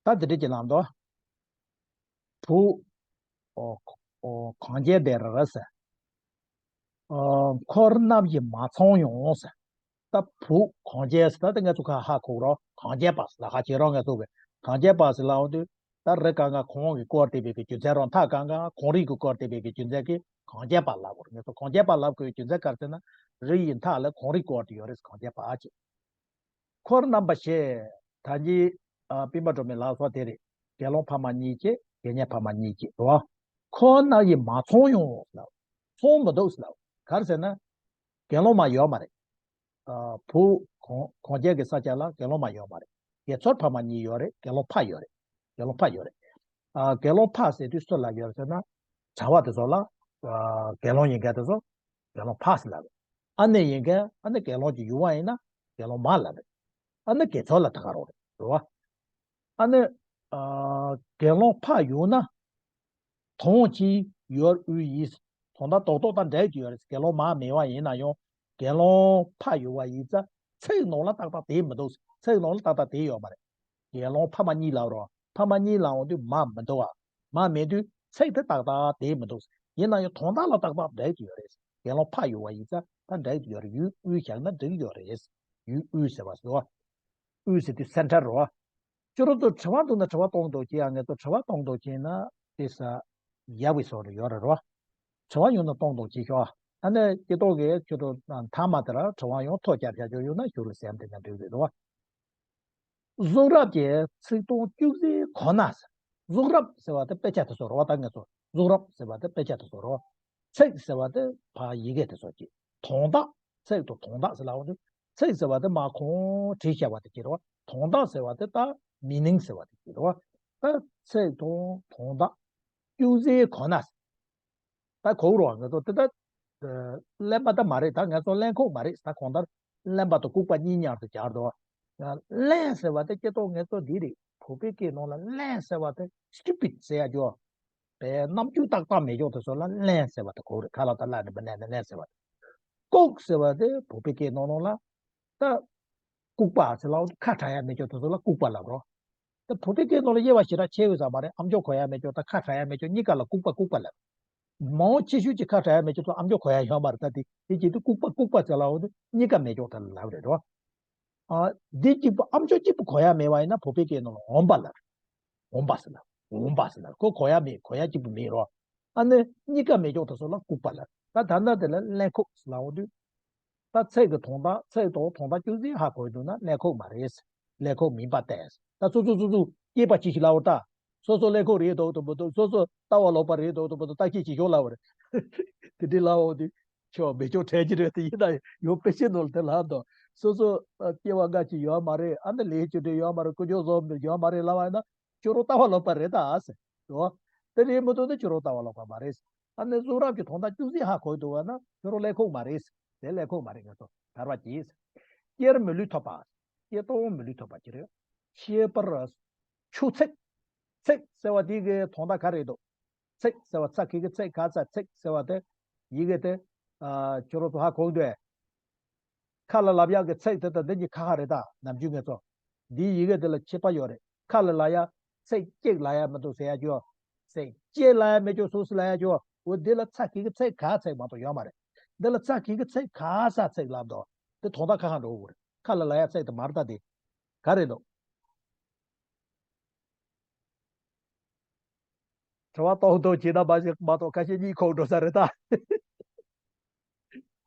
ད་དེ་འདྲ་ཅིག་ལབ་འདུག་བུ་ཨོ་ཨོ་གངས་ཅན་བེར་ཟེར། ཨོ་འཁོར་རྣམས་ཀྱིས་མ་ཚངས་ཡང་ཟེར། ད་བུ་གངས་ཅན་ཟེར། ད་དེ་ང་ཚོ་ཁ་ཧ་གོ་རོགས། གངས་ཅན་པ་ཟེར་ལ་ཧ་གོ་རོགས། ང་ཚོ་གི་གངས་ཅན་པ་ཟེར་ལབ་འོང་དུས། ད་རི་གང་ག་གངས་ཀྱིས་བསྐོར་བསྡད་པའི་གི་རྒྱུ་མཚན་རོ། མཐའ་གང་ག་གངས་རིས་ཀྱིས་བསྐོར་བསྡད་པའི་གི་རྒྱུ་མཚན་གྱིས་གངས་ཅན་པ་ལབ་དགོས་རེད། ངེད་ཚོ་གངས་ཅན་པ་ལབ་དགོས་རྒྱུ་མཚན་ག་རེ་ཟེར་ན། རི་ཡི་མཐའ་ལ་གངས་རིས་བསྐོར་བསྡད་ཡོད་རེད། གངས་ཅན་པ་ཨ་ཅེ། འཁོར་རྣམ་པ་ཞེས། ད་གིན་ཨ་སྤེན་པ་སྒྲོལ་མས་ལབ་སོང་དེ་རེད། དགེ་སློང་ཕ་མ་གཉིས་ཀྱིས། དགེ་བསྙེན་ཕ་མ་གཉིས་ཀྱིས་རོ། འཁོར་རྣམས་ཀྱིས་མ་ཚངས་ཡང་ལབ། ཚང་མི་འདུག་ལབ། ག་རེ་ཟེར་ན། དགེ་སློང་མ་ཡོད་མ་རེད། ཨ་བུ་གངས་གངས་ཅན་གྱི་ས་ཆ་ལ་དགེ་སློང་མ་ཡོད་མ་རེད། དགེ་ཚུལ་ཕ་མ་གཉིས་ཡོད་རེད། དགེ་སློང་ཕ་ཡོད་རེད། དགེ་སློང་ཕ་ཡོད་རེད། ཨ་དགེ་སློང་ཕ་ཟེར་དུས་སུ་ལ་ཡོད་རེད་ཟེར་ན། བྱ་བ་དེ་ཚོ་ལ། ཨ་དགེ་སློང་ཡིན་མཁན་དེ་ཚོ་དགེ་སློང་ཕ་ཟེར་ལབ་རེད། ཨ་ནེ་ཡིན་མཁན། ཨ་ནེ་དགེ་སློང་གི་ཡུལ་བ་ཡིན་ན་དགེ་སློང་མ་ལབ་རེད། ཨ་ནེ་དགེ་ཚུལ་ལ་ད་ག་རང་རེད་རེད་བ། ཨ་ནེ་ཨ་དགེ་སློང་ཕ་ཡོད་ན། དོན་ཅི་ཡོད་དབུལ་ཡིས། དོན་དག་རྡོག་རྡོག་དང་འབྲེལ་གྱི་ཡོད་རེད། དགེ་སློང་མ་མེད་པ་ཡིན་ན་ཡང་དགེ་སློང་ཕ་ཡོད་པ་ཡིན་ཙང་ཚིག་ནང་ལ་ཏག་ཏག་དེ་མི་འདུག་ཚིག་ནང་ལ་ཏག་ཏག་དེ་ཡོད་མ་རེད། དགེ་སློང་ཕ་མ་གཉིས་ལབ་རོགས། ཕ་མ་གཉིས་ལབ་འོང་དུས་མ་མི་འདུག་བ། མ་མེད་དུས་ཚིག་དེ་ཏག་ཏག་དེ་མི་འདུག་ཡིན་ན་ཡང་དོན་དག་ལ་ཏག་ཏག་འབྲེལ་གྱི་ཡོད་རེད། དགེ་སློང་ཕ་ཡོད་པ་ཡིན་ཙང་ད་འབྲེལ་གྱི་ཡོད་རེད། ཡུལ་དབུལ་བཞག་ན་འགྲིག་ཡོད་རེད། ཡུལ་དབུལ་ཟེར་བ་ཟེར་བ། དབུལ་ཟེར་དུས་སེན་ཊར་རོ། ཁྱོད་རང་ཚོ་དྲི་བ་འདུག་ན་དྲི་བ་གཏོང་འདུག་ཅེས་ཡང་། ངས་ཚོ་དྲི་བ་གཏོང་འདུག་ཅེས་ན་དེ་ས་ཡག་པའི་བཟོ་འདྲ་ཡོད་རེད་རོ། དྲི་བ་ཡོང་ན་གཏོང་འདུག་ཅེས་ཤོག་ཨ་ནི་སྐྱེ་ཐོག་གི་ཁྱོད་ཚོ་མཐའ་མ་དེ་ར་དྲི་བ་ཡང་ཐོ་བརྒྱབ་བཞག་ཆོག་ཡོད་ན་ཞུ་རོགས་ཟེར་དེ་ན་འགྲིག་རེད་རོ། གཟུགས་རབ་ཀྱི་ཚིག་དོན་བཅུ་གཅིག་གོ་ན། གཟུགས་རབ་ཟེར་བ་དེ་དཔེ་ཆ་དེ་ཚོ་རོ། ད་ངས་ཚོ་གཟུགས་རབ་ཟེར་བ་དེ་དཔེ་ཆ་དེ་ཚོ་རོ། ཚིག་ཟེར་བ་དེ་ཕ་ཡི་གེ་དེ་ཚོ་གཅིག་དོན་དག་ཚིག་དང་དོན་དག་ཟེར་ལབ་འོང་དུས། ཚིག་ཟེར་བ་དེ་མ་གོང་བྲིས་བཞག་པ་དེ་གཅིག་རེད་བ། དོན་དག་ཟེར་བ་དེ་ད་མི་ནིང་ཟེར་བ་དེ་གཅིག་རེད་བ། ད་ཚིག་དང་དོན་དག་བཅུ་གཅིག་གོ་ན། ད་གོ་རོགས། ང་ཚོ་དེ་ད་གླེན་པ་ད་མ་རེད། ད་ང་ཚོ་གླེན་ཁོག་མ་རེད། ད་གང་ལྟར་གླེན་པ་དང་ལྐུགས་པ་གཉིས་ཉར་དུ་སྦྱར་འདུག་གླེན་ཟེར་བ་དེ་སྐྱེ་ཐོག་ངེད་ཚོ་འདི་རེད། བོད་པའི་སྐད་ནང་ལ་གླེན་ཟེར་བ་དེ་སི་ཊུ་པིཌ་ཟེར་ཡ་ཅོ། པའི་རྣམ་འགྱུར་ཏག་ཏག་མེད་ཅོག་དེ་ཚོ་ལ་གླེན་ཟེར་བ་དེ་གོ་རེད། ཁ་ལག་ད་ལ་ནི་མི་གླེན་ནི་གླེན་ཟེར་བ་དེ། ལྐུགས་ཟེར་བ་དེ་བོད་པའི་སྐད་ནང་ལོགས་ལ་ད་ལྐུགས་པ་ཟེར་ལ་ཁ་གྲག་ཡ་མེད་ཅོག་དེ་ཚོ་ལ་ལྐུགས་པ་ལབ་རོ། ད་བོད་པའི་སྐད་ནང་ལ་དབྱེ་བ་ཞེ་དྲག་ཕྱེ་ཡོད་ས་མ་རེད། ཨ་མཆོག་གོ་ཡ་མེད་ཅོག་དང་ཁ་གྲག་ཡ་མེད་ཅོག་གཉིས་ཀ་ལ་ལྐུགས་པ་ལྐུགས་པ་ལབ། མང་ཆེ་ཤོས་ཀྱི་ཁ་གྲག་ཡ་མེད་ཅོག་ཚོ་ཨ་མཆོག་གོ་ཡ་ཡོད་མ་རེད། ད་དེ་དེ་བྱེད་དུས་ལྐུགས་པ་ལྐུགས་པ་ཟེར་ལ་འོ་དེ་གཉིས་ཀ་མེད་ཅོག་དེ་ལ་ལབ་རེད་རོ། ཨ། འདི་གཅིག་པུ་ཨ་མཆོག་གཅིག་པུ་གོ་ཡ་མེད་པ་ཡིན་ན་བོད་པའི་སྐད་ནང་ལ་འོན་པ་ལབ། འོན་པ་ཟེར་ན། འོན་པ་ཟེར་ན་ཁོ་གོ་ཡ་མེད། གོ་ཡ་གཅིག་པུ་མེད་རོ། ཨ་ནི་གཉིས་ཀ་མེད་ཅོག་དེ་ཚོ་ལ་ལྐུགས་པ་ལབ། ད་ད་ལྟ་དེ་ལ་གླེན་ཁོག་ཟེར་ལབ་འོང་དུས། ད་ཚིག་གི་དོན་དག་ཚིག་དང་དོན་དག་བཅུ་གཅིག་ཧ་གོ་འདུག་ན་གླེན་ཁོག་མ་རེད། གླེན་ཁོག་མིན་པ་བལྟས། ད་སོ་སོ་སོ་སོ་སྐྱེས་པ་ཅིག་ཞིག་ལབ་འོང་ད། སོ་སོ་གླེན་ཁོག་རེད་འདུག་དུ་མི་འདུག་སོ་སོ་ལྟ་བ་ལོག་པ་རེད་འདུག་དུ་མི་འདུག་བརྟག་དཔྱད་བྱེད་ཤོག་ལབ་པ་རེད། དེ་འདྲའི་ལབ་འོང་དུས་ཆོག་མི་ཆོག་དྲན་གྱི་རེད་དེ། ཡིན་ན་ཡང་དཔེ་ཆའི་ནང་ལ་དེ་ལབ་འདུག་སོ་སོ་ཨ་སྐྱེ་བ་སྔ་ཕྱི་ཡོད་མ་རེད། ཨ་ནི་ལས་ཅི་འདྲ་ཡོད་མ་རེད། དཀོན་མཆོག་བཟོ་མི་ཡོད་མ་རེད་ལབ་པ་ཡིན་ན་ཁྱོད་རང་ལྟ་བ་ལོག་པ་རེད་ད་ཟེར། རེད་བ། དེ་རེད་མི་འདུག་ན་ཁྱོད་རང་ལྟ་བ་ལོག་པ་མ་རེད་ཟེར། ཨ་ནི་གཟུགས་རབ་ཀྱི་དོན་དག་ཅུང་ཟད་ཧ་གོ་འདུག་བ་ན་ཁྱོད་རང་ཀླད་ཁོག་མ་རེད་ཟེར། དེ་ཀླད་ཁོག་མ་རེད། ངས་ཚོ་དར་བ་གྱིས་ཟེར། སྐྱེར་མི་ལུས་ཐོབ་པ། སྐྱེ་སྟོང་མི་ལུས་ཐོབ་པ་ཅི་རེད། ཤེས་པར་ཆུ་ཚིག་ཚིག་ཟེར་བ་དེ་གའི་དོན་དག་ག་རེ་འདུག་ཚིག་ཟེར་བ་ཚ་གི་གི་ཚིག་ག་ཚ་ཚིག་ཟེར་བ་དེ་ཡི་གེ་དེ་ཨ་ཁྱོད་རང་ཚོ་ཧ་གོ་འདུག་ཨེ། ཁ་ལ་ལབ་ཡག་གི་ཚིག་དེ་དང་འདི་གཉིས་ཁ་ཁ་རེད་ད། ནམ་རྒྱུན་ངས་ཚོ་འདིའི་ཡི་གེ་དེ་ལ་ཁྱད་པར་ཡོད་རེད། ཁ་ལ་ལབ་ཡག་ཚིག་གཅིག་ལབ་ཡག་མི་འདུག་ཟེར་ཡག་ཅོ། ཚིག་གཅིག་ལབ་ཡག་མེད་ཅོ། སུ་སུ་ལབ་ཡག་ཅོ། འོ་འདི་ལ་ཚ་གི་གི་ཚིག་ག་ཚིག་མ་གཏོགས་ཡོད་མ་རེད། འདི་ལ་ཚ་གི་གི་ཚིག་ག་ས་ཚིག་ལབ་འདུག་འདི་དོན་དག་ཁ་ཁ་འགྲོ་དགོས་རེད། ཁ་ལ་ལབ་ཡག་ཚིག་དེ་མ་རེད་ད། འདི་ག་རེད་འདུག་དྲི་བ་གཏོང་གཏོང་བྱེད་ན་མ་ཞིག་མ་གཏོགས་ཁ་ཤས་གཉིད་ཁུག་འགྲོ་ས་རེད་ད།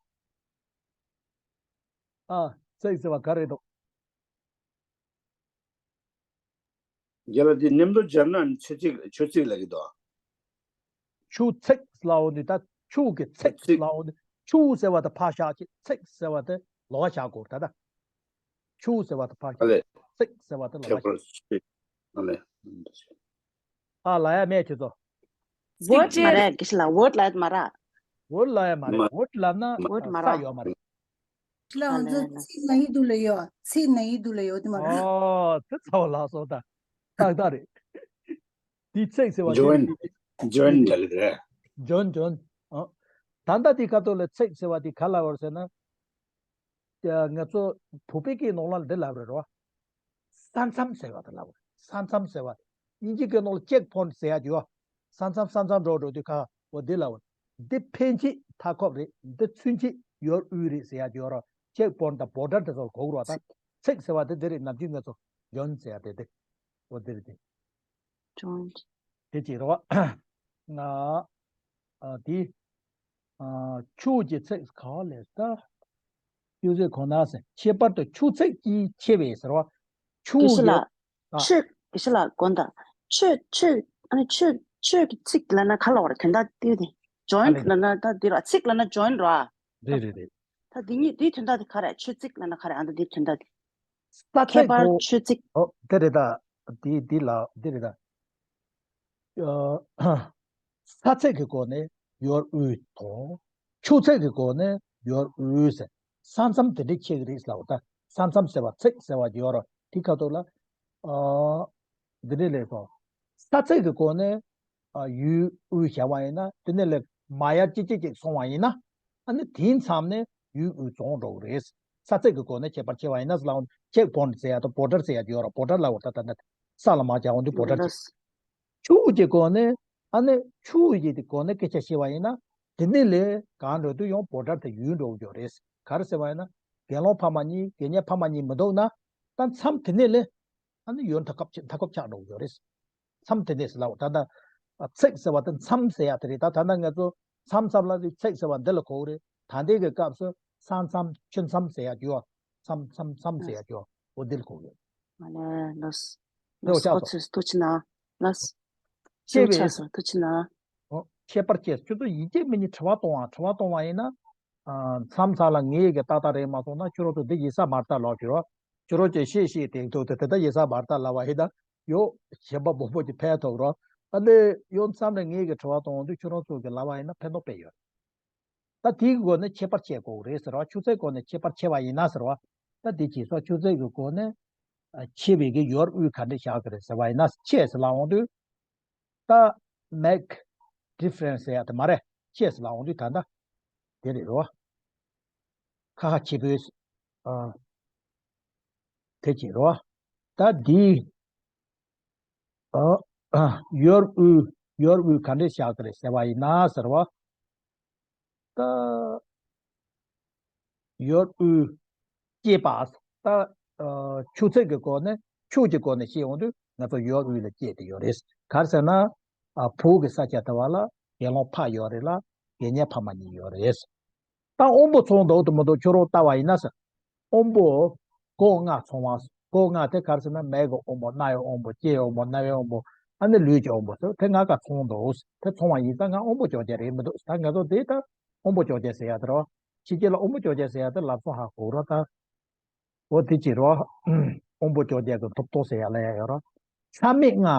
ཨ། ཚིག་ཟེར་བ་ག་རེ་འདུག་རྒན་ལགས་འདི་ནེམ་དོ་སྦྱར་ན་ཆུ་ཚིག་ཆུ་ཚིག་ལབ་ཀྱི་འདུག་ཆུ་ཚིག་ལབ་འོང་དུས་ད་ཆུ་གི་ཚིག་ཚིག་ལབ་འོང་དུས་ཆུ་ཟེར་བ་དེ་ཕར་བཞག་ཅིག་ཚིག་ཟེར་བ་དེ་ལོགས་ཀ་བཞག་དགོས་ད་ལྟ། ཆུ་ཟེར་བ་དེ་ཕར་ཨ་ལས། ཚིག་ཟེར་བ་དེ་ལ་ཁྱད་པར་ཆེ། ཨ་ལས། ཨ་ལ་ཡ་མེད་ཁྱེད་ཚོ། ཚིག་མ་རེད་གེ་ཤི་ལ་ཝར་ལ་མ་ར། ཝར་ལ་ཡ་མ་རེད། མ་ཝར་ལབ་ན་ཝར་མ་ར། ས་ཡོད་མ་རེད། ལ་ང་ཚོ་ཚིག་ན་ཡི་དུ་ལ་ཡོད། ཚིག་ན་ཡི་དུ་ལ་ཡོད་དེ་མ་ར། ཨོ་དེ་ཚ་བ་ལགས་སོ་ད། ཏག་ཏག་རེད། དེ་ཚིག་ཟེར་བ་དེ་ཇོན་ཇོན་འདྲ་རེད། ཇོན་ཇོན། ཨ། ད་ལྟ་དེ་ཁ་ཐོག་ལ་ཚིག་ཟེར་བ་དེ་ག་ལ་བར་ཟེར་ན། ང་ཚོ་བོད་པའི་སྐད་ནང་ལ་འདི་ལབ་རེད་རོ། ས་མཚམས་ཟེར་བ་དེ་ལབ་རེད། ས་མཚམས་ཟེར་བ། དབྱིན་ཇི་སྐད་ནང་ལ་ཅེག་པོན་ཟེར་ཡ་ཡོད། ས་མཚམས་ས་མཚམས་འགྲོ་འགྲོ་དུས་ཁ་འོ་འདི་ལབ་རེད། འདི་ཕན་ཆད་མཐའ་འཁོབ་རེད། འདི་ཚུན་ཆད་ཡུལ་དབུས་རེད་ཟེར་ཡ་ཡོད་རོ། ཅེག་པོན་དང་བོར་ཌར་དེ་ཚོ་གོ་དགོས་རོ། ད་ཚིག་ཟེར་བ་དེ་འདི་རེད། ནམ་རྒྱུན་ང་ཚོ་ཇོན་ཟེར་ཡ་དེ་དེ། འོ་འདི་རེད་དེ། ཇོན། དེ་གཅིག་རེད་བ། ང་། ཨ་དེ། ཨ་ཆུ་གི་ཚིག་ག་ལས་ད། ཆུ་ཚིག་གོ་ན་ཟེར། ཁྱད་པར་དུ་ཆུ་ཚིག་གིས་ཕྱེ་བས་ཟེར་བ། ཆུ་གེ་ཤི་ཡོད། ལགས། ཨ། ཆོས་གེ་ཤི་ལགས་དགོངས་དག་ཆོས་ཆོས་ཨ་ནི་ཆོས་ཆོས་ཀྱི་ཚིག་ལབ་ན་ག་ལ་བར་དོན་དག་དེ་དེ། ཨ་ཇོན་ལས། ལབ་ན་ད་འདི་ར་ཚིག་ལབ་ན་ཇོན་ར། རེད་རེད་རེད། ད་འདི་གཉིས་འདིའི་དོན་དག་དེ་ག་རེད། ཆོས་ཚིག་ལབ་ན་ག་རེད། ཨ་ད་འདིའི་དོན་དག་དེ། ས་ཁྱད་ཚིག་པར་གོ་ཆོས་ཚིག་ཨོ་དེ་རེད་ད། དེ་དེ་ལ་དེ་རེད་ད། ཨ། ས་ཚིགས་ཀྱི་སྒོ་ནས་ཡུལ་དབུས་དང་། ཆུ་ཚིགས་ཀྱི་སྒོ་ནས་ཡུལ་དབུས་ཟེར། ས་མཚམས་དེ་འདྲ་ཁེགས་རེད་ལབ་ད། ས་མཚམས་ཟེར་བ་ཚིགས་ཟེར་བ་ཡོད་རེད། དེ་ཁ་ཐུག་ལ། ཨ། འདི་འདྲ་ལས་སོ། ས་ཚིགས་ཀྱི་སྒོ་ནས། ཨ། ཡུལ་དབུས་བྱ་བ་ཡིན་ན་དེ་ནས་ལས་མ་ཡར་ཅིག་ཅིག་ཅིག་སོང་བ་ཡིན་ན། ཨ་ནི་དེའི་མཚམས་ནས་ཡུལ་དབུས་རྫོགས་འགྲོ་གི་རེད། ས་ཚིགས་ཀྱི་སྒོ་ནས་ཁྱད་པར་ཕྱེ་བ་ཡིན་ན་ལབ་འོང་ཅེག་པོན་ཟེར་ཡ་དང་བོར་ཌར་ཟེར་ཡ་ཡོད་རེད། བོར་ཌར་ལབ་འོང་ད་ད་ད་ས་ལ་མ་བྱ་འོང་དུས་བོར་ཌར་ལགས། ཆུ་གི་སྒོ་ནས། ཨ་ནི་ཆུ་ཡི་དེ་སྒོ་ནས་སྐད་ཆ་བཤད་པ་ཡིན་ན། དེ་ནས་ལས་གང་འགྲོ་དུས་ཡང་བོར་ཌར་དེ་ཡུལ་འགྲོ་གི་ཡོད་རེད། ག་རེ་ཟེར་བ་ཡིན་ན། དགེ་སློང་ཕ་མ་གཉིས་དགེ་བསྙེན་ཕ་མ་གཉིས་མི་འདུག་ན། ད་མཚམས་དེ་ནས་ལས། ཨ་ནི་ཡུལ་མཐའ་འཁོབ་ཆགས་མཐའ་འཁོབ་ཆགས་འགྲོ་གི་ཡོད་རེད། མཚམས་དེ་ནས་ཟེར་ལབ་ད་ལྟ། ཚིགས་ཟེར་བ་དེ་མཚམས་ཟེར་ཡ་དེ་རེད། ད་ད་ལྟ་ང་ཚོ་མཚམས་མཚམས་ལ་ཚིགས་ཟེར་བ་འདི་ལ་གོ་གི་རེད། ད་ལྟའི་གི་སྐབས་སུ་ས་མཚམས་ཆུ་མཚམས་ཟེར་ཡ་ཡོད། མཚམས་མཚམས་མཚམས་ཟེར་ཡ་ཡོད། འོ་འདི་ལ་གོ་གི་ཡོད། ཨ་ལས་ལགས། དེ་འོ་ལགས་ཆགས་ཁོ་སོང་། ཚོས་ཐུགས་ཆེ་གནང་། ལགས། ཤེས་པའི་ཆགས་སོང་། ཐུགས་ཆེ་གནང་། ཨོ། ཁྱད་པར་ཕྱེ། ཁྱོད་ཚོ་ཡིན་གཅིག་མིན་གཉིས་དྲི་བ་གཏོང་བ། དྲི་བ་གཏོང་བ་ཡིན་ན། ཨ། མཚམས་མཚམས་ལ་ངས་ཀྱི་ཏག་ཏག་རེད་མ་སོང་ན་ཁྱོད་རང་ཚོ་འདི་ཡིན་ས་མ་རེད་ད་ལབ་ཀྱི་རོགས། ཁྱོད་རང་ཚོས་ཤེས་ཤེས་དེང་ཐུག་དེ་དེ་ལྟ་ཡིན་ས་མ་རེད་ད་ལབ་པ་ཡིན་ན་ཡོ་གཞན་པ་མང་པོ་ཅིག་ཕན་ཐོགས་རོགས། ཨ་ནི་ཡོ་མཚམས་རེ་ངས་ཀྱི་དྲི་བ་གཏོང་དུས་ཁྱོད་རང་ཚོ་གི་ལབ་པ་ཡིན་ན་ཕན་ཐོགས་དཔེ་ཡོད། ད་དེའི་སྒོ་ནས་ཁྱད་པར་ཕྱེ་དགོས་རེད་ཟེར་བ། ཆུ་ཚོད་སྒོ་ནས་ཁྱད་པར་ཕྱེ་བ་ཡིན་ན་ཟེར་བ། ད་དེ་བྱས་སོ་ཆུ་ཚོད་ཀྱི་སྒོ་ནས་ཨ་ཕྱེ་བའི་གི་ཡུལ་དབུས་ག་འདྲ་བཞག་གི་རེད་ཟེར་བ་ཡིན་ན། ཕྱེ་ཟེར་ལབ་འོང་དུས། ད་make difference ཟེར་ཡ་དེ་མ་རེད། ཕྱེ་ཟེར་ལབ་འོང་དུས་ད་ལྟ་དེ་རེད་རོ། ཁ་ཁ་ཆེ་པོས། ཨ། དེ་བྱས་རོ། ད་འདི། ཨ། ཨ། ཡུལ་དབུས། ཡུལ་དབུས་ག་འདྲས་བཞག་གི་རེད་ཟེར་བ་ཡིན་ན་ཟེར་བ། ད། ཡུལ་དབུས་སྐྱེས་པ། ད། ཨ། ཆུ་ཚོད་ཀྱི་སྒོ་ནས་ཆུ་གི་སྒོ་ནས་བཤད་འོང་དུས་ང་ཚོ་ཡུལ་དབུས་ལ་སྐྱེས་ཏེ་ཡོད་རེད། ག་རེ་ཟེར་ན། ཨ། བོད་ཀྱི་ས་ཆ་དེ་བ་ལ་དགེ་སློང་ཕ་ཡོད་རེད་ལ་དགེ་བསྙེན་ཕ་མ་གཉིས་ཡོད་རེད། ད་དབོན་པོ་ཚོང་འདུག་ཏུ་མི་འདུག་ཁྱོད་རང་ལྟ་བ་ཡིན་ན་ཟེར། དབོན་པོ་སྒོ་ལྔ་ཚོང་བ། སྒོ་ལྔ་དེ་ག་རེ་ཟེར་ན་མིག་གི་དབོན་པོ། རྣ་བའི་དབོན་པོ། ལྕེའི་དབོན་པོ། རྣ་བའི་དབོན་པོ། ཨ་ནི་ལུས་ཀྱི་དབོན་པོ་ཟེར། དེ་ལྔ་ཀ་ཚོང་འདུག་དེ་ཚོང་བ་ཡིན་ཙང་ང་དབོན་པོ་ཅོག་ཅེ་རེད་མི་འདུག་ད་ང་ཚོ་དེ་ད་ དབང་པོ་བཅོ་བརྒྱད་ཟེར་ཡ་དེ་རོ། ཕྱི་རྒྱལ་ལ་དབང་པོ་བཅོ་བརྒྱད་ཟེར་ཡ་དེ་ལབ་སོང་ཧ་གོ་རོ་ད། འོ་དེ་ཅི་རོ། དབང་པོ་བཅོ་བརྒྱད་ཀྱི་ཐོབ་ཐང་ཟེར་ཡ་ལ་ཡ་ཡོད་རོ། ཆ་མེད་ལྔ་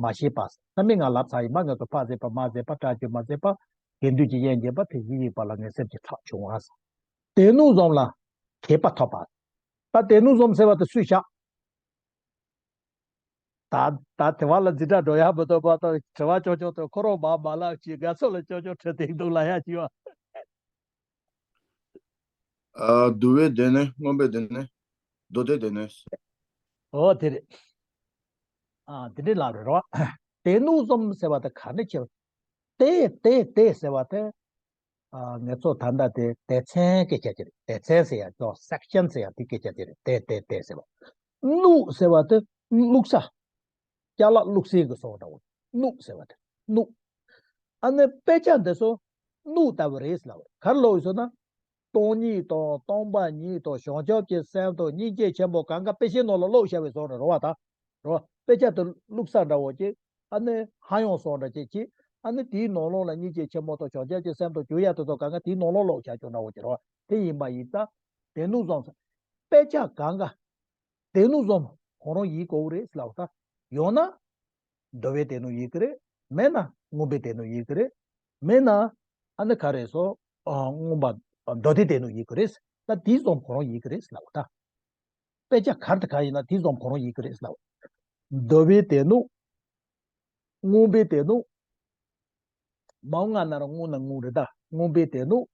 མ་ཤེས་པ། ཆ་མེད་ལྔ་ལབ་ཚར་ཡིན་པ། ང་ཚོ་ཕ་ཟད་པ་མ་ཟད་པ་སྐྲ་གཅོད་མ་ཟད་པ། དགེ་འདུན་གྱི་དབྱེན་བྱེད་པ། ཐེག་གཞི་ཡོད་པ་ལ་ངེས་སེམས་ཀྱི་ཁྲག་ཕྱུང་བ། སྡེ་སྣོད་གསུམ་ལ་མཁས་པ་ཐོབ་པ། ད་སྡེ་སྣོད་གསུམ་ཟེར་བ་དེ་སུས་བཞག་ད་ད་དེ་བ་ལ་འཛིན་གྲྭ་འགྲོ་ཡག་མི་འདུག་པ་དང་དྲི་བ་ཅོ་ཅོ་དང་ཁོ་རང་མ་མ་ལབ་ཅིག་དགའ་ཚོར་ལ་ཅོ་ཅོ་ཁྲི་སྟེང་འདུག་ལ་ཡ་ཅི་བ། ཨ། འདུལ་བའི་སྡེ་སྣོད། མངོན་པའི་སྡེ་སྣོད། མདོ་སྡེའི་སྡེ་སྣོད། ཨོ་དེ་རེད། ཨ་དེ་འདྲའི་ལབ་རེད་རོ། སྡེ་སྣོད་གསུམ་ཟེར་བ་དེ་ག་ནས་ཁྱེར། སྡེ་སྡེ་སྡེ་ཟེར་བ་དེ། ཨ་ངེད་ཚོ་ད་ལྟ་དེ་སྡེ་ཚན་སྐད་ཆ་དེ་རེད། སྡེ་ཚན་ཟེར་ཡ་ཅོ་སེག་ཤན་ཟེར་ཡ་དེ་སྐད་ཆ་དེ་རེད། སྡེ་སྡེ་སྡེ་ཟེར་བ། སྣོད་ཟེར་བ་དེ་བླུགས་ས། ཅ་ལག་བླུགས་སའི་གི་སོགས་འདྲ་བོ། སྣོད་ཟེར་བ་དེ་སྣོད། ཨ་ནི་དཔེ་ཆ་འདི་ཚོ་སྣོད་ལྟ་བུ་རེད་ལབ། ག་རེ་ལབ་ཡོད་ཟེར་ན། སྟོང་ཉིད་དང་སྟོང་པ་ཉིད་དང་བྱང་ཆུབ་ཀྱི་སེམས་དང་སྙིང་རྗེ་ཆེན་པོ་གང་ག་དཔེ་ཆའི་ནང་ལ་བླུགས་བཞག་པའི་བཟོ་འདྲ་རེད་བ་ད། རེད་བ། དཔེ་ཆ་དེ་བླུགས་ས་འདྲ་བོ་ཅིག་ཨ་ནི་ཧ་ཡང་སོགས་འདྲ་ཅིག་ཅིག་ཨ་ནི་དེའི་ནང་ལོགས་ལ་སྙིང་རྗེ་ཆེན་མོ་དང་བྱང་ཆུབ་ཀྱི་སེམས་དང་གྱུར་ཡ་དེ་ཚོ་གང་ག་དེའི་ནང་ལོགས་བླུགས་བཞག་རྒྱུ་འདྲ་བོ་ཅིག་རེད་བ། དེ་ཡིན་པ་ཡིན་ཙང་སྡེ་སྣོད་གསུམ་ཟེར། དཔེ་ཆ་གང་ག་སྡེ་སྣོད་གསུམ་ཁོ་རང་ཡིན་དགོས་རེད་ལབ་ད། ཡོད་ན་འདུལ་བའི་སྡེ་སྣོད་ཡིན་གི་རེད། མེད་ན་མངོན་པའི་སྡེ་སྣོད་ཡིན་གི་རེད། མེད་ན་ཨ་ནི་ག་རེ་སོ། ཨ་མངོན་པ་མདོ་སྡེའི་སྡེ་སྣོད་ཡིན་གི་རེད། ད་དེ་གསུམ་ཁོ་རང་ཡིན་གི་རེད་ལབ་ད། དཔེ་ཆ་ག་རེ་དང་ག་རེ་ཡིན་ན་དེ་གསུམ་ཁོ་རང་ཡིན་གི་རེད་ལབ། འདུལ་བའི་སྡེ་སྣོད། མངོན་པའི་སྡེ་སྣོད། མའོ་ང་ན་རོ་མངོན་ན་མངོན་རེད་ད། མངོན་པའི་སྡེ་སྣོད།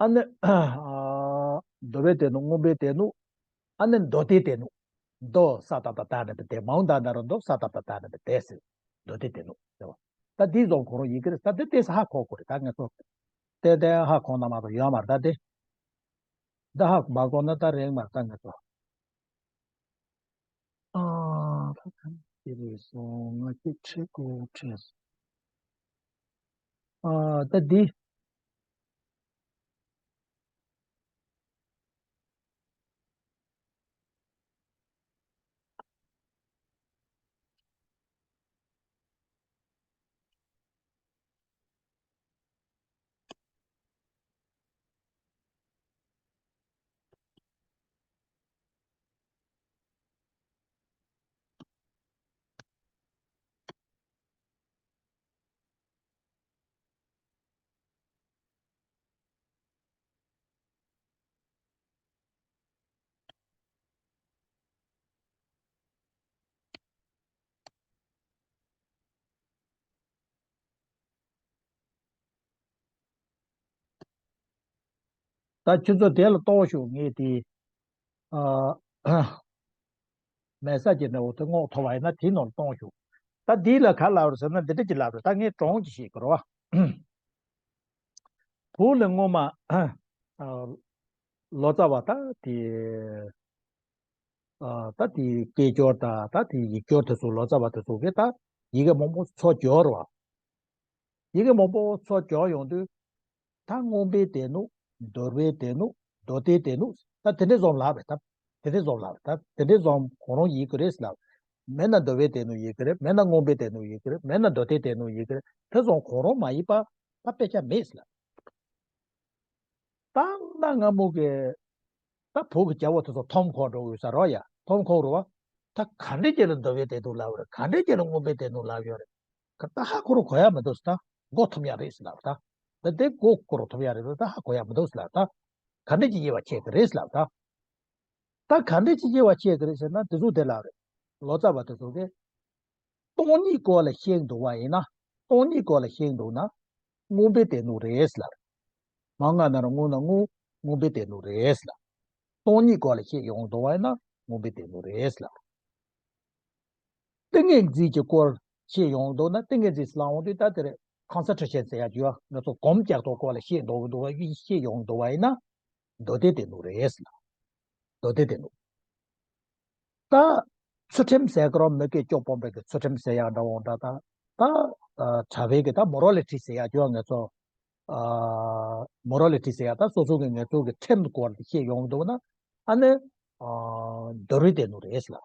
ཨ་ནི། ཨ། འདུལ་བའི་སྡེ་སྣོད། མངོན་པའི་སྡེ་སྣོད། ཨ་ནི་མདོ་སྡེའི་སྡེ་སྣོད། མདོ་ས་ཏ་བཏགས་མདའ་ན་བཏགས་མདའི། མའོ་མདའ་ན་རོ་མདའ། ས་ཏ་བཏགས་མདའ་ན་བཏགས་མདའི་ཟེར། མདོ་སྡེའི་སྡེ་སྣོད་ཟེར་བ། ད་འདི་གསུམ་ཁོ་རང་ཡིན་གྱི་རེད། ད་འདི་ཏོག་ཙམ་ཧ་གོ་དགོས་རེད། ད་ང་ཚོ་ཏན་ཏན་ཧ་གོ་ན་མ་གཏོགས་ཡོད་མ་རེད་ད་དེ། ད་ཧ་མ་གོ་ན་ད་རེད་མ་རེད་ད་ང་ཚོ། ཨ། ད་ག་འདྲ་རེད་སོང་། ང་ཅིག་ཁྲིད་དགོས་དྲན་སོང་། ཨ། ད་འདི། ད་ཁྱོད་ཚོ་དེ་ལ་གཏོང་ཤོག་ངས་དེ། ཨ། མེད་ས་ཀྱི་འདྲ་བོ་དེ་སྔོག་ཐུབ་པ་ཡིན་ན་དེའི་ནང་གཏོང་ཤོག་ད་འདི་ལ་ག་ལབ་རེད་ཟེར་ན་འདི་འདྲ་ཅིག་ལབ་རེད། ད་ངས་གྲངས་ཅིག་བཤད་དགོས་རེད་བ། བོད་ལ་སྔོན་མ། ཨ། ལོ་ཙཱ་བ་ད་དེ། ཨ། ད་དེ་སྐད་སྒྱུར་དང་ད་དེ་ཡིག་སྒྱུར་དེ་ཚོ་ལོ་ཙཱ་བ་དེ་ཚོ་གིས་ད་ཡི་གེ་མང་པོ་ཚུར་བསྒྱུར་བ། ཡི་གེ་མང་པོ་ཚུར་བསྒྱུར་ཡོང་དུས། ད་མངོན་པའི་སྡེ་སྣོད། འདུལ་བའི་སྡེ་སྣོད། མདོ་སྡེའི་སྡེ་སྣོད། ད་དེ་འདྲའི་གསུམ་ལབ་རེད་ད། དེ་འདྲའི་གསུམ་ལབ་རེད་ད། དེ་འདྲའི་གསུམ་ཁོ་རང་ཡིན་གྱི་རེད་ལབ། མེད་ན་འདུལ་བའི་སྡེ་སྣོད་ཡིན་གྱི་རེད། མེད་ན་མངོན་པའི་སྡེ་སྣོད་ཡིན་གྱི་རེད། མེད་ན་མདོ་སྡེའི་སྡེ་སྣོད་ཡིན་གྱི་རེད། དེ་གསུམ་ཁོ་རང་མ་ཡིན་པ་ད་དཔེ་ཆ་མེད་ལབ། ད་གནའ་སྔ་མོ་གི་ད་བོད་ཀྱི་རྒྱལ་པོ་དེ་ཚོ་མཐོང་ཁོམ་འགྲོ་དགོས་ས་རེད་ཡ། མཐོང་ཁོམ་རེད་བ། ད་ག་འདྲས་ཅིག་ལ་འདུལ་བའི་སྡེ་སྣོད་ལབ་རེད། ག་འདྲས་ཅིག་ལ་མངོན་པའི་སྡེ་སྣོད་ལབ་ཡོད་རེད། ད་ཧ་གོ་རུ་གོ་ཡ་མི་འདུག་ཟེར། ད་གོ་ཐུབ་ཡ་རེད་ཟེར་ལབ་ད། ད་དེ་གོ་གོ་རུ་ཐུབ་ཡ་རེད། ད་ཧ་གོ་ཡ་མི་འདུག་ཟེར་ལབ་ད། ག་འདྲས་ཅིག་དབྱེ་བ་ཕྱེ་གི་རེད་ཟེར་ལབ་ད། ད་ག་འདྲས་ཅིག་དབྱེ་བ་ཕྱེ་གི་རེད་ཟེར་ན་དེ་ཚོ་དེ་ལབ་རེད། ལོ་ཙཱ་བ་དེ་ཚོ་གིས། སྟོང་ཉིད་སྐོར་ལ་བཤད་འདུག་པ་ཡིན་ན། སྟོང་ཉིད་སྐོར་ལ་བཤད་འདུག་ན། མངོན་པའི་སྡེ་སྣོད་རེད་ལབ། མ་ང་ན་རོ་མངོན་ན་མངོན། མངོན་པའི་སྡེ་སྣོད་རེད་ལབ། སྟོང་ཉིད་སྐོར་ལ་བཤད་ཡོང་འདུག་པ་ཡིན་ན། མངོན་པའི་སྡེ་སྣོད་རེད་ལབ། ཏིང་ངེ་འཛིན་གྱི་སྐོར་བཤད་ཡོང་འདུག་ན། ཏིང་ངེ་འཛིན་ཟེར་ལབ་འོང་དུས་ད་དེ་རེད། ཀོན་སེན་ཊི་རེ་ཤན་ཟེར་ཡ་ཅིག་ཡོད། ང་ཚོ་སྒོམ་རྒྱག་ཐོག་སྐོར་ལ་བཤད་འདུག་འདུག་པ་བཤད་ཡོང་འདུག་པ་ཡིན་ན། མདོ་སྡེའི་སྡེ་སྣོད་རེད་ལབ། མདོ་སྡེའི་སྡེ་སྣོད། ད་ཚུལ་ཁྲིམས་ཟེར་གི་རོ། མི་དགེ་བཅུ་སྤོང་བའི་གི་ཚུལ་ཁྲིམས་ཟེར་ཡག་འདྲ་བོ་འདྲ། ད་ད་གྲྭ་པའི་གི་ད་མོ་རལ་ཊི་ཟེར་ཡག་ཅིག་ཡོད། ང་ཚོ་ཨ་མོ་རལ་ཊི་ཟེར་ཡག་ད་སོ་སོ་གི་ང་ཚོ་གི་ཁྲིམས་སྐོར་དེ་བཤད་ཡོང་འདུག་ན། ཨ་ནི་ཨ་འདུལ་བའི་སྡེ་སྣོད་རེད་ཟེར་ལབ།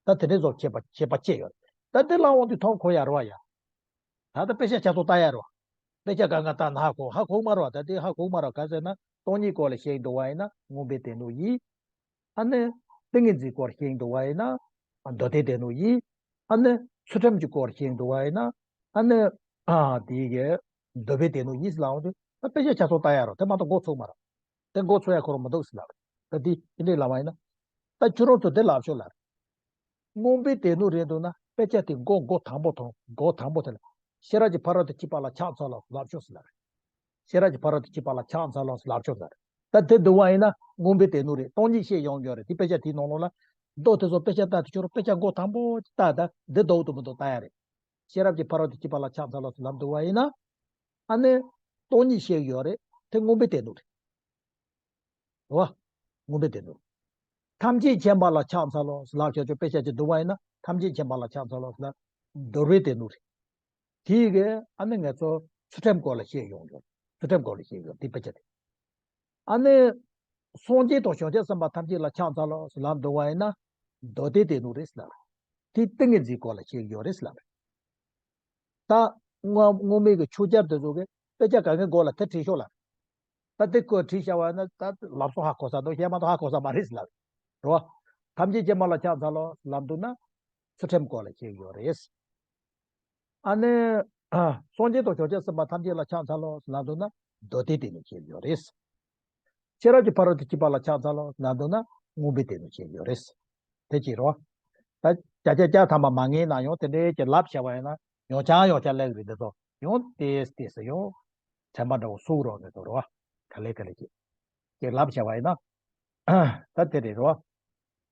ད་དེ་འདྲའི་བཟོ་ཁྱད་པར་ཁྱད་པར་ཕྱེ་ཡོད། ད་དེ་ལ་འོང་དུས་མཐོང་ཁོམ་ཡ་རེད་བ་ཡ། ད་ད་དཔེ་ཆ་ཆ་ཚང་ལྟ་ཡ་རེད་བ། དཔེ་ཆ་གང་ག་ལྟ་ན་ཧ་གོ་ཧ་གོ་མ་རེད་བ། ད་དེ་ཧ་གོ་མ་རེད་ག་ཟེར་ན། སྟོང་ཉིད་སྐོར་ལ་བཤད་འདུག་བ་ཡིན་ན་མངོན་པའི་སྡེ་སྣོད་ཡིན། ཨ་ནི་ཏིང་ངེ་འཛིན་སྐོར་བཤད་འདུག་བ་ཡིན་ན་མདོ་སྡེའི་སྡེ་སྣོད་ཡིན། ཨ་ནི་ཚུལ་ཁྲིམས་ཀྱི་སྐོར་བཤད་འདུག་བ་ཡིན་ན་ཨ་ནི་ཨ་དེ་གི་འདོད་པའི་སྡེ་སྣོད་ཡིན་ཟེར་ལབ་འོང་དུས། ད་དཔེ་ཆ་ཆ་ཚང་ལྟ་ཡ་རོ། དེ་མ་གཏོགས་མགོ་ཚོས་མ་རེད། དེ་མགོ་ཚོས་ཡ་ཁོ་རང་མི་འདུག་ཟེར་ལབ་རེད། ད་དེ་དེ་འདྲས་ལབ་པ་ཡིན་ན། ད་ཁྱོད་རང་ཚོ་དེ་ལབ་ཤོག་ལབ་རེད། མངོན་པའི་སྡེ་སྣོད་རེད་འདུག་ན་དཔེ་ཆ་དེ་མགོ་མགོ་དང་པོ་དང་མགོ་དང་པོ་དེ་ལ། ཤེས་རབ་ཀྱི་ཕ་རོལ་ཏུ་ཕྱིན་པ་ལ་ཕྱག་འཚལ་ལོ་ལབ་ཤོག་ཟེར་ལབ་རེད། ཤེས་རབ་ཀྱི་ཕ་རོལ་ཏུ་ཕྱིན་པ་ལ་ཕྱག་འཚལ་ལོ་ལབ་ཤོག་ཟེར་ལབ་རེད། ད་དེ་འདུག་པ་ཡིན་ན་མངོན་པའི་སྡེ་སྣོད་རེད། སྟོང་ཉིད་བཤད་ཡོང་ཡོད་རེད། དེ་དཔེ་ཆ་དེའི་ནང་ལོགས་ལ། མདོ་དེ་ཚོ་དཔེ་ཆ་ལྟ་དུས་ཁྱོད་རང་དཔེ་ཆ་མགོ་དང་པོ་ལྟ། ད་འདི་འདུག་ཏུ་མི་འདུག་ལྟ་ཡ་རེད། ཤེས་རབ་ཀྱི་ཕ་རོལ་ཏུ་ཕྱིན་པ་ལ་ཕྱག་འཚལ་ལོ་ལབ་འདུག་པ་ཡིན་ན། ཨ་ནི་སྟོང་ཉིད་བཤད་ཡོད་རེད། དེ་མངོན་པའི་སྡེ་སྣོད་རེད། རེད་བ། མངོན་པའི་སྡེ་སྣོད། ཐམས་ཅད་མཁྱེན་པ་ལ་ཕྱག་འཚལ་ལོ་ལབ་ཤོག་ཅོ་དཔེ་ཆ་ཅིག་འདུག་པ་ཡིན་ན་ཐམས་ཅད་མཁྱེན་པ་ལ་ཕྱག་འཚལ་ལོ་ལབ། འདོད་པའི་སྡེ་སྣོད་རེད། དེའི་གི་ཨ་ནི་ང་ཚོ་ཚུལ་ཁྲིམས་སྐོར་ལ་བཤད་ཡོང་ཡོད། ཚུལ་ཁྲིམས་སྐོར་ལ་བཤད་ཡོད་དེ་དཔེ་ཆ་དེ། ཨ་ནི་སངས་རྒྱས་དང་བྱང་ཆུབ་སེམས་དཔའ་ཐམས་ཅད་ལ་ཕྱག་འཚལ་ལོ་ལབ་འདུག་པ་ཡིན་ན་མདོ་སྡེའི་སྡེ་སྣོད་རེད་ཟེར་ལབ། དེ་ཏིང་ངེ་འཛིན་སྐོར་ལ་བཤད་ཡོད་རེད་ཟེར་ལབ། ད་སྔོན་སྔོན་མའི་གི་ཆོས་རྒྱལ་དེ་ཚོ་གི་དཔེ་ཆ་གང་གའི་མགོ་ལ་དེ་བྲིས་ཤོག་ལབ། ད་དེ་སྐོར་བྲིས་བཞག་པ་ན་ད་ལབ་སོང་ཧ་གོ་ས་འདུག་བཤད་མ་གཏོགས་ཧ་གོ་ས་མ་རེད་ཟེར་ལབ། རེད་བ། ཐམས་ཅད་མཁྱེན་པ་ལ་ཕྱག་འཚལ་ལོ་ལབ་འདུག་ན་ཚུལ་ཁྲིམས་སྐོར་ལ་བཤད་ཡོད་རེད། ཨ་ནི། སངས་རྒྱས་དང་བྱང་ཆུབ་སེམས་དཔའ་ཐམས་ཅད་ལ་ཕྱག་འཚལ་ལོ་ལབ་འདུག་ན་མདོ་སྡེའི་སྡེ་སྣོད་བཤད་ཡོད་རེད། ཤེས་རབ་ཀྱི་ཕ་རོལ་ཏུ་ཕྱིན་པ་ལ་ཕྱག་འཚལ་ལོ་ལབ་འདུག་ན་མངོན་པའི་སྡེ་སྣོད་བཤད་ཡོད་རེད། དེ་ཅི་རེད་བ། ད་བརྒྱ་ཆ་བརྒྱ་ཐམ་པ་མ་ངེས་ན་ཡང་དེ་འདྲའི་ཅིག་ལབ་བྱས་པ་ཡིན་ན་ཡང་བསྐྱར་ཡང་བསྐྱར་ལབ་རེད། འདི་ཚོ་ཡང་ཏོག་ཙམ་ཏོག་ཙམ་ཡང་དྲན་པ་འདྲ་བོ་གསོ་རོགས་འདི་ཚོ་རེད་བ། ག་ལེ་ག་ལེ་ཅིག་ཅིག་ལབ་བྱས་པ་ཡིན་ན། ད་དེ་རེད་རེད་བ།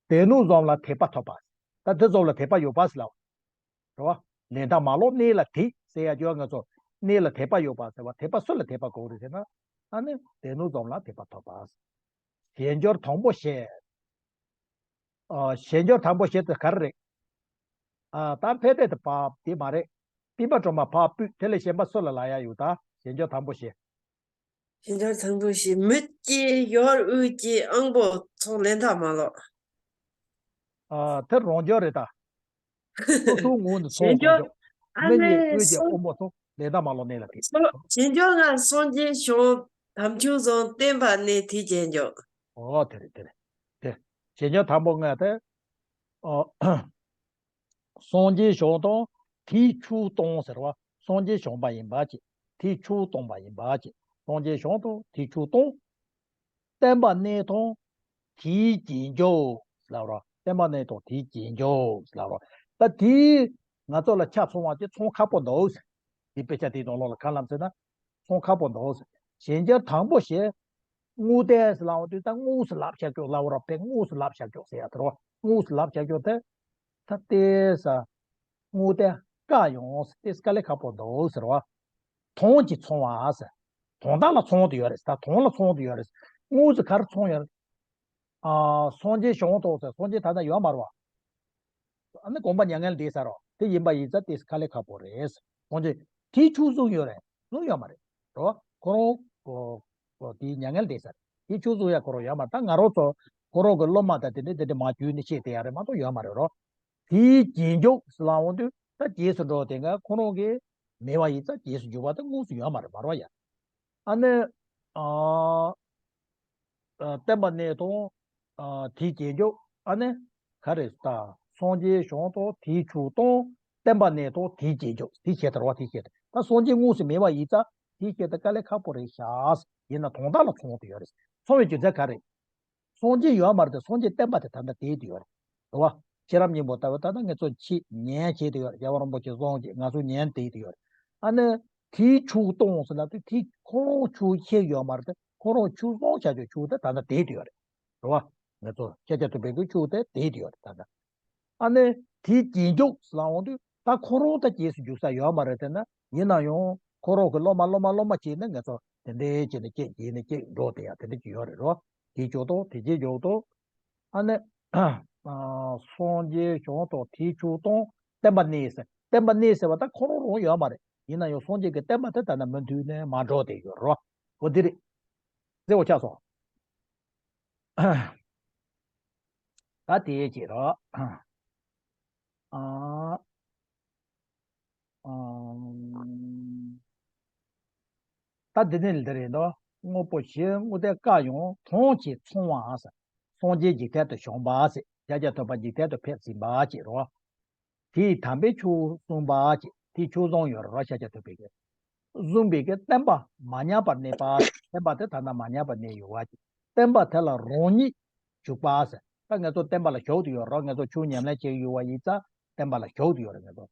སྡེ་སྣོད་བཟུང་ལ་དད་པ་ཐོབ་པ། ད་དེ་བཟུང་ལ་དད་པ་ཡོད་པ་ཟེར་ལབ། རེད་བ། ལས་མཐའ་མ་ལོག་གནས་ལ་དད་ཟེར་ཡ་ཅོ་ང་ཚོ། གནས་ལ་དད་པ་ཡོད་པ་ཟེར་བ་དད་པ་སུ་ལ་དད་པ་དགོས་རེད་ཟེར་ན། ཨ་ནི་སྡེ་སྣོད་བཟུང་ལ་དད་པ་ཐོབ་པ། ཞལ་སྦྱོར་དང་པོ་བཞེས། ཨ། ཞལ་སྦྱོར་དང་པོ་བཞེས་དེ་ག་རེ་རེད། ཨ། ད་ཕལ་ཆེར་དེ་བབ་དེ་མ་རེད། སྤྲིན་པ་སྒྲོལ་མ་བབ་སྤུས་དེ་ལས་གཞན་པ་སུ་ལ་ལབ་ཡ་ཡོད་ད། ཞལ་སྦྱོར་དང་པོ་བཞེས། ཞལ་སྦྱོར་དང་པོ་བཞེས་མི་སྐྱེ་ཡོར་དབུས་སྐྱེ་དབང་པོ་ཚོགས་ལས་མཐའ་མ་ལོག་ཨ། དེ་རང་སྦྱོར་རེད་ད། སོ་སོའི་ངོས་ནས་ཞལ་ཚོགས་སྦྱོར། རང་སྦྱོར། ཨ་མི་གཉིས་ནི་དབུས་ཀྱི་སངས་དབང་པོ་ཚོགས་ལས་མཐའ་མ་ལོག་གནས་ལ་དེ། སངས་ཞལ་སྦྱོར་ལྔ་སངས་རྒྱས་བྱོན། དམ་ཆོས་བཟུང་། བསྟན་པ་གནས། དེའི་རྗེས་འཇུག་ཨོ་དེ་རེད་དེ་རེད། དེ། ཞལ་སྦྱོར་དང་པོ་ལྔ་དེ། ཨོ། སངས་རྒྱས་བྱོན་དང་དེའི་ཆོས་བཏང་ཟེར་བ། སངས་རྒྱས་བྱོན་པ་ཡིན་པ་ཅིག་དེའི་ཆོས་བཏང་བ་ཡིན་པ་ཅིག་སངས་རྒྱས་བྱོན་དང་དེའི་ཆོས་བཏང་། བསྟན་པ་གནས་དང་དེའི་རྗེས་འཇུག་ལབ་རོ། བསྟན་པ་གནས་དང་དེའི་རྗེས་འཇུག་ལབ་རོ། ད་དེའི་ང་ཚོ་ལ་ཆ་ཚང་བ་ཅིག་ཚང་ཁག་པོ་འདུག་དེ་དཔེ་ཆ་དེའི་ནང་ལོགས་ལ་གང་ལབ་ཟེར་ན། ཚང་ཁག་པོ་འདུག་ཞལ་སྦྱོར་དང་པོ་བཞེས། དངོས་བསྟན་ཟེར་ལབ་དུས་ད་དངོས་སུ་ལབ་བྱ་ཀྱོག་ལབ་རོ། དཔེ་དངོས་སུ་ལབ་བྱ་ཀྱོག་ཟེར་ཡ་དེ་རོ། དངོས་སུ་ལབ་བྱ་ཀྱོག་དེ། ད་ལྟའི་ས། དངོས་བསྟན་བཀག་ཡོང་ཟེར་ཏེ་དཀའ་ལས་ཁག་པོ་འདུག་ཟེར་བ། དོན་གྱིས་མཚུངས་པ་ཟེར། དོན་དག་ལ་མཚུངས་དུ་ཡོད་རེད་ཟེར། ད་དོན་ལ་མཚུངས་དུ་ཡོད་རེད་ཟེར། དངོས་སུ་ག་རེ་མཚུངས་ཡོད་རེད། ཨ། སངས་རྒྱས་བྱོན་ཐོག་ཟེར། སངས་རྒྱས་ད་ལྟ་ཡོད་མ་རེད་བ། ཨ་ནི་དགོངས་པ་མྱ་ངན་འདས་ས་རོ། དེ་ཡིན་པ་ཡིན་ཙང་དེ་དཀའ་ལས་ཁག་པོ་རེད། སངས་རྒྱས་དེའི་ཆོས་བཟུང་ཡོད་རེད། བཟུང་ཡོད་མ་རེད། རོ། ཁོ་རང་གོ་གོ་དེའི་མྱ་ངན་འདས་ས་རེད། དེའི་ཆོས་བཟུང་ཡ་ཁོ་རང་ཡོད་མ་རེད། ད་ང་རང་ཚོ་ཁོ་རང་གི་སློབ་མ་དང་དེ་འདྲ་དེ་འདྲ་མ་བརྒྱུད་ནས་བཤད་དེ་ཡ་རེད་མ་གཏོགས་ཡོད་མ་རེད་རོ། དེའི་རྗེས་འཇུག་ཟེར་ལབ་འོང་དུས་ད་རྗེས་སུ་འགྲོ་དེ་ག་ཁོ་རང་གི་མེད་པ་ཡིན་ཙང་རྗེས་སུ་འཇུག་པ་དེ་དངོས་སུ་ཡོད་མ་རེད་མ་རེད་བ་ཡ། ཨ་ནི། ཨ། ཨ། བསྟན་པ་གནས་དང་། ཨ། དེའི་རྗེས་འཇུག་ཨ་ནི། ག་རེ་ད། སངས་རྒྱས་བྱོན་དང་དེའི་ཆོས་དང་། བསྟན་པ་གནས་དང་དེའི་རྗེས་འཇུག་དེ་བཤད་དར་བ་དེ་བཤད་དར། ད་སངས་རྒྱས་དངོས་སུ་མེད་པ་ཡིན་ཙང་དེ་བཤད་དར་དཀའ་ལས་ཁག་པོ་རེད་ཤག་ཡིན་ན་དོན་དག་ལ་མཚུངས་དུ་ཡོད་རེད། མཚུངས་པའི་རྒྱུ་མཚན་ག་རེ། སངས་རྒྱས་ཡོད་མ་རེད་དེ་སངས་རྒྱས་བསྟན་པ་དེ་ད་ལྟ་བསྡད་དུ་ཡོད་རེད། རེད་བ། ཤེས་རབ་སྙིང་པོ་ལྟ་བུ་ད་ལྟ་ངེད་ཚོ་ཆེས་ཉན་བྱེད་དུ་ཡོད་རེད། རྒྱལ་བ་རིན་པོ་ཆེ་གསུང་གི་ང་ཚོ་ཉན་བསྡད་དུ་ཡོད་རེད། ཨ་ནི། དེའི་ཆོས་གཏོང་ཟེར་ན་དེ་དེ་ཁོ་རང་ཆོས་ཤེས་ཡོད་མ་རེད་དེ་ཁོ་རང་ཆོས་གསུང་བྱ་རྒྱུ་ཆོས་དེ་ད་ལྟ་བསྡད་དུ་ཡོད་རེད། རེད་བ། ངེད་ཚོ་ཤཱཀྱ་ཐུབ་པའི་གི་ཆོས་དེ་བསྡད་དུ་ཡོད་རེད་ད་ལྟ། ཨ་ནི་དེའི་རྗེས་འཇུག་ཟེར་ལབ་འོང་དུས་ད་ཁོ་རང་ད་རྗེས་སུ་འཇུག་ས་ཡོད་མ་རེད། དེ་ན་ཡིན་ན་ཡང་ཁོ་རང་གི་སློབ་མ་སློབ་མ་སློབ་མ་བྱས་ནས་ངེད་ཚོ་དེ་འདྲའི་བྱས་ནས་སྐྱེས་རྗེས་ནས་སྐྱེས་འགྲོ་དེ་ཡང་དེ་འདྲ་ཅིག་ཡོད་རེད་རོ། དེའི་ཕྱོགས་དང་དེ་རྗེས་འཇུག་དང་། ཨ་ནི། ཨ། སངས་རྒྱས་བྱོན་དང་དེའི་ཆོས་དང་བསྟན་པ་གནས་ཟེར། བསྟན་པ་གནས་ཟེར་བ་ད་ཁོ་རང་རང་ཡོད་མ་རེད། ཡིན་ན་ཡང་སངས་རྒྱས་ཀྱི་བསྟན་པ་དེ་ད་ནི་མུ་མཐུད་ནས་མ་འགྲོ་དེ་ཡོད་རོ། འོ་དེ་རེད། གསལ་བོ་ཆགས་སོང་། ད་དེའི་རྗེས་རོ། ཨ། ཨ། ད་འདི་ནས་འདི་རེད་དོ། དངོས་པོ་བཞི་དངོས་དེ་བཀག་ཡང་མཐོང་ཞིང་མཚུངས་པ་ཟེར། སངས་རྒྱས་འཇིག་རྟེན་དུ་བྱོན་པ་ཟེར། ཤཱཀྱ་ཐུབ་པ་འཇིག་རྟེན་དུ་ཕེབས་ཟིན་པ་ཅེས་རོ། དེའི་དམ་པའི་ཆོས་གསུངས་པ་ཅེས་དེའི་ཆོས་གསུངས་ཡོད་རོ། ཤཱཀྱ་ཐུབ་པའི་གི་གསུངས་པའི་གི་བསྟན་པ་མ་ཉམས་པར་གནས་པ། བསྟན་པ་དེ་ད་ལྟ་མ་ཉམས་པར་གནས་ཡོད་པ་ཅེས། བསྟན་པ་དེ་ལ་རང་ཉིད་ཞུགས་པ་ཟེར། ད་ང་ཚོ་བསྟན་པ་ལ་ཞུགས་ཏེ་ཡོད་རོ། ང་ཚོ་ཆོས་ཉམས་ལེན་བྱེད་ཀྱི་ཡོད་པ་ཡིན་ཙང་བསྟན་པ་ལ་ཞུགས་ཏེ་ཡོད་རེད་ང་ཚོ།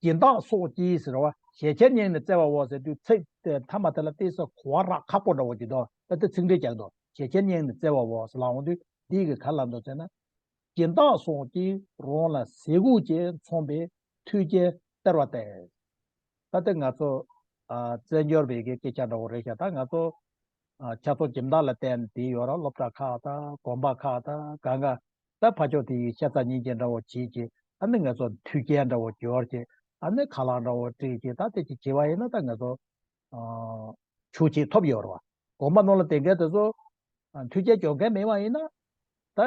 སྦྱིན་བདག་སོགས་ཀྱིས་ཟེར་བ། ཞལ་ཆད་སྙིང་ནས་བརྩེ་བའོ་ཟེར་དུས་ཚིག་དེ་མཐའ་མ་དེ་ལ་ཏོག་ཙམ་གོ་བ་རག་ཁག་པོ་འདྲ་བོ་ཅིག་འདུག་ད་ལྟ་ཚིག་འགྲེལ་རྒྱག་འདུག་ཞལ་ཆད་སྙིང་ནས་བརྩེ་བའོ་ཟེར་ལབ་འོང་དུས་འདི་གི་ག་ལ་འདུག་ཟེར་ན། སྦྱིན་བདག་སོགས་ཀྱིས་རང་ལ་ཟས་གོས་ཀྱིས་མཚུངས་པའི་མཐུ་རྐྱེན་སྟེར་བ་སྟེ། ད་ལྟ་ང་ཚོ་ཨ་རྩེད་འཇོར་བའི་གི་སྐད་ཆ་འདྲ་བོ་རེད་ཤག་ད་ང་ཚོ་ཨ་ཆ་ཚང་སྦྱིན་བདག་ལ་བརྟེན་དེ་ཡོད་ར། སློབ་གྲྭ་ཁག་དང་དགོན་པ་ཁག་དང་གང་ག་ད་ཕ་ཕྱོགས་དེ་ཡི་ཤ་ཚ་སྙིང་རྗེ་འདྲ་བོ་བྱེད་ཀྱི། ཨ་ནི་ང་ཚོ་མཐུན་རྐྱེན་འདྲ་བོ་སྦྱོར་གྱི། ཨ་ནི་ཁ་ལག་འདྲ་བོ་སྤྲད་ཀྱི། ད་དེ་ཅིག་བྱེད་པ་ཡིན་ན་ད་ང་ཚོ་ཨ་ཆོས་བྱེད་ཐུབ་ཡོད་རེད་བ། དགོན་པ་ནང་ལ་དེ་འགའ་དེ་ཚོ་ཨ་མཐུན་རྐྱེན་སྦྱོར་མཁན་མེད་པ་ཡིན་ན་ད་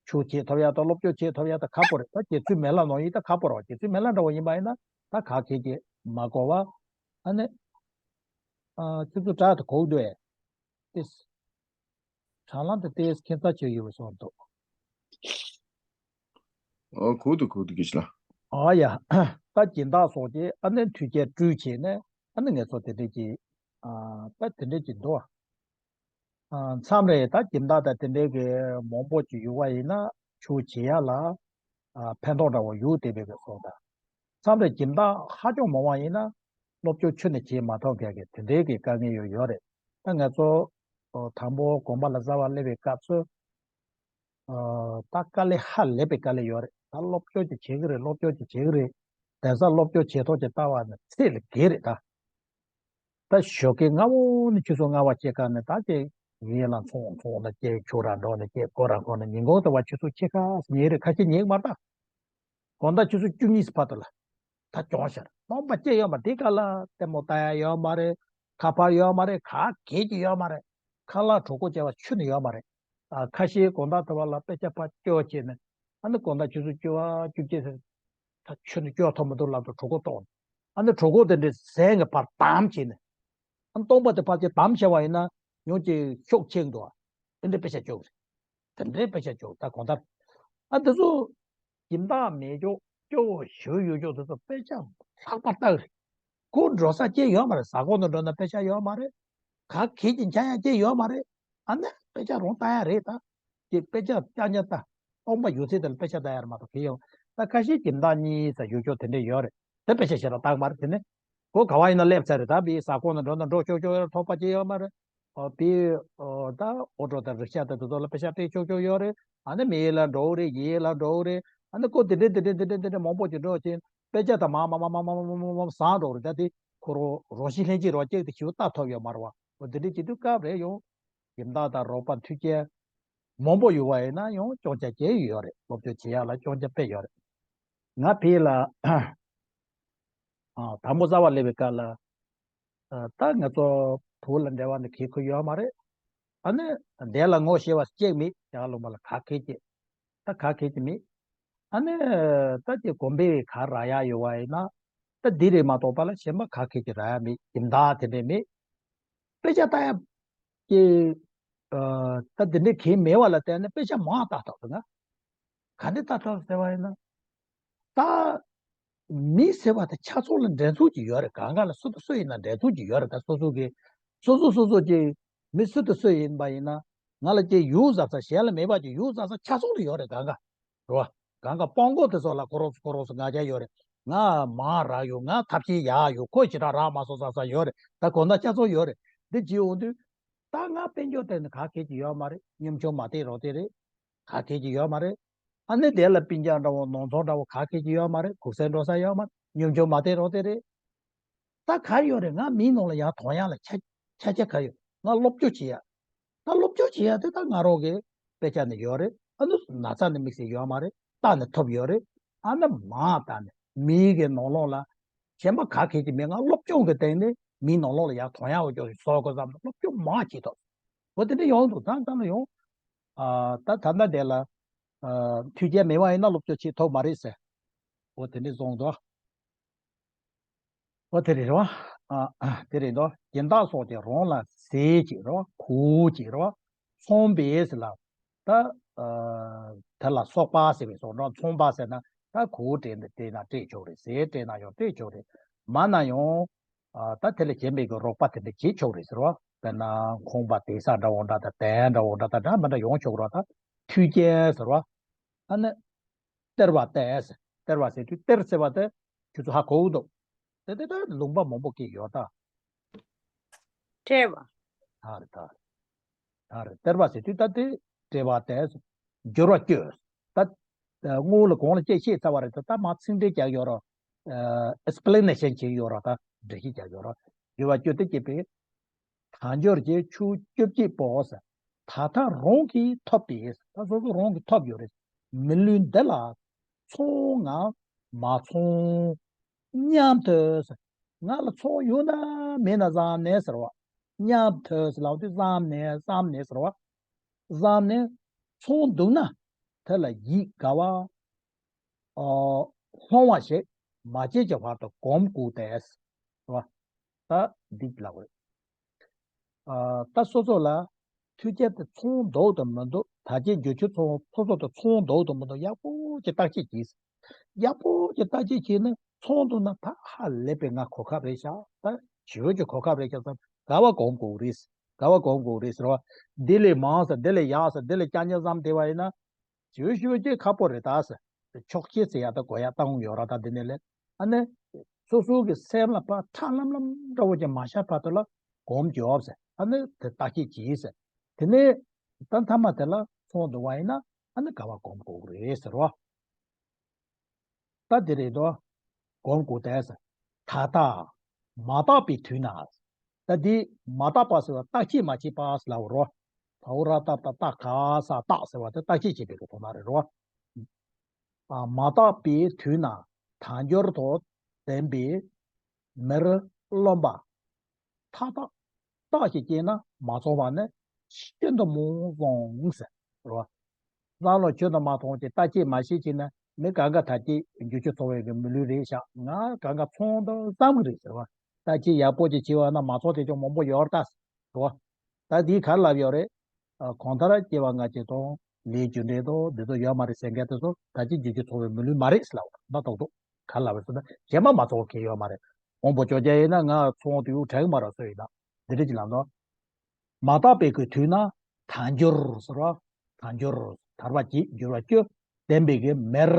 ཆོས་བྱེད་ཐུབ་ཡ་ད་སློབ་སྦྱོང་བྱེད་ཐུབ་ཡ་ད་ཁག་པོ་རེད། ད་རྗེ་བཙུན་མི་ལ་ནང་ཡིན་ད་ཁག་པོ་རེད་བ། རྗེ་བཙུན་མི་ལ་འདྲ་བོ་ཡིན་པ་ཡིན་ན་ད་ག་གེ་གེ་མ་གོ་བ། ཨ་ནི་ཨ་ཁྱེད་ཚོ་དྲག་ཏུ་གོ་གི་འདུག་ཨེ། ཏེ། དྲ་ལམ་དུ་ཏེ་ཁྱད་མཚར་ཆེ་ཡོད་པའི་བཟོ་འདུག་ཨོ་གུ་དུ་གུ་དུ་གི་ཆ་ལ། ཨ་ཡ། ད་སྦྱིན་བདག་སོགས་ཀྱིས་ཨ་ནི་མཐུན་རྐྱེན་སྤྲུལ་བྱས་ནས་ཨ་ནི་ངེད་ཚོ་དེ་འདྲས་ཀྱི་ཨ་ད་དེ་འདྲས་ཀྱི་འདུག་ཨ་མཚམས་རེ་ད་སྦྱིན་བདག་དང་དེ་འདྲས་ཀྱི་མང་པོ་ཅིག་ཡོད་པ་ཡིན་ན་ཆོས་བྱེད་ཡ་ལ་ཨ་ཕན་ཐོགས་འདྲ་བོ་ཡོད་བསྡད་པའི་གི་བཟོ་འདྲ། མཚམས་རེ་སྦྱིན་བདག་ཧ་ཅང་མང་བ་ཡིན་ན་སློབ་སྦྱོང་ཁྱོན་ནས་བྱེད་མ་ཐུབ་མཁན་གྱི་དེ་འདྲའི་གི་དཀའ་ངལ་ཡོད་ཡོད་རེད། ད་ང་ཚོ་དང་པོ་དགོན་པ་ལ་བཟའ་བ་སླེབས་པའི་སྐབས་སུ་ད་དཀའ་ལས་ཧ་ལས་པའི་དཀའ་ལས་ཡོད་རེད། ད་སློབ་སྦྱོང་ཅིག་བྱེད་ཀྱི་རེད། སློབ་སྦྱོང་ཅིག་བྱེད་ཀྱི་རེད། གདན་ས་སློབ་སྦྱོང་བྱེད་ཐོག་ཅིག་ལྟ་བ་ནི་ཚད་ལས་བརྒལ་རེད་ད། ད་ཞོགས་ཀའི་སྔ་པོ་ནས་ཆུ་ཚོད་ལྔ་པ་ཕྱེད་ཀ་ནས་ད་ཅིག་ཡིན་ལ་ཚོང་ཚོང་ལ་ཅིག་ཆུ་ར་འགྲོ་ནས་ཅིག་སྒོ་ར་འགོ་ནས་ཉིན་གུང་དུ་བ་ཆུ་ཚོད་ཕྱེད་ཀ་ཉལ་རེད། ཁ་ཤས་ཉལ་མ་ད། དགོང་དག་ཆུ་ཚོད་བཅུ་གཉིས་སུ་བར་དུ་ལ་ད་གྱོང་ཤར་སྟོང་པ་སྐྱེ་ཡོད་མ། དེ་ག་ལ་ལྟད་མོ་ལྟ་ཡ་ཡོད་མ་རེད། ཁ་པར་ཡོད་མ་རེད། ག་གེ་ཅིག་ཡོད་མ་རེད། ཁ་ལག་གྲོད་ཁོག་བཅད་པ་ཆུ་ནི་ཡོད་མ་རེད། ཨ་ཁ་ཤས་དགོང་དག་དུ་བ་ལ་དཔེ་ཆ་ཕར་སྐྱོར་བྱས་ནས་ཨ་ནི་དགོང་དག་ཆུ་ཚོད་བཅུ་པ་བཅུ་གཅིག་ཟེར། ད་ཆུ་ནི་སྐྱོར་ཐུབ་མི་འདུག་ལབ་དུས་གྲོད་ཁོག་ལྟོགས་ནས་ཨ་ནི་གྲོད་ཁོག་དེ་འདྲའི་ཟས་ཀྱི་བར་དམ་བྱས་ནས་ཨ་ནི་སྟོང་པ་དེ་ཕར་ཅིག་དམ་བྱས་པ་ཡིན་ན་ཡང་ཅིག་ཤུགས་ཆེ་འདུག་ཨ། དེ་འདྲའི་དཔེ་ཆ་སྐྱོར་གི་རེད། དེ་འདྲའི་དཔེ་ཆ་སྐྱོར་ད་གོང་ལྟར། ཨ་དེ་ཚོ་སྦྱིན་བདག་མེད་ཀྱོག་སྐྱོ་བོ་ཞུ་ཡོད་ཀྱོག་དེ་ཚོ་དཔེ་ཆ་ལྷག་པར་ལྟ་གི་རེད། ཁོ་འགྲོ་ས་སྐྱེ་ཡོད་མ་རེད། ཟ་ཁང་དུ་འགྲོ་ན་དཔེ་ཆ་ཡོད་མ་རེད། ག་གེ་ཅིག་འཆང་ཡ་སྐྱེ་ཡོད་མ་རེད། ཨ་ནི་དཔེ་ཆ་རང་ལྟ་ཡ་རེད་ད། ཅིག་དཔེ་ཆ་རྐྱང་རྐྱང་ལྟ། སྟོང་པ་ཡོད་ཚད་དེ་ལ་དཔེ་ཆ་ལྟ་ཡ་རེད་མ་གཏོགས་གེ་ཡོད། ད་ཁ་ཤས་སྦྱིན་བདག་གཉིས་ས་ཡོད་ཀྱོག་དེ་འདྲས་ཡོད་རེད། དེ་དཔེ་ཆ་ཞེ་དྲག་བཏང་མ་རེད། དེ་ནི་ཁོ་ག་བ་ཡིན་ན་སླེབས་ཚར་རེད། ད་བི་ཟ་ཁང་ནང་འགྲོ་ན་འགྲོ་ཆོག་ཆོག་ཡོད་རེད། ཐོགས་པ་སྐྱེ་ཡོད་མ་རེད། ཨོ་བི་ཨོ་ད་ཨོ་ཊོ་དང་རིག་ཤ་དང་དེ་ཚོ་ལ་དཔེ་ཆ་སྤྲད་ཆོག་ཆོག་ཡོད་རེད། ཨ་ནི་མི་ཡུལ་ལ་འགྲོ་གི་རེད། ཡུལ་ལ་འགྲོ་གི་རེད། ཨ་ནི་ཁོ་དེ་འདྲས་དེ་འདྲས་དེ་འདྲས་དེ་འདྲས་མང་པོ་ཅིག་འགྲོ་ཕྱིན་དཔེ་ཆ་དང་མ་མ་མ་མ་བཟང་འགྲོ་གི་རེད། ད་དེ་ཁོ་རང་རང་བཞིན་ལྷན་སྐྱེས་རང་སྐྱེས་དེ་ཞིག་ལྟ་ཐུབ་ཡོད་མ་རེད་བ། ཨོ་དེ་འདྲས་བྱེད་དུས་སྐབས་རེ་ཡང་སྦྱིན་བདག་དང་རོགས་པ་མཐུན་རྐྱེན་མང་པོ་ཡོད་པ་ཡིན་ན་ཡང་སྐྱོན་ཆ་སྐྱེ་ཡི་ཡོད་རེད། སློབ་སྦྱོང་བྱེད་ཡག་ལ་སྐྱོན་ཆ་དཔེ་ཡོད་རེད། ང་ཕ་གི་ལ་ཨ་དང་པོ་བཟའ་བ་སླེབས་པའི་སྐབས་ལ་ཨ་ད་ང་ཚོ་བོད་ལ་འབྲེལ་བ་འདི་གལ་ཁུར་ཡོད་མ་རེད། ཨ་ནི་འདས་ལ་ངོ་ཤེས་པ་གཅིག་མེད། ཡར་ལུང་པ་ལ་ག་གེ་ཅིག་ད་ག་གེ་ཅིག་མེད། ཨ་ནི་ད་ཅིག་དགོན་པའི་ག་རག་ཡག་ཡོད་པ་ཡིན་ན་ད་འདི་རེད་མ་གཏོགས་པ་ལ་གཞན་པ་ག་གེ་ཅིག་རག་ཡག་མེད། སྦྱིན་བདག་དེ་འདྲས་མེད། དཔེ་ཆ་ལྟ་ཡག་གི་ཨ་ད་དེ་འདྲས་གང་མེད་པ་ལ་བརྟེན་ནས་དཔེ་ཆ་མང་ལྟ་ཐུབ་འདུག་ང་། ག་འདྲས་ལྟ་ཐུབ་ཟེར་བ་ཡིན་ན། ད་མི་ཟེར་བ་དེ་ཆ་ཚང་ལ་འགྲན་ཚུགས་ཀྱི་ཡོད་རེད། གང་ག་ལ་སུ་དང་སུ་ཡིན་ན་འགྲན་ཚུགས་ཀྱི་ཡོད་རེད། ད་སོ་སོ་གི་སོ་སོ་སོ་སོ་གི་མི་སུ་དང་སུ་ཡིན་པ་ཡིན་ན་ང་ལ་ཅིག་ཡུགས་ཟ་ས་གཞན་ལ་མེད་པ་ཅིག་ཡུགས་ཟ་ས་ཆ་ཚང་དུ་ཡོད་རེད། གང་ག་རེད་བ། གང་ག་སྤོང་གོ་དེ་ཚོ་ལ་ཁོ་རང་ཁོ་རང་ཚོ་ང་རྒྱལ་ཡོད་རེད། ང་མང་རག་ཡོད། ང་ཐབས་ཤེས་ཡག་ཡོད། ཁོ་ཞེ་དྲག་རག་མ་སོང་ཟ་ས་ཡོད་རེད། ད་གོ་ན་ཆ་ཚང་ཡོད་རེད། འདི་བྱེད་འོང་དུས་ད་ང་དཔལ་འབྱོར་སྟེང་ནས་ག་གེ་ཅིག་ཡོད་མ་རེད། ཉམ་ཆུང་མ་བསྡད་རོགས་དེ་རེད། ག་གེ་ཅིག་ཡོད་མ་རེད། ཨ་ནི་དེ་ལ་སྤུན་ཀྱག་འདྲ་བོ་ནང་ཚོང་འདྲ་བོ་ག་གེ་ཅིག་ཡོད་མ་རེད། གུག་སེང་འགྲོ་ས་ཡོད་མ་རེད། ཉམ་ཆུང་མ་བསྡད་རོགས་དེ་རེད། ད་ག་ཡོད་རེད། ང་མིའི་ནང་ལ་ཡར་ཐོན་ཡག་ལ་ཆ་ཆ་ཆ་ག་ཡོད། ང་སློབ་སྦྱོང་བྱེད་ཡག་ད་སློབ་སྦྱོང་བྱེད་ཡག་དེ་ད་ང་རང་གི་དཔེ་ཆ་ནི་ཡོད་རེད། ཨ་ནི་ན་ཚ་ནི་དམིགས་བསལ་ཡོད་མ་རེད། ལྟ་ནི་ཐུབ་ཡོད་རེད། ཨ་ནི་མང་ལྟ་ནི་མིའི་གི་ནང་ལོགས་ལ་གཞན་པ་ག་གེ་ཅིག་མེད། ང་སློབ་སྦྱོང་གི་སྟེང་ནས་མིའི་ནང་ལོགས་ལ་ཡར་ཐོན་ཡག་འོ་ཅོག་ཞིག་བཟོ་དགོས་བསམ་ནས་སློབ་སྦྱོང་མང་བྱེད་ཐུབ། འོ་དེ་འདྲ་ཡོང་འདུག་ད་ད་ལ་ཡོང་། ཨ་ད་ད་ལྟ་དེ་ལ་ཨ་མཐུན་རྐྱེན་མེད་པ་ཡིན་ན་སློབ་སྦྱོང་བྱེད་ཐུབ་མ་རེད་ཟེར། འོ་དེ་འདྲ་སོང་འདུག་འོ་དེ་རེད་རེད་བ། ཨ་ཨ་དེ་རེད་དོ། སྦྱིན་བདག་སོགས་ཀྱི་རོང་ལ་ཟས་ཀྱི་རོ་གོ་ཅིག་རོ། ཚོང་པས་ལ། ད་ཨ་དེ་ལ་སོགས་པ་ཟེར་བའི་སོགས་འགྲོ། ཚོང་པ་ཟེར་ན་ད་གོ་སྤྲད་ན་སྤྲད་ན་སྤྲད་ཆོག་རེད། ཟས་སྤྲད་ན་ཡང་སྤྲད་ཆོག་རེད། མ་ན་ཡང་ཨ་ད་དེ་ལ་གཞན་པའི་གི་རོགས་པ་དེ་འདྲ་བྱེད་ཆོག་རེད་ཟེར་བ། དཔེར་ན་ཁང་པ་སྡོད་ས་འདྲ་བོ་འདྲ་དང་། དེ་འདྲ་བོ་འདྲ་དང་འདྲ་མི་འདྲ་ཡོང་ཆོག་རོགས། ད་མཐུན་རྐྱེན་ཟེར་བ། ཨ་ནི་སྟེར་བ་སྟེར་ཟེར། སྟེར་བ་ཟེར་དུས་སྟེར་ཟེར་བ་དེ་ཁྱོད་ཚོ་ཧ་གོ་གི་འདུག་དེ་དེ་ལྟར་ལུང་པ་མང་པོ་སྐད་ཡོད་ད། སྤྲད་པ། ད་རེད་ད་རེད། ད་རེད། སྟེར་བ་ཟེར་དུས་ད་དེ་སྤྲད་པ་སྟེར། འབྱོར་བ་སྤྱོད། ད་དངུལ་ལ་གོང་ལ་སྐྱེད་བཤད་ཚར་བ་རེད། ད་ད་མ་ཚིག་འགྲེལ་རྒྱག་ཡོད་རོགས། ཨེག་སི་པི་ལེ་ནེ་ཤན་བྱེད་ཡོད་རོགས། ད་འགྲེལ་བཤད་རྒྱག་ཡོད་རོགས། འབྱོར་བ་སྤྱོད་དེ་སྐྱེས་པའི། དལ་འབྱོར་གྱི་ཆུ་བཅོ་བརྒྱད་པོ་ཟེར། ད་ལྟ་རང་གིས་ཐོབ་པས། ད་སོ་སོ་རང་གིས་ཐོབ་ཡོད་རེད། མི་ལུས་འདི་ལ་ཚོང་ང་མ་ཚོང་སྙམ་དུ་ཟེར། ང་ལ་ཚོང་ཡོད་ན་མེད་ན་བསམ་ནས་ཟེར་བ། སྙམ་དུ་ཟེར་ལབ་དུས་བསམ་ནས་བསམ་ནས་ཟེར་བ། བསམ་ནས་ཚོང་འདུག་ན་དེ་ལ་ཡིད་དགའ་བ། ཨོ། སློང་བ་ཞིག་མ་བྱས་ཀྱི་བར་དུ་གོམས་བགོ་སྟེ། རེད་བ། ད་འདི་ལབ་རེད། ཨ་ད་སོ་སོ་ལ་མཐུན་རྐྱེན་དེ་ཚོང་འདུག་དང་མི་འདུག་ད་ཅི་འབྱོར་ཆུ་ཚོང་སོ་སོ་དང་ཚོང་འདུག་དང་མི་འདུག་ཡག་པོ་ཅིག་བརྟག་དཔྱད་གྱིས། ཡག་པོ་ཅིག་བརྟག་དཔྱད་བྱས་ནས་ཚོང་འདུག་ན་ད་ཧ་ལས་པའི་ང་གོ་སྐབས་རེད་ཤག་ད་ཞེ་པོ་ཅིག་གོ་སྐབས་རེད་ཤག་བསམ། དགའ་བ་གོམས་དགོས་རེད། དགའ་བ་གོམས་དགོས་རེད་ཟེར་བ། འདི་ལས་མང་ཟེར། འདི་ལས་ཡག་ཟེར། འདི་ལས་རྐྱང་རྐྱང་བསམ་བསྡད་པ་ཡིན་ན། ཞུ་ཞུ་ཅིག་ཁག་པོ་རེད་ད་ཟེར། ཆོག་ཤེས་ཟེར་ཡག་ད་གོ་ཡག་ད་འོང་ཡོད་ར། ད་འདི་ནས་ལས་ཨ་ནི་སོ་སོ་གི་སེམས་ལ་ཕར་ཁྲ་ལམ་ལམ་འདྲ་བོ་ཅིག་མ་ཤར་བར་དུ་ལ་གོམས་རྒྱོབ་ཟེར། ཨ་ནི་དེ་བརྟག་དཔྱད་གྱིས་ཟེར། དེ་ནས་ད་མཐའ་མ་དེ་ལ་ཚོང་འདུག་པ་ཡིན་ན་ཨ་ནི་དགའ་བ་གོམས་དགོས་རེད་ཟེར་བ། ད་དེ་རེད་དོ། གོམས་དགོས་ཏེ་ཟེར། ད་ལྟ་མ་བརྟགས་པའི་དུས་ན། ད་འདི་མ་བརྟགས་པ་ཟེར་བ་བརྟག་དཔྱད་མ་བྱས་པ་ཟེར་ལབ་རོ། བ་འོག་ར་བཏགས་པ་བརྟགས། ག་ས་བརྟགས་ཟེར་བ་དེ་བརྟག་དཔྱད་བྱེད་པའི་གི་དོན་དག་རེད་རོ། ཨ་མ་བརྟགས་པའི་དུས་ན་དལ་འབྱོར་དང་ལྡན་པའི་མིར་རློམ་པ། མཐའ་དག་རྟགས་ཤིག་སྐྱེས་ན་མ་ཚོར་བ་ནི་ཤིན་ཏུ་མང་སོང་ཟེར་རོ། བསམ་བློ་ཁྱོན་དུ་མ་ཐོངས་ཀྱི་བརྟག་དཔྱད་མ་བྱས་ཀྱི་ན་མི་གང་ག་ད་ཀྱི་འགྱུར་ཁྱོད་ཚོ་བའི་གི་མི་ལུས་རེད་ཤག་ང་གང་ག་ཚོང་དང་བསམ་གི་རེད་ཟེར་བ། བརྟག་དཔྱད་ཡག་པོ་ཅིག་བྱས་པ་ན་མ་ཚོར་དེ་ཅུང་མང་པོ་ཡོད་རེད་ད་ཟེར་བ། ད་འདིའི་ག་རེ་ལབ་ཡོད་རེད། ཨ་གང་ལྟར་སྐྱེ་བ་སྔ་ཕྱི་དང་ལས་རྒྱུ་འབྲས་དང་འདི་ཚོ་ཡོད་མ་རེད་ཟེར་མཁན་དེ་ཚོ་ད་ཀྱི་འགྱུར་ཁྱོད་ཚོ་བའི་མི་ལུས་མ་རེད་ཟེར་ལབ་བ་ད་ཏོག་ཏོག་ག་རེ་ལབ་རེད་ཟེར་ན་རྗེས་མ་མ་ཚོར་མཁན་ཡོད་མ་རེད། དབང་པོ་བཅོ་བརྒྱད་ཡིན་ན་ང་ཚོང་དུ་དྲན་མ་ར་སོ་ཡིན་ན། འདི་འདྲ་ཅིག་ལབ་ནོ། མ་བརྟགས་པའི་གི་དུས་ན་དལ་འབྱོར་ཟེར་བ། དལ་འབྱོར་དལ་བ་བགྱིད་འབྱོར་བ་སྤྱོད་ལྡན་པའི་གི་མིར་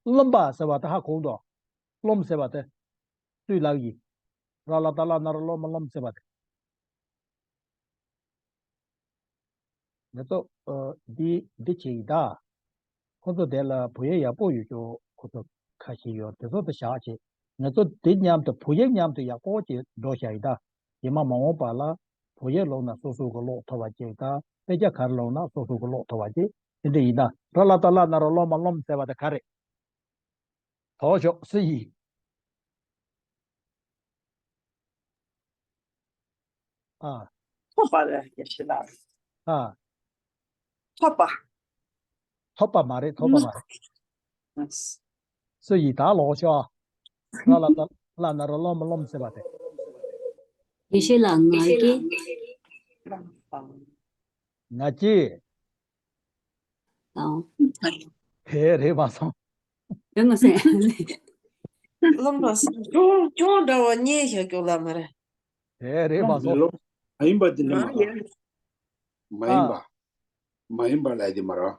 རློམ་པ་ཟེར་བ་དེ་ཧ་གོ་འདུག་རློམ་ཟེར་བ་དེ་སུའི་ལག་ཡིན། ར་ལ་ཏ་ལ་ན་རོ་རློ་མ་རློམ་ཟེར་བ་དེ། ང་ཚོ་ཨ་འདི་འདི་བྱེད་ཡིན་ད། ཁོ་ཚོ་དེ་ལ་བུ་ཡ་ཡག་པོ་ཡོད་ཀྱོ་ཁོ་ཚོ་ཁ་ཤས་ཡོད། དེ་ཚོ་དེ་བཞག་བྱེད། ང་ཚོ་འདི་མཉམ་དུ་བུ་ཡ་མཉམ་དུ་ཡག་པོ་བྱེད་འགྲོ་བཞག་ཡིན་ད། རྗེས་མ་མ་འོངས་པ་ལ་བུ་ཡ་ལོག་ན་སོ་སོ་གི་ལོག་ཐུབ་པ་བྱེད་ད། དཔེ་ཆ་ག་རེ་ལོག་ན་སོ་སོ་གི་ལོག་ཐུབ་པ་བྱེད། དེ་འདྲ་ཡིན་ད། ར་ལ་ཏ་ལ་ན་རོ་རློ་མ་རློམ་ཟེར་བ་དེ་ག་རེད། དོ་ཞོག་སུ་ཡིན། ཨ། ཐོབ་པ་རེད་དགེ་བཤེས་ལགས། ཨ། ཐོབ་པ། ཐོབ་པ་མ་རེད། ཐོབ་པ་མ་རེད། སུ་ཡིན་ད་ལོག་ཤོག་ལ་ལ་ད་ལ་ན་རོ་རློ་མ་རློམ་ཟེར་བ་དེ། དགེ་བཤེས་ལགས་ང་གི། ང་གི། ཨང་། དེ་རེད་མ་སོང་། རེད་མ་སོང་། རློམ་པ་ཁྱོད་ཁྱོད་འདྲ་བ་རྙེད་ཤག་ཀྱོག་ལ་མ་རེད། དེ་རེད་མ་སོང་། རློམ་མ་ཡིན་པ་དེ་ནི་མ་རེད། མ་ཡིན་པ། མ་ཡིན་པ་ལ་དེ་མ་རེད།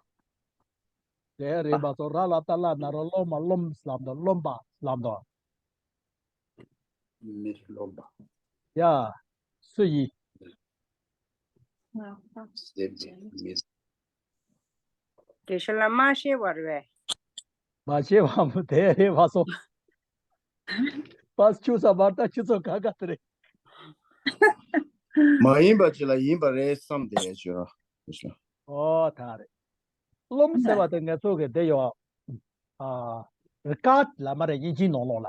དེ་རེད་མ་སོང་། ར་ལ་ཏ་ལ་ན་རོ་རློ་མ་རློམ་ལབ་འདུག་རློམ་པ་ལབ་འདུག་མིར་རློམ་པ། ཡ། སུ་ཡིན། སེམས་ཀྱི་མིར། དགེ་བཤེས་ལགས་མ་ཤེས་པ་རེད་པས། མ་ཤེས་པ་མོ་དེ་རེད་མ་སོང་། པས་ཆུ་ས་མར་ད་ཁྱི་ཚོ་ག་ག་དེ་རེད། མ་ཡིན་པ་ཅིག་ལ་ཡིན་པ་རེད་བསམ་དེ་ཡ་ཅིག་ར། ཨོ་ད་རེད། རློམ་ཟེར་བ་དེ་ངེད་ཚོ་གི་དེ་ཡོད། ཨ་རི་ཀ་ལ་མ་རེད་དབྱིན་ཇིའི་ནང་ལོགས་ལ།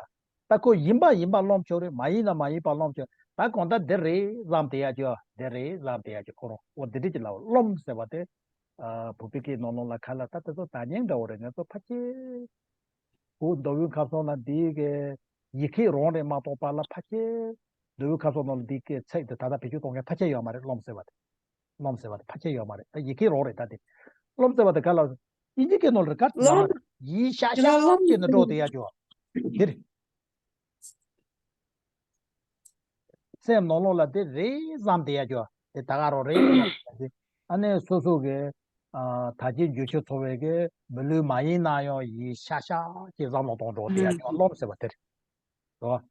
ད་ཁོ་ཡིན་པ་ཡིན་པ་རློམ་ཆོག་རེད། མ་ཡིན་ན་མ་ཡིན་པ་རློམ་ཆོག་ད་གང་ལྟར་འདི་རེད་བསམ་དེ་ཡ་ཅིག་འདི་རེད་བསམ་དེ་ཡ་ཅིག་ཁོ་རང་འོ་འདི་འདྲ་ཅིག་ལ་རློམ་ཟེར་བ་དེ། ཨ་བོད་པའི་སྐད་ནང་ལོགས་ལ་ག་ལ་ད་དེ་ཚོ་ད་སྙན་འདྲ་བོ་རེད། ང་ཚོ་ཕལ་ཆེར་བོད་མདོ་དབུས་ཁམས་གསུམ་ལ་འདི་གི་ཡིག་སྐད་རང་རེད་མ་གཏོགས་པ་ལ་ཕལ་ཆེར་ མདོ་དབུས་ཁ་སོགས་ནང་ལ་འདི་སྐད་ཚིག་དེ་ད་ལྟ་བེད་སྤྱོད་གཏོང་མཁན་ཕལ་ཆེར་ཡོད་མ་རེད། རློམ་ཟེར་བ་དེ། རློམ་ཟེར་བ་དེ་ཕལ་ཆེར་ཡོད་མ་རེད། ད་ཡི་གེ་རོགས་རེད། ད་དེ་རློམ་ཟེར་བ་དེ་ག་ལ། དབྱིན་ཇི་སྐད་ནང་ལ་ག་ལ་ཡི་ཤ་ཤ་སྐྱེས་ནས་འགྲོ་བསྡད་ཡ་ཅོ། འདིར། སེམས་ནང་ལོགས་ལ་དེ་རེད་བསམ་བསྡད་ཡ་ཅོ། དེ་ད་ག་རང་རེད་བསམ་བསྡད་ཡ་ཅོ། ཨ་ནི་སོ་སོ་གི་ཨ་ད་ཅི་འགྱུར་ཆོས་ཚོ་བའི་གི་མི་ལུས་མ་ཡིན་ན་ཡང་ཡི་ཤ་ཤ་ཅེས་བསམ་བློ་གཏོང་འགྲོ་བསྡད་ཡ་ཅོ། རློམ་ཟེར་བ་དེ་རེད། རོ།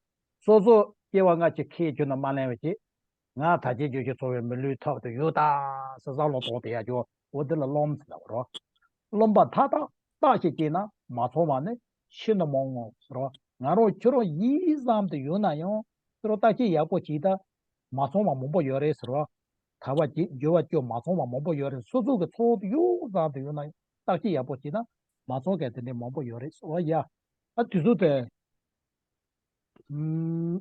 སོ་སོ་སྐྱེ་བ་སྔ་ཕྱི་ཁས་གྱུར་ན་མ་ལེན་པ་ཅིག་ང་ད་ཅི་འགྱུར་ཆོས་ཚོ་བའི་མི་ལུས་ཐོག་ཏུ་ཡོད་ད་ཟེར་བསམ་བློ་གཏོང་བསྡད་ཡ་ཅོ། འོ་དེ་ལ་རློམ་ཟེར་ལབ་རོ། རློམ་པ་མཐའ་དག་རྟག་ཅིག་སྐྱེས་ན་མ་ཚང་བ་ནི་ཤིན་ཏུ་མང་ངོ་ཟེར་རོ། ང་རང་ཁྱོད་རང་ཡིན་བསམ་དུ་ཡོད་ན་ཡང་ཁྱོད་རང་བརྟག་དཔྱད་ཡག་པོ་བྱས་ད་མ་ཚང་བ་མང་པོ་ཡོད་རེད་ཟེར་རོ། ཐར་པ་ཅིག་འགྱུར་བ་ཅོ་མ་ཚང་བ་མང་པོ་ཡོད་རེད། སོ་སོ་གི་ཚོགས་དུ་ཡོད་བསམ་དུ་ཡོད་ན་ཡང་བརྟག་དཔྱད་ཡག་པོ་བྱས་ན་མ་ཚང་མཁན་དེ་འདྲ་མང་པོ་ཡོད་རེད་ཟེར་བ་ཡ། ཨ་དུས་ཚོད་དེ། ཨུམ།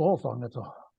རྫོགས་སོང་ངེད་ཚོ།